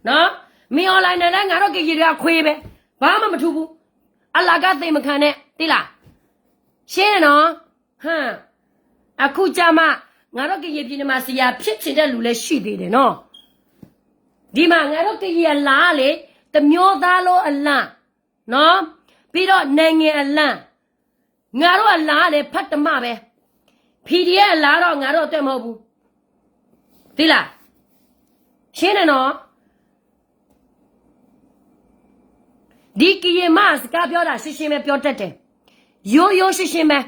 နော်, မင်းအောင်လှိုင်နိုင်လဲငါတို့ကရင်တွေအခွေးပဲ, ဘာမှမထူးဘူး, အလကားသေမခံနဲ့, သိလား. ရှင်းတယ်နော်, ဟမ်, အခုကျမှ ငါတို့ကရင်ပြည်နယ်မှာ ဆရာဖြစ်ချင်တဲ့လူလည်းရှိသေးတယ်နော်, ဒီမှာ ငါတို့ကရင်အလံာ်ကလေ, တစ်မျိုးသားလုံးအလံာ်, နော်, ပြီးတော့နိုင်ငံအလံာ်, ငါတို့အလံာ်ကလေ ဖတ်တမပဲ, PDF အလံာ်ကတော့ ငါတို့အတွက်မဟုတ်ဘူး, သိလား, ရှင်းတယ်နော်. ဒီကရင်မစကားပြောတာ ရှင်းရှင်းပဲပြောတတ်တယ်, ရိုးရိုးရှင်းရှင်းပဲ,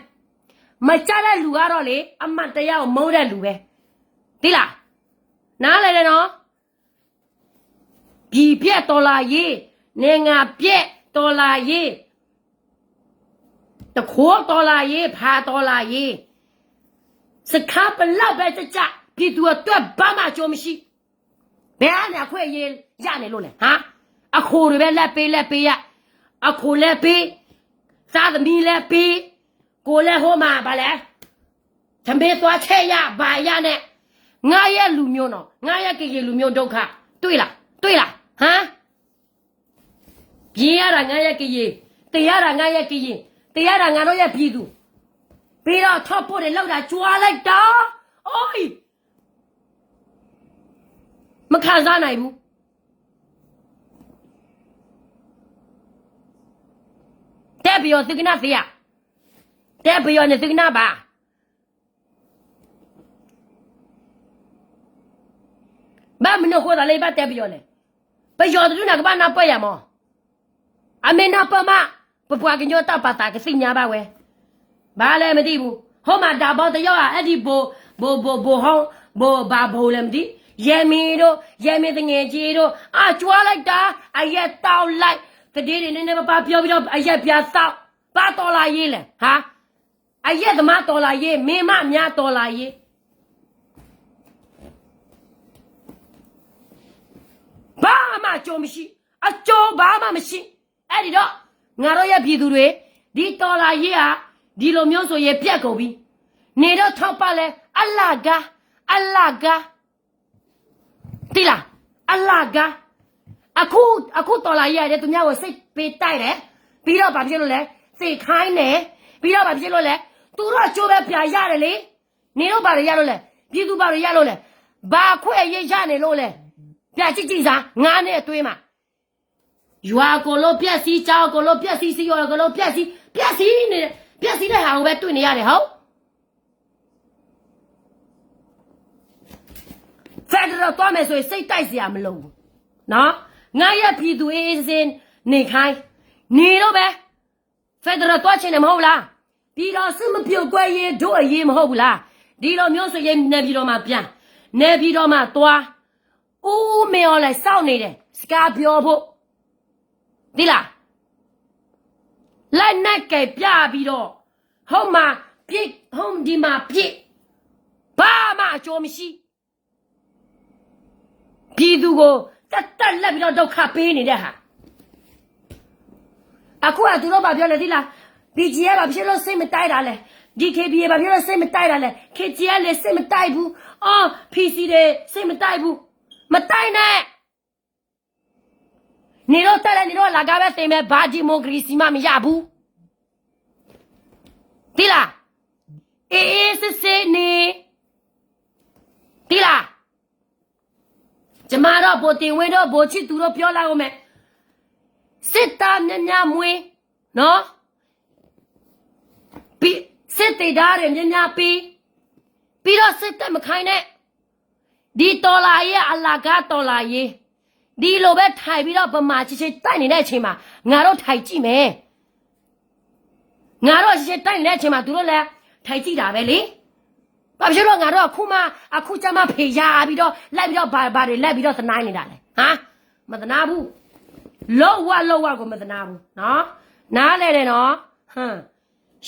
မကြိုက်တဲ့လူကတော့လေ အမှန်တရားကိုမုန်းတဲ့လူပဲ, သိလား, နားလည်တယ်နော်. ပြည်ပျက်တော်လှန်ရေး, နိုင်ငံပျက်တော်လှန်ရေး, တခိုးတော်လှန်ရေး, ဖါတော်လှန်ရေး, စခန်းဘယ်လောက်ပဲကျကျ, ပြည်သူအတွက်ဘာမှအကျိုးမရှိ. ဘယ်ကနေအခွင့်အရေးရနေလို့လဲ, ဟမ်, အခွန်တွေပဲလာပေး, လာပေးရ, အခွန်လာပေး, သားသမီးလာပေး, ကိုယ်လာဟိုမှာ, ဘာလဲ, ထမင်းသွားချက်ရ, ဘာရနဲ့, ငါ့ရဲ့လူမျိုးနော်, ငါ့ရဲ့ကရင်လူမျိုးဒုက္ခ, တွေ့လား, တွေ့လား, ဟမ်. ပြေးရတာ ငါ့ရဲ့ကရင်, သေရတာ ငါ့ရဲ့ကရင်, သေရတာ ငါတို့ရဲ့ပြည်သူ, ပြီးတော့ ထောက်ပို့တွေလုပ်တာ ကြွားလိုက်တာ, အိုး, မခံစားနိုင်ဘူး. တဲပယီၤသုကနၣ်သ့ဧါ, တဲပယီၤန့ၣ်သုကနၣ်ဘၣ်. ဘၣ်မနုၤအဃိသးလၢယဘၣ်တဲပယီၤလဲၣ်. ပယီၤတဒူၣ်န့ၣ် ကဘၣ်နၢ်ပၢၢ်ယၤမး. အမ့ၢ်နၢ်ပၢၢ်မး, ပပှၤကညီတၢ်ပာ်သးကသ့ၣ်ညါဘၣ်ဝဲ. ဘၣ်လဲၣ်မ့ၢ်တံၢ်ပူၤ, ဟိမးဒးဘီတယီၣ်ဧါ, အဲၣ်ဒိးဘိး, ဘိး, ဘိး, ဘိးဟီ, ဘိးဘၣ်ဘိးလဲၣ်မ့ၢ်တံၢ်, ယဲမ့ၢ်ဒိၣ်, ယဲမ့ၢ်သငယ်ချင်းတို့, အကြွားလိုက်တာ, အရက်တောက်လိုက်, သတင်းတွေနည်းနည်းပါးပါးပြောပြီးတော့ အရက်ပြားသောက်, ဘာတော်လှန်ရေးလဲ, ဟါ? အရက်သမားတော်လှန်ရေး, မင်းမများတော်လှန်ရေး. ဘာမှအကျိုးမရှိ, အကျိုးဘာမှမရှိ. အဲ့ဒီတော့, ငါတို့ရဲ့ပြည်သူတွေ, ဒီတော်လှန်ရေးဟာ, ဒီလိုမျိုးဆိုရင်ပျက်ကုန်ပြီ. နေတော့ထောက်ပံ့လဲ, အလကား, အလကား. သိလား, အလကား. အခု, အခုတော်လှန်ရေးကလည်း သူများကို စစ်ပေးတိုက်တယ်. ပြီးတော့ဘာဖြစ်လို့လဲ, သေခိုင်းတယ်. ပြီးတော့ဘာဖြစ်လို့လဲ, သူတို့အကျိုးပဲပြန်ရတယ်လေ. နင်တို့ဘာတွေရလို့လဲ, ပြည်သူဘာတွေရလို့လဲ, ဘာခွင့်အရေးရနေလို့လဲ. ပျက်စီးစံစါ ငါနဲ့အသွေးမှာ ရွာအကုန်လုံးပျက်စီး ကျောင်းအကုန်လုံးပျက်စီး ဆေးရုံအကုန်လုံးပျက်စီး ပျက်စီးနေ ပျက်စီးတဲ့ဟာကိုပဲတွေ့နေရတယ် ဟုတ် Federal သွားမယ်ဆိုရင် စိတ်တိုက်စရာမလိုဘူးနော် ငါရဲ့ပြည်သူအေးအေးဆေးဆေးနေခိုင်း နေလို့ပဲ Federal သွားချင်တယ်မဟုတ်လား ပြည်ထောင်စုမပြိုကွဲရေးတို့အရေးမဟုတ်ဘူးလား ဒီလိုမျိုးဆိုရင်နေပြည်တော်မှာပြန်နေပြည်တော်မှာသွား ဦးမင်းအောင်လှိုင်စောင့်နေတယ် စကားပြောဖို့ သိလား လက်နက်ကိုင်ပြပြီးတော့ ဟိုမှာပစ် ဟိုဒီမှာပစ် ဘာမှအကျိုးမရှိ ပြည်သူကို တပ်တပ်လက်ပြီးတော့ဒုက္ခပေးနေတဲ့ဟာ အခုကသူတို့ဘာပြောလဲသိလား BGF ဘာဖြစ်လို့စိတ်မတိုက်တာလဲ DKBA ဘာဖြစ်လို့စိတ်မတိုက်တာလဲ KTLA စိတ်မတိုက်ဘူးအော် PC တွေစိတ်မတိုက်ဘူး မတိုက်နဲ့ နေတော့တက်လဲနေတော့လာကားပဲသိမ်းမယ်ဘာ democracy မှမရဘူး သိလား အေးအေးဆေးဆေးနေ သိလား ကျမတော့ဗိုလ်တင်ဝင်းတို့ဗိုလ်ချစ်သူတို့ပြောလိုက်ဦးမယ်စစ်သားများများမွေးနော် စစ်သေတားတွေများများပေးပြီးတော့စစ်တပ်မခိုင်းနဲ့ဒီတော်လှန်ရေးအလကားတော်လှန်ရေးဒီလိုပဲထိုင်ပြီးတော့ဗမာချစ်ချစ်တိုက်နေတဲ့အချိန်မှာငါတို့ထိုင်ကြည့်မယ်ငါတို့ချစ်ချစ်တိုက်နေတဲ့အချိန်မှာသူတို့လည်းထိုင်ကြည့်တာပဲလေဘာဖြစ်လို့ငါတို့အခုမှအခုကျမှဖေရပြီးတော့လိုက်ပြီးတော့ဘာဘာတွေလိုက်ပြီးတော့သနားနေတာလဲဟာမသနာဘူးလောဝလောဝကိုမသနာဘူးနော်နားလဲတယ်နော်ဟမ်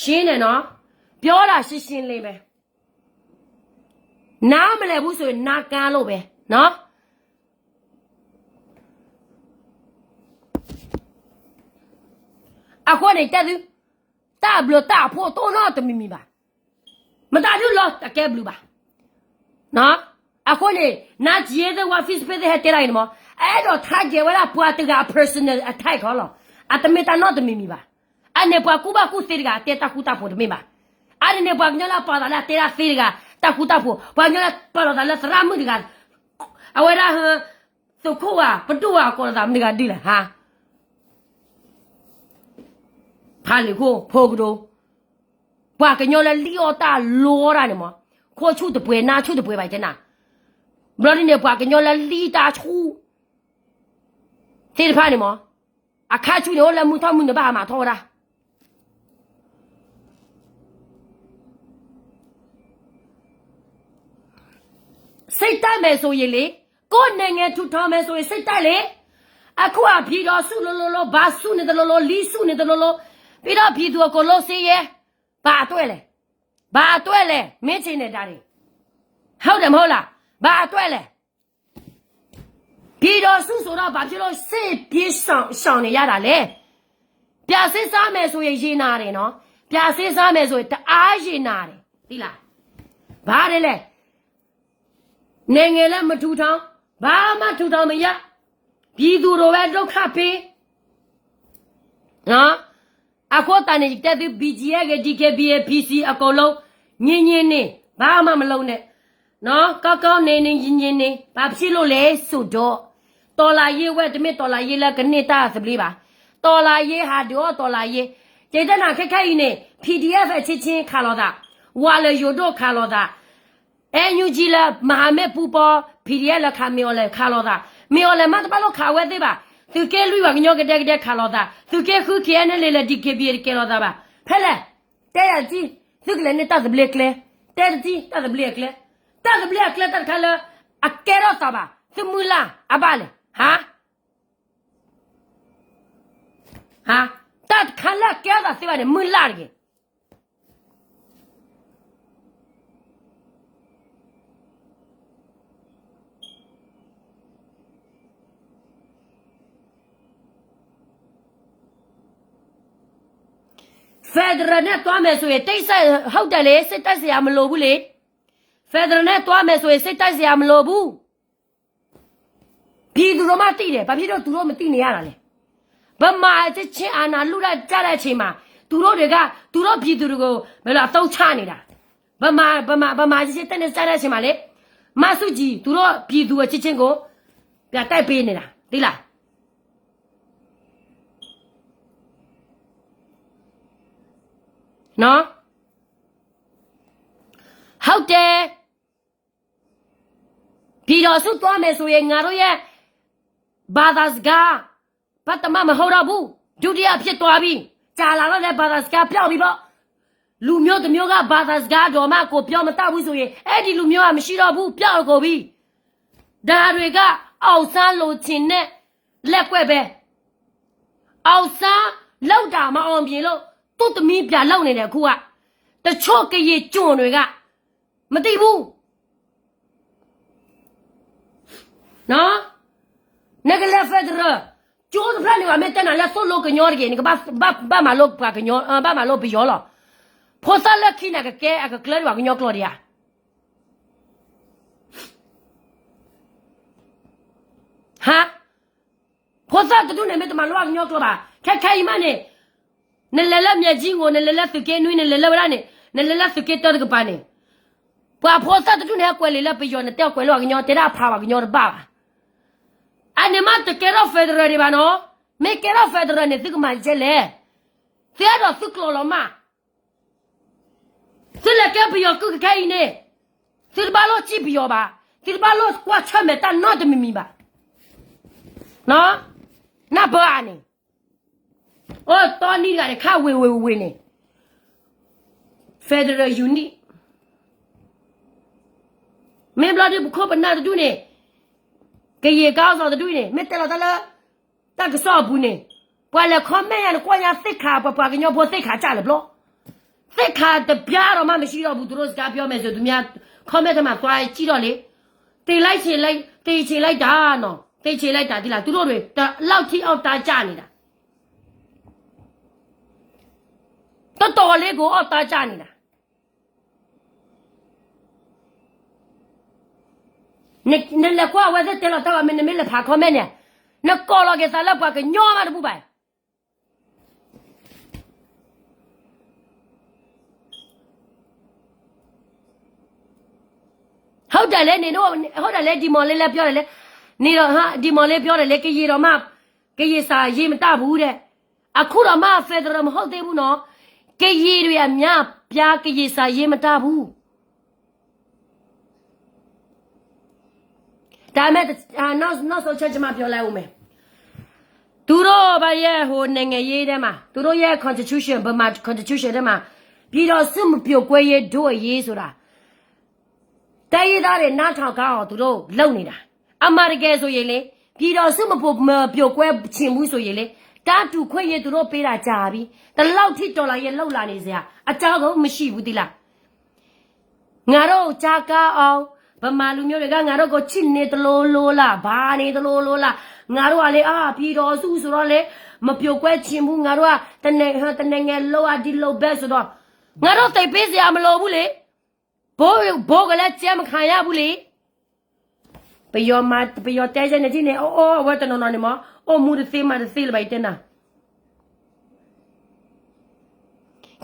ရှင်းတယ်နော်ပြောတာရှင်းရှင်းလေးပဲနားမလည်ဘူးဆိုရင်နားကန်းလို့ပဲနော်အဃိန့ၣ်တဲသူတၢ်ဘျုးတၢ်အဖိတိၢ်နီတမံၤမံၤဘၣ်မတၤဒုလီၤတကဲဘျုးဘၣ်အဃိန့ၣ် နာ်က့သ့ၣ်ဝါ Facebook သ့ၣ်ဟဲတဲဒၣ်အံၤန့ၣ်မး အဲၣ်ဒိး target ဝဲဒၣ်ပှၤတဂၤ personal attack ခီလီၤ အတမ့ၢ်တၢ်နီတမံၤမံၤဘၣ် အန့ၣ်ပှၤကူၣ်ဘၣ်ကူၣ်သ့တဂၤ တဲတၢ်ဃူတၢ်ဖိးတမ့ၢ်ဘၣ် အန့ၣ်န့ၣ်ပှၤကညီလၢပာ်သးလၢတဲဒၣ်သ့တဂၤ တၢ်ဃူတၢ်ဖိး ပှၤကညီလၢပာ်လီၤသးလၢသရၣ်မုၣ်တဂၤ အဝဲဒၣ် သုးခိၣ်ဝါ ပဒိၣ်ဝါကိးလီၤသးမုၣ်တဂၤဒ်လဲၣ်ဟါ ဖးလံာ်ခိၣ်ဖိကဒိ ပှၤကညီလၢလံၣ်အီၣ်တၢ်လီတၢ်န့ၣ်မး ခိၣ်ဆူၣ်တပှဲၤ နါဆူၣ်တပှဲၤဘၣ်ကနၣ် ဘျီဒ်န့ၣ် ပှၤကညီလၢလံၣ်တၢ်ဆူၣ် သ့ၣ်တဖၣ်န့ၣ်မး အခါဆူၣ်န့ၣ် အိၣ်လၢမုၢ်ထီၣ်မုၢ်နံၤဘၣ်ဟးမၤထီၣ်ဝဲဒၣ် စိတ်တိုက်မယ်ဆိုရင်လေ ကိုယ့်နိုင်ငံထူထောင်မယ်ဆိုရင်စိတ်တိုက်လေ အခုကပြည်တော်စုလိုလိုလို ဘာစုနေသလိုလို လီစုနေသလိုလို ပြီးတော့ပြည်သူအကုန်လုံးစည်းရဲ ဘာအတွက်လဲ ဘာအတွက်လဲ မင်းထင်နေတာတွေ ဟုတ်တယ်မဟုတ်လား ဘာအတွက်လဲ ပြည်တော်စုဆိုတော့ဘာဖြစ်လို့စစ်ပြေးရှောင်ရှောင်နေရတာလဲ ပြန်စဉ်းစားမယ်ဆိုရင်ရေနာတယ်နော် ပြန်စဉ်းစားမယ်ဆိုရင်တအားရေနာတယ်သိလားဘာတွေလဲ နိုင်ငံလည်းမထူထောင် ဘာမှထူထောင်မရ ပြည်သူတို့ပဲဒုက္ခပေးနော် အဃိသတးန့ၣ် ယကတဲသု BGF ဂ့ၤ DKBA PC အကုန်လုံး ငြိမ်ငြိမ်နေ ဘာမှမလုပ်နဲ့နော် ကောင်းကောင်းနေနေ ငြိမ်ငြိမ်နေ ဘာဖြစ်လို့လဲဆိုတော့ တော်လှန်ရေးဝဲ တမ့ၢ်တော်လှန်ရေးလၢကန့ၢ်တၢ်သဘျ့ဘၣ် တော်လှန်ရေးဟာဒီးတော်လှန်ရေး ယတဲနၤခဲခဲအံၤန့ၣ် PDF အချင်းချင်းခးလိာ်သး ဝါလၢယိၤဒိၣ်ခးလိာ်သး NUG လၢမဟာမိတ်ပူၤပီၤ PDF လၢခး မင်းအောင်လှိုင် ခးလိာ်သး မင်းအောင်လှိုင် မ့ၢ်တဘၣ်လိာ်ခးဝဲသ့ၣ်ဘၣ် သုးက့လွံၢ်ပှၤကညီကဒဲကဒဲခးလိာ်သး သုးက့ဃု KNLA လၢ DKBA တကဲလိာ်သးဘၣ် ဖဲလဲၣ် တဲယၤတက့ၢ် သုကလဲၤန့ၢ်တၢ်သဘျ့အကျဲ တဲတက့ၢ် တၢ်သဘျ့အကျဲ တၢ်သဘျ့အကျဲတၢ်တခါလၢ အကဲထီၣ်သးဘၣ် သုမုၢ်လၢ်အဘၣ်လဲၣ် ဟါ ဟါ တၢ်တခါလၢအကဲထီၣ်သးသ့ဘၣ်န့ၣ် မုၢ်လၢ်တဂ့ၤ Federal နဲ့သွားမယ်ဆိုရင် တိတ်ဆိတ် ဟုတ်တယ်လေ စိတ်တိုက်စရာမလိုဘူးလေ Federal နဲ့သွားမယ်ဆိုရင် စိတ်တိုက်စရာမလိုဘူး ပြည်သူတို့မှသိတယ် ဘာဖြစ်လို့သူတို့မသိနေရတာလဲ ဗမာအချင်းချင်း အာဏာလု ကြတဲ့အချိန်မှာ သူတို့တွေက သူတို့ပြည်သူတွေကို ဘယ်လိုအသုံးချနေတာ ဗမာ ဗမာ ဗမာအချင်းချင်း တက်နေကြတဲ့အချိန်မှာလေ မဆူကြည် သူတို့ပြည်သူအချင်းချင်းကို ပျးတဲပ့ၤန့ၣ်ဒၣ် သ့လၢ် ဟုတ်တယ် ပြည်ထောင်စုသွားမယ်ဆိုရင် ငါတို့ရဲ့ ဘာသာစကား ဘာသာမှာ မဟုတ်တော့ဘူး ဒုတိယအဖြစ်သွားပြီ ကြာလာတော့လည်း ဘာသာစကားပျောက်ပြီပေါ့ လူမျိုးတစ်မျိုးက ဘာသာစကားတော်မှ ကိုပြောမတတ်ဘူးဆိုရင် အဲ့ဒီလူမျိုးက မရှိတော့ဘူး ပျောက်ကုန်ပြီ ဒါတွေက အောင်ဆန်းလိုချင်တဲ့ လက်ကွက်ပဲ အောင်ဆန်း လုပ်တာမအောင်မြင်လို့ သူ့သမီးပြန်လုပ်နေတယ် အခုက တချို့ကရင်ကျွန်တွေက မသိဘူး နကလဲၤ federal ကၠိတဖျၢၣ်န့ၣ် ပှၤမ့ၢ်တဲနၤလၢ သိၣ်လိကညီတဂ့ၤ နကဘၣ်မၤလိပှၤကညီ ဘၣ်မၤလိပယီၤလီၤ ဖိသၣ်လၢခံန့ၣ် ကကဲအကကျၢၤဒံးဘၣ် ကညီကျိာ်ဒံးဧါ ဟါ ဖိသၣ်တဒူၣ်န့ၣ် မ့ၢ်တမၤလိဘၣ်ကညီကျိာ်ဘၣ် ခဲခဲအံၤမးန့ၣ် နလဲၤလၢ မြတ်ကြီးကို နလဲၤလၢသုးက့နွံ နလဲၤလၢဝဲဒၣ်န့ၣ် နလဲၤလၢသုးက့တၢတကပၤန့ၣ် ပှၤဖိသၣ်တဒူၣ်န့ၣ် ဟဲကွဲးလံာ်လၢပယီၤ နတဲအီၤကွဲးလၢပှၤကညီ တဲဒၣ်ဖးပှၤကညီတဘၣ်ဘၣ် အန့ၣ်မးတကဲထီၣ် federal ဒံးဘၣ်နီၤ မ့ၢ်ကဲထီၣ် federal န့ၣ် သုကမၤယဲလဲၣ် သုအဲၣ်ဒိးသုကျိာ်လီၤမး သုလဲၤကဲပယီၤကုၢ်ကခဲအံၤန့ၣ် သုတဘၣ်လိၣ်စံၣ်ပယီၤဘၣ် သုတဘၣ်လိၣ်ကွၢ်ဆၢၣ်မဲာ်တၢ်နီတမံၤမံၤဘၣ် နၢ်ပၢၢ်ဧါန့ၣ် အိၣ်တီနံၣ်တဂၤန့ၣ် ခးဝ့ၤဝ့ၤဝ့ၤန့ၣ် federal unit မ့ၢ်ဘျီဒုးပခိၣ်ပနၢ်တဒူၣ်န့ၣ် ကယံာ်ကါအီၣ်စီၤတဒူၣ်န့ၣ် မ့ၢ်တဲလီၤတၢ်လၢ တၢ်ကစီၣ်အပူၤန့ၣ် ပှၤလဲၤ comment ညါ နကွၢ်ညါသ့ၣ်ခါ ပှၤပှၤကညီဖိသ့ၣ်ခါကၢ်လၢၤဘျီ သ့ၣ်ခါတပျၢ်ဒီးမး မရှိတော့ဘူး သူတို့စကားပြောမယ်ဆို သူများ comment ထဲမှာ သွားကြည့်တော့လေ သေလိုက်ချင်လိုက် သေချင်လိုက်တာနော် သေချင်လိုက်တာ သီလၢ သူတို့တွေ ဒီလောက်ထိ အောင့်တၢ်စၢ်နေတာ တော်တော်လေးကို အောင့်တၢ်စၢ်နေတာ နလဲၤကွၢ်အဝဲသ့ၣ်တဲလီၤတၢ်ဂီၤမ့ၢ် နမ့ၢ်လဲၤဖး comment န့ၣ် နကိးလီၤက့ၤသးလၢပှၤကညီမးတဘူၣ်ဘၣ် ဟုတ်တယ်လေ နင်တို့ ဟုတ်တယ်လေ ဒီမော်လေးလည်းပြောတယ်လေ နေတော့ ဟာ ဒီမော်လေးပြောတယ်လေ ကရင်တော်မှ ကရင်စာရေးမတတ်ဘူးတဲ့ အခုတော့မှ federal မဟုတ်သေးဘူးနော် ကရင်တွေအများအပြား ကရင်စာရေးမတတ်ဘူး ဒါပေမဲ့ နောက်ဆုံးချက် ကျွန်မပြောလိုက်ဦးမယ် သူတို့ဘာရဲ့ဟိုနိုင်ငံရေးထဲမှာ သူတို့ရဲ့ constitution ဗမာ constitution ထဲမှာ ပြည်ထောင်စုမပြိုကွဲရေးဒို့အရေးဆိုတာ တိုင်းရင်းသားတွေနားထောင်ကောင်းအောင်သူတို့လုပ်နေတာ အမှန်တကယ်ဆိုရင်လေ ပြည်ထောင်စုမပြိုကွဲချင်ဘူးဆိုရင်လေ တန်းတူခွင့်ရေးသူတို့ပေးတာကြာပြီ ဒီလောက်ထိတော်လှန်ရေးလုပ်လာနေစရာအကြောင်းကိုမရှိဘူးသီလၢ ငါတို့ကြားကောင်းအောင် ဗမာလူမျိုးတွေက ငါတို့ကိုချစ်နေသလိုလိုလား ဘာနေသလိုလိုလား ငါတို့ကလေ အာ ပြည်ထောင်စုဆိုတော့လေ မပြိုကွဲချင်ဘူး ငါတို့က တနံၤ တနံၤငယ်လုံးက ဒီလိုပဲဆိုတော့ ငါတို့သိပ်ပေးစရာမလိုဘူးလေ ဘိုး ဘိုးကလည်း ကြဲမခံရဘူးလေ ပယီၤမၤ ပယီၤတဲယဲန့ၣ်ထံၣ်န့ၣ် အိၣ်အိၣ်အဝဲတနီၤနီၤန့ၣ်မး အိၣ်မူတသ့မၤတသ့လၢၤဘၣ် ယတဲနၤ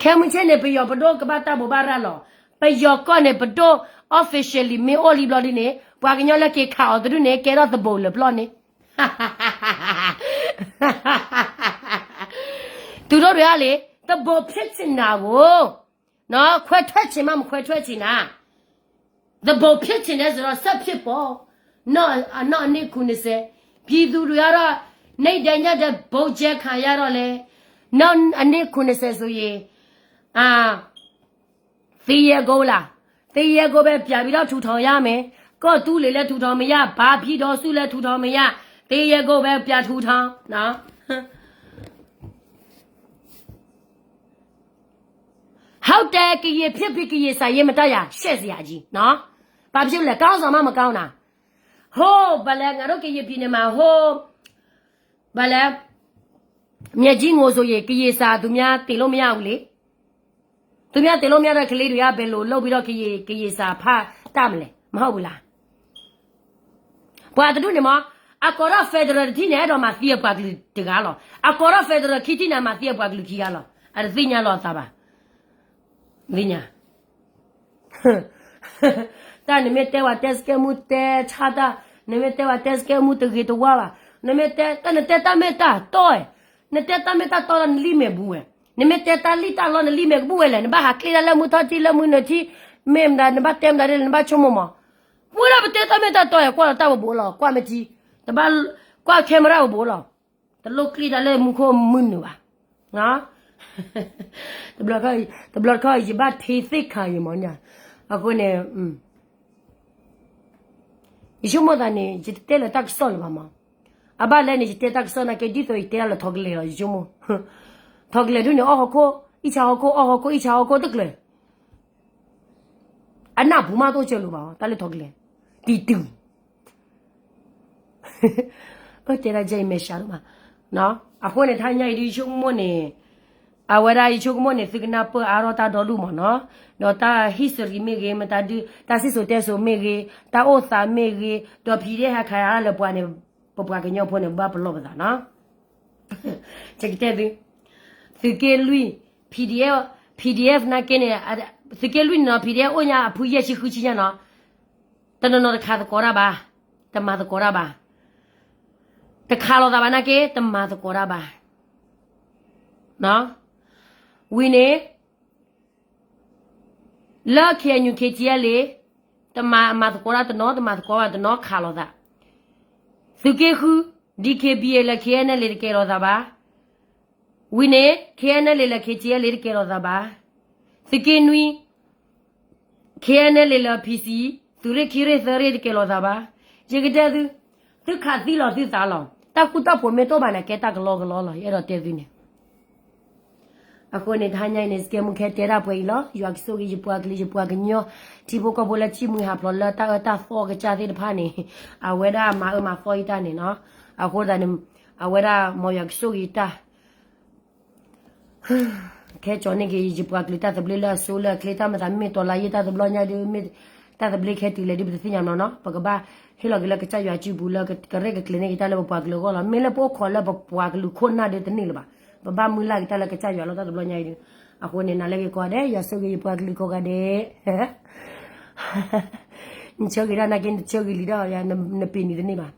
ခဲမုၢ်ဆ့ၣ်န့ၣ် ပယီၤပဒိၣ်ကဘၣ်တၢ်ဘိးဘၣ်ရၤလီၤ. ပယီၤကီၢ်န့ၣ် ပဒိၣ် officially မ့ၢ်အိၣ်လံဘျီဒ်န့ၣ် ပှၤကညီလၢက့ၤခးအီၤတဒူၣ်န့ၣ် ကဲထီၣ်သဘိးလၢပျီန့ၣ် သူတို့တွေကလေ သဘိုးဖြစ်ချင်တာကို နော် ခွဲထွက်ချင်မှ မခွဲထွက်ချင်တာ သဘိုးဖြစ်ချင်တယ်ဆိုတော့ ဆက်ဖြစ်ပေါ့ နောက် အနှစ် ခုနှစ်ဆယ် ပြည်သူတွေကတော့ နေ့တိုင်းညတိုင်း ဗုံးကြဲခံရတော့လေ နောက် အနှစ် ခုနှစ်ဆယ် ဆိုရင် အာ သေရဲကုန်းလား သေရဲကုန်းပဲ ပြန်ပြီးတော့ ထူထောင်ရမယ် ကော့တူးလေလည်း ထူထောင်မရ ဘာပြည်ထောင်စုလည်း ထူထောင်မရ သေရဲကုန်းပဲ ပြန်ထူထောင် နော် ဟုတ်တယ် ကရင်ဖြစ်ပြီး ကရင်စာရေးမတတ်ရ ရှက်စရာကြီးနော် ဘာဖြစ်လို့လဲ ကောင်းဆောင်မှ မကောင်းတာ ဟို ဘာလဲ ငါတို့ ကရင်ပြည်နယ်မှာ ဟို ဘာလဲ မြေကြီးငိုဆိုရင် ကရင်စာ သူများသင်လို့မရဘူးလေ သူများသင်လို့မရတော့ ကလေးတွေက ဘယ်လိုလုပ်ပြီးတော့ ကရင် ကရင်စာ ဖတ်တတ်မလဲ မဟုတ်ဘူးလား ပှၤတဒူၣ်န့ၣ်မး အကိးထီၣ် federal တထံၣ်န့ၣ် အဲၣ်ဒိးမၤသံအပှၤကလုာ်တဂၤလီၤ. အကိးထီၣ် federal ခံထံၣ်န့ၣ် မၤသံအပှၤကလုာ်ခံဂၤလီၤ. အတသ့ၣ်ညါလီၤအသးဘၣ်. သ့ၣ်ညါ တၢ်န့ၣ်မ့ၢ်တဲဝဲတဲစကဲမူတဲဆါတၢ် နမ့ၢ်တဲဝဲတဲစကဲမူတဂ့ၤတဝါဘၣ်. နမ့ၢ်တဲ နတဲတၢ်မ့ၢ်တၢ်တီဧါ. နတဲတၢ်မ့ၢ်တၢ်တီလီၤ နလံၣ်မဲာ်ဘူးဝဲ. နမ့ၢ်တဲတၢ်လံၣ်တၢ်လီ နလံၣ်မဲာ်ကဘူးဝဲလဲၣ်. နဘၣ်ဟးကျ့တၢ်လၢမုၢ်ထီၣ်တံၢ်လၢမုၢ်နုာ်ထံ မ့ၢ်မတၤ နဘၣ်တဲမတၤဒ်လဲၣ် နဘၣ်ဆိကမိၣ်မး. ဝဲဒၣ်ပတဲတၢ်မ့ၢ်တၢ်တီ ကွၢ်လီၤတၢ်ဘိးဘိးလီၤ ကွၢ်မ့ၢ်ထံ တဘၣ် ကွၢ် camera ဘိးဘိးလီၤ. တလိၣ်ကျ့တၢ်လၢမူခိၣ်မုၢ်နုာ်ဘၣ်. တဘျီတခီၣ် ယဘၣ်ထ့သ့ၣ်ခါယမီၤန့ၣ်. အဃိန့ၣ် ယဆိကမိၣ်သးန့ၣ် ယတတဲလၢၤတၢ်ကစီၣ်လၢၤဘၣ်မး. အဘၣ်လဲၣ်န့ၣ် ယတဲတၢ်ကစီၣ်နာ်က့ ဒ်သိးယတဲဒၣ်လၢထိးကလဲၤလီၤ ယဆိကမိၣ်. ထိးကလဲၤဒုးန့ၣ် အီၣ်ဟီၣ်ခိၣ် အံၣ်ဆါဟီၣ်ခိၣ် အီၣ်ဟီၣ်ခိၣ် အံၣ်ဆါဟီၣ်ခိၣ်တကျၢၤ အနၢ်ပူၤမးတအိၣ်စၢၤလိာ်ဘၣ် တၢ်လၢထိးကလဲၤ တံၤတုၤ အၢ တဲဒၣ်ယဲအံၤမဲာ်ဆှးဒိၣ်မး. အဃိန့ၣ် ထါညါအံၤဒုး ယဆိကမိၣ်န့ၣ် အဝဲဒၣ်ယဆိကမိၣ်န့ၣ် သုကနၢ်ပၢၢ်အါထီၣ်တၢ်ဒီဒူၣ်မးနီၤ. ဒီးတၢ် history မ့ၢ်ဂ့ၤ မတၤဒုး တၢ်စံၣ်စိၤတဲစိၤမ့ၢ်ဂ့ၤ တၢ်အိၣ်သးမ့ၢ်ဂ့ၤ ဒီး PDF ဟဲခးယၤလၢပှၤန့ၣ် ပပှၤကညီဖိန့ၣ် ဘၣ်ပလီၢ်ပသးနီၤ. ကတဲသု သုးက့လွံၢ် PDF PDF နာ်က့န့ၣ် သုးက့လွံၢ်န့ၣ်နီၤ PDF အိၣ်ညါအဖုယဲၢ်ဆံဃုဆံညါနီၤ. တနီၤနီၤတခးသကိးတၢ်ဘၣ်, တမၤသကိးတၢ်ဘၣ်, တခးလိာ်သးဘၣ်နာ်က့ တမၤသကိးတၢ်ဘၣ်. ဝံၤန့ၣ် လၢ KNU KTLA တမၤမၤသကိးတၢ်တနီၤ တမၤသကိးဘၣ်တနီၤ ခးလိာ်သး. သုးက့ဃု DKBA လၢ KNLA တကဲလိာ်သးဘၣ်. ဝံၤန့ၣ် KNLA လၢ KTLA တကဲလိာ်သးဘၣ်. သုးက့နွံ KNLA လၢ PC သုးရ့ၣ်ခံရ့ၣ်သၢရ့ၣ်တကဲလိာ်သးဘၣ်. ယကတဲသု, သုခးသံလီၤသုသးလီၤ. တၢ်ဃူတၢ်ဖိးမ့ၢ်တအိၣ်ဘၣ်န့ၣ် ကဲတၢ်ကလီကလီလီၤ ယအဲၣ်ဒိးတဲသုန့ၣ်. အဃိန့ၣ် တဟါညါအံၤန့ၣ် စကဲမူခဲတဲတၢ်ပှဲၤအံၤလီၤ. ယွၤကဆိၣ်ဂ့ၤယပှၤကလုာ်ယပှၤကညီ ထံဖိကီၢ်ဖိလၢထံၣ်မှံဟးဖျိးလၢတၢ်အၢတၢ်သီကစၢ်သ့ၣ်တဖၣ်န့ၣ် အဝဲဒၣ်မၤအၢမၤသီယတၢ်န့ၣ်နီၤ. အဃိသတးန့ၣ် အဝဲဒၣ်မ်ယွၤကဆိၣ်ဂ့ၤယတၢ် ခဲကၠီၤန့ၢ်က့ၤ ယပှၤကလုာ်တၢ်သဘျ့လၢအစိလၢအချ့ တၢ်မၤသးမ့ၢ်တီၤလၢယဲၢ်တၢ်တဘျီညါဒီး မ့ၢ်တၢ်သဘျ့ခဲတုၤလဲၣ်ဒ်ပတသ့ၣ်ညါနီၤနီၤ. ပကဘၣ်ဟ့ၣ်လီၤက့ၤလၢကစၢ်ယွၤစုပူၤလၢကရဲၣ်ကကျဲၤန့ၢ်က့ၤတၢ်လၢပပှၤကလုာ်အဂီၢ်လီၤ. မ့ၢ်လၢပအိၣ်ခိးလၢပပှၤကလုာ်ခိၣ်နၢ်ဒီးတန့ၢ်လၢၤဘၣ်. ပဘၣ်မုၢ်လၢ်က့ၤတၢ်လၢကစၢ်ယွၤလီၤတၢ်တဘျီညါအံၤဒီး. အဃိန့ၣ် နၤလၢဂ့ၤကိးဂၤဒဲး ယွၤဆိၣ်ဂ့ၤယပှၤကလုာ်ကိးဂၤဒဲး နဆၢဂ့ၤဒၣ်နာ်က့ နဆၢဂ့ၤလံဒီး နပ့ၤနံၤတန့ၢ်ဘၣ်.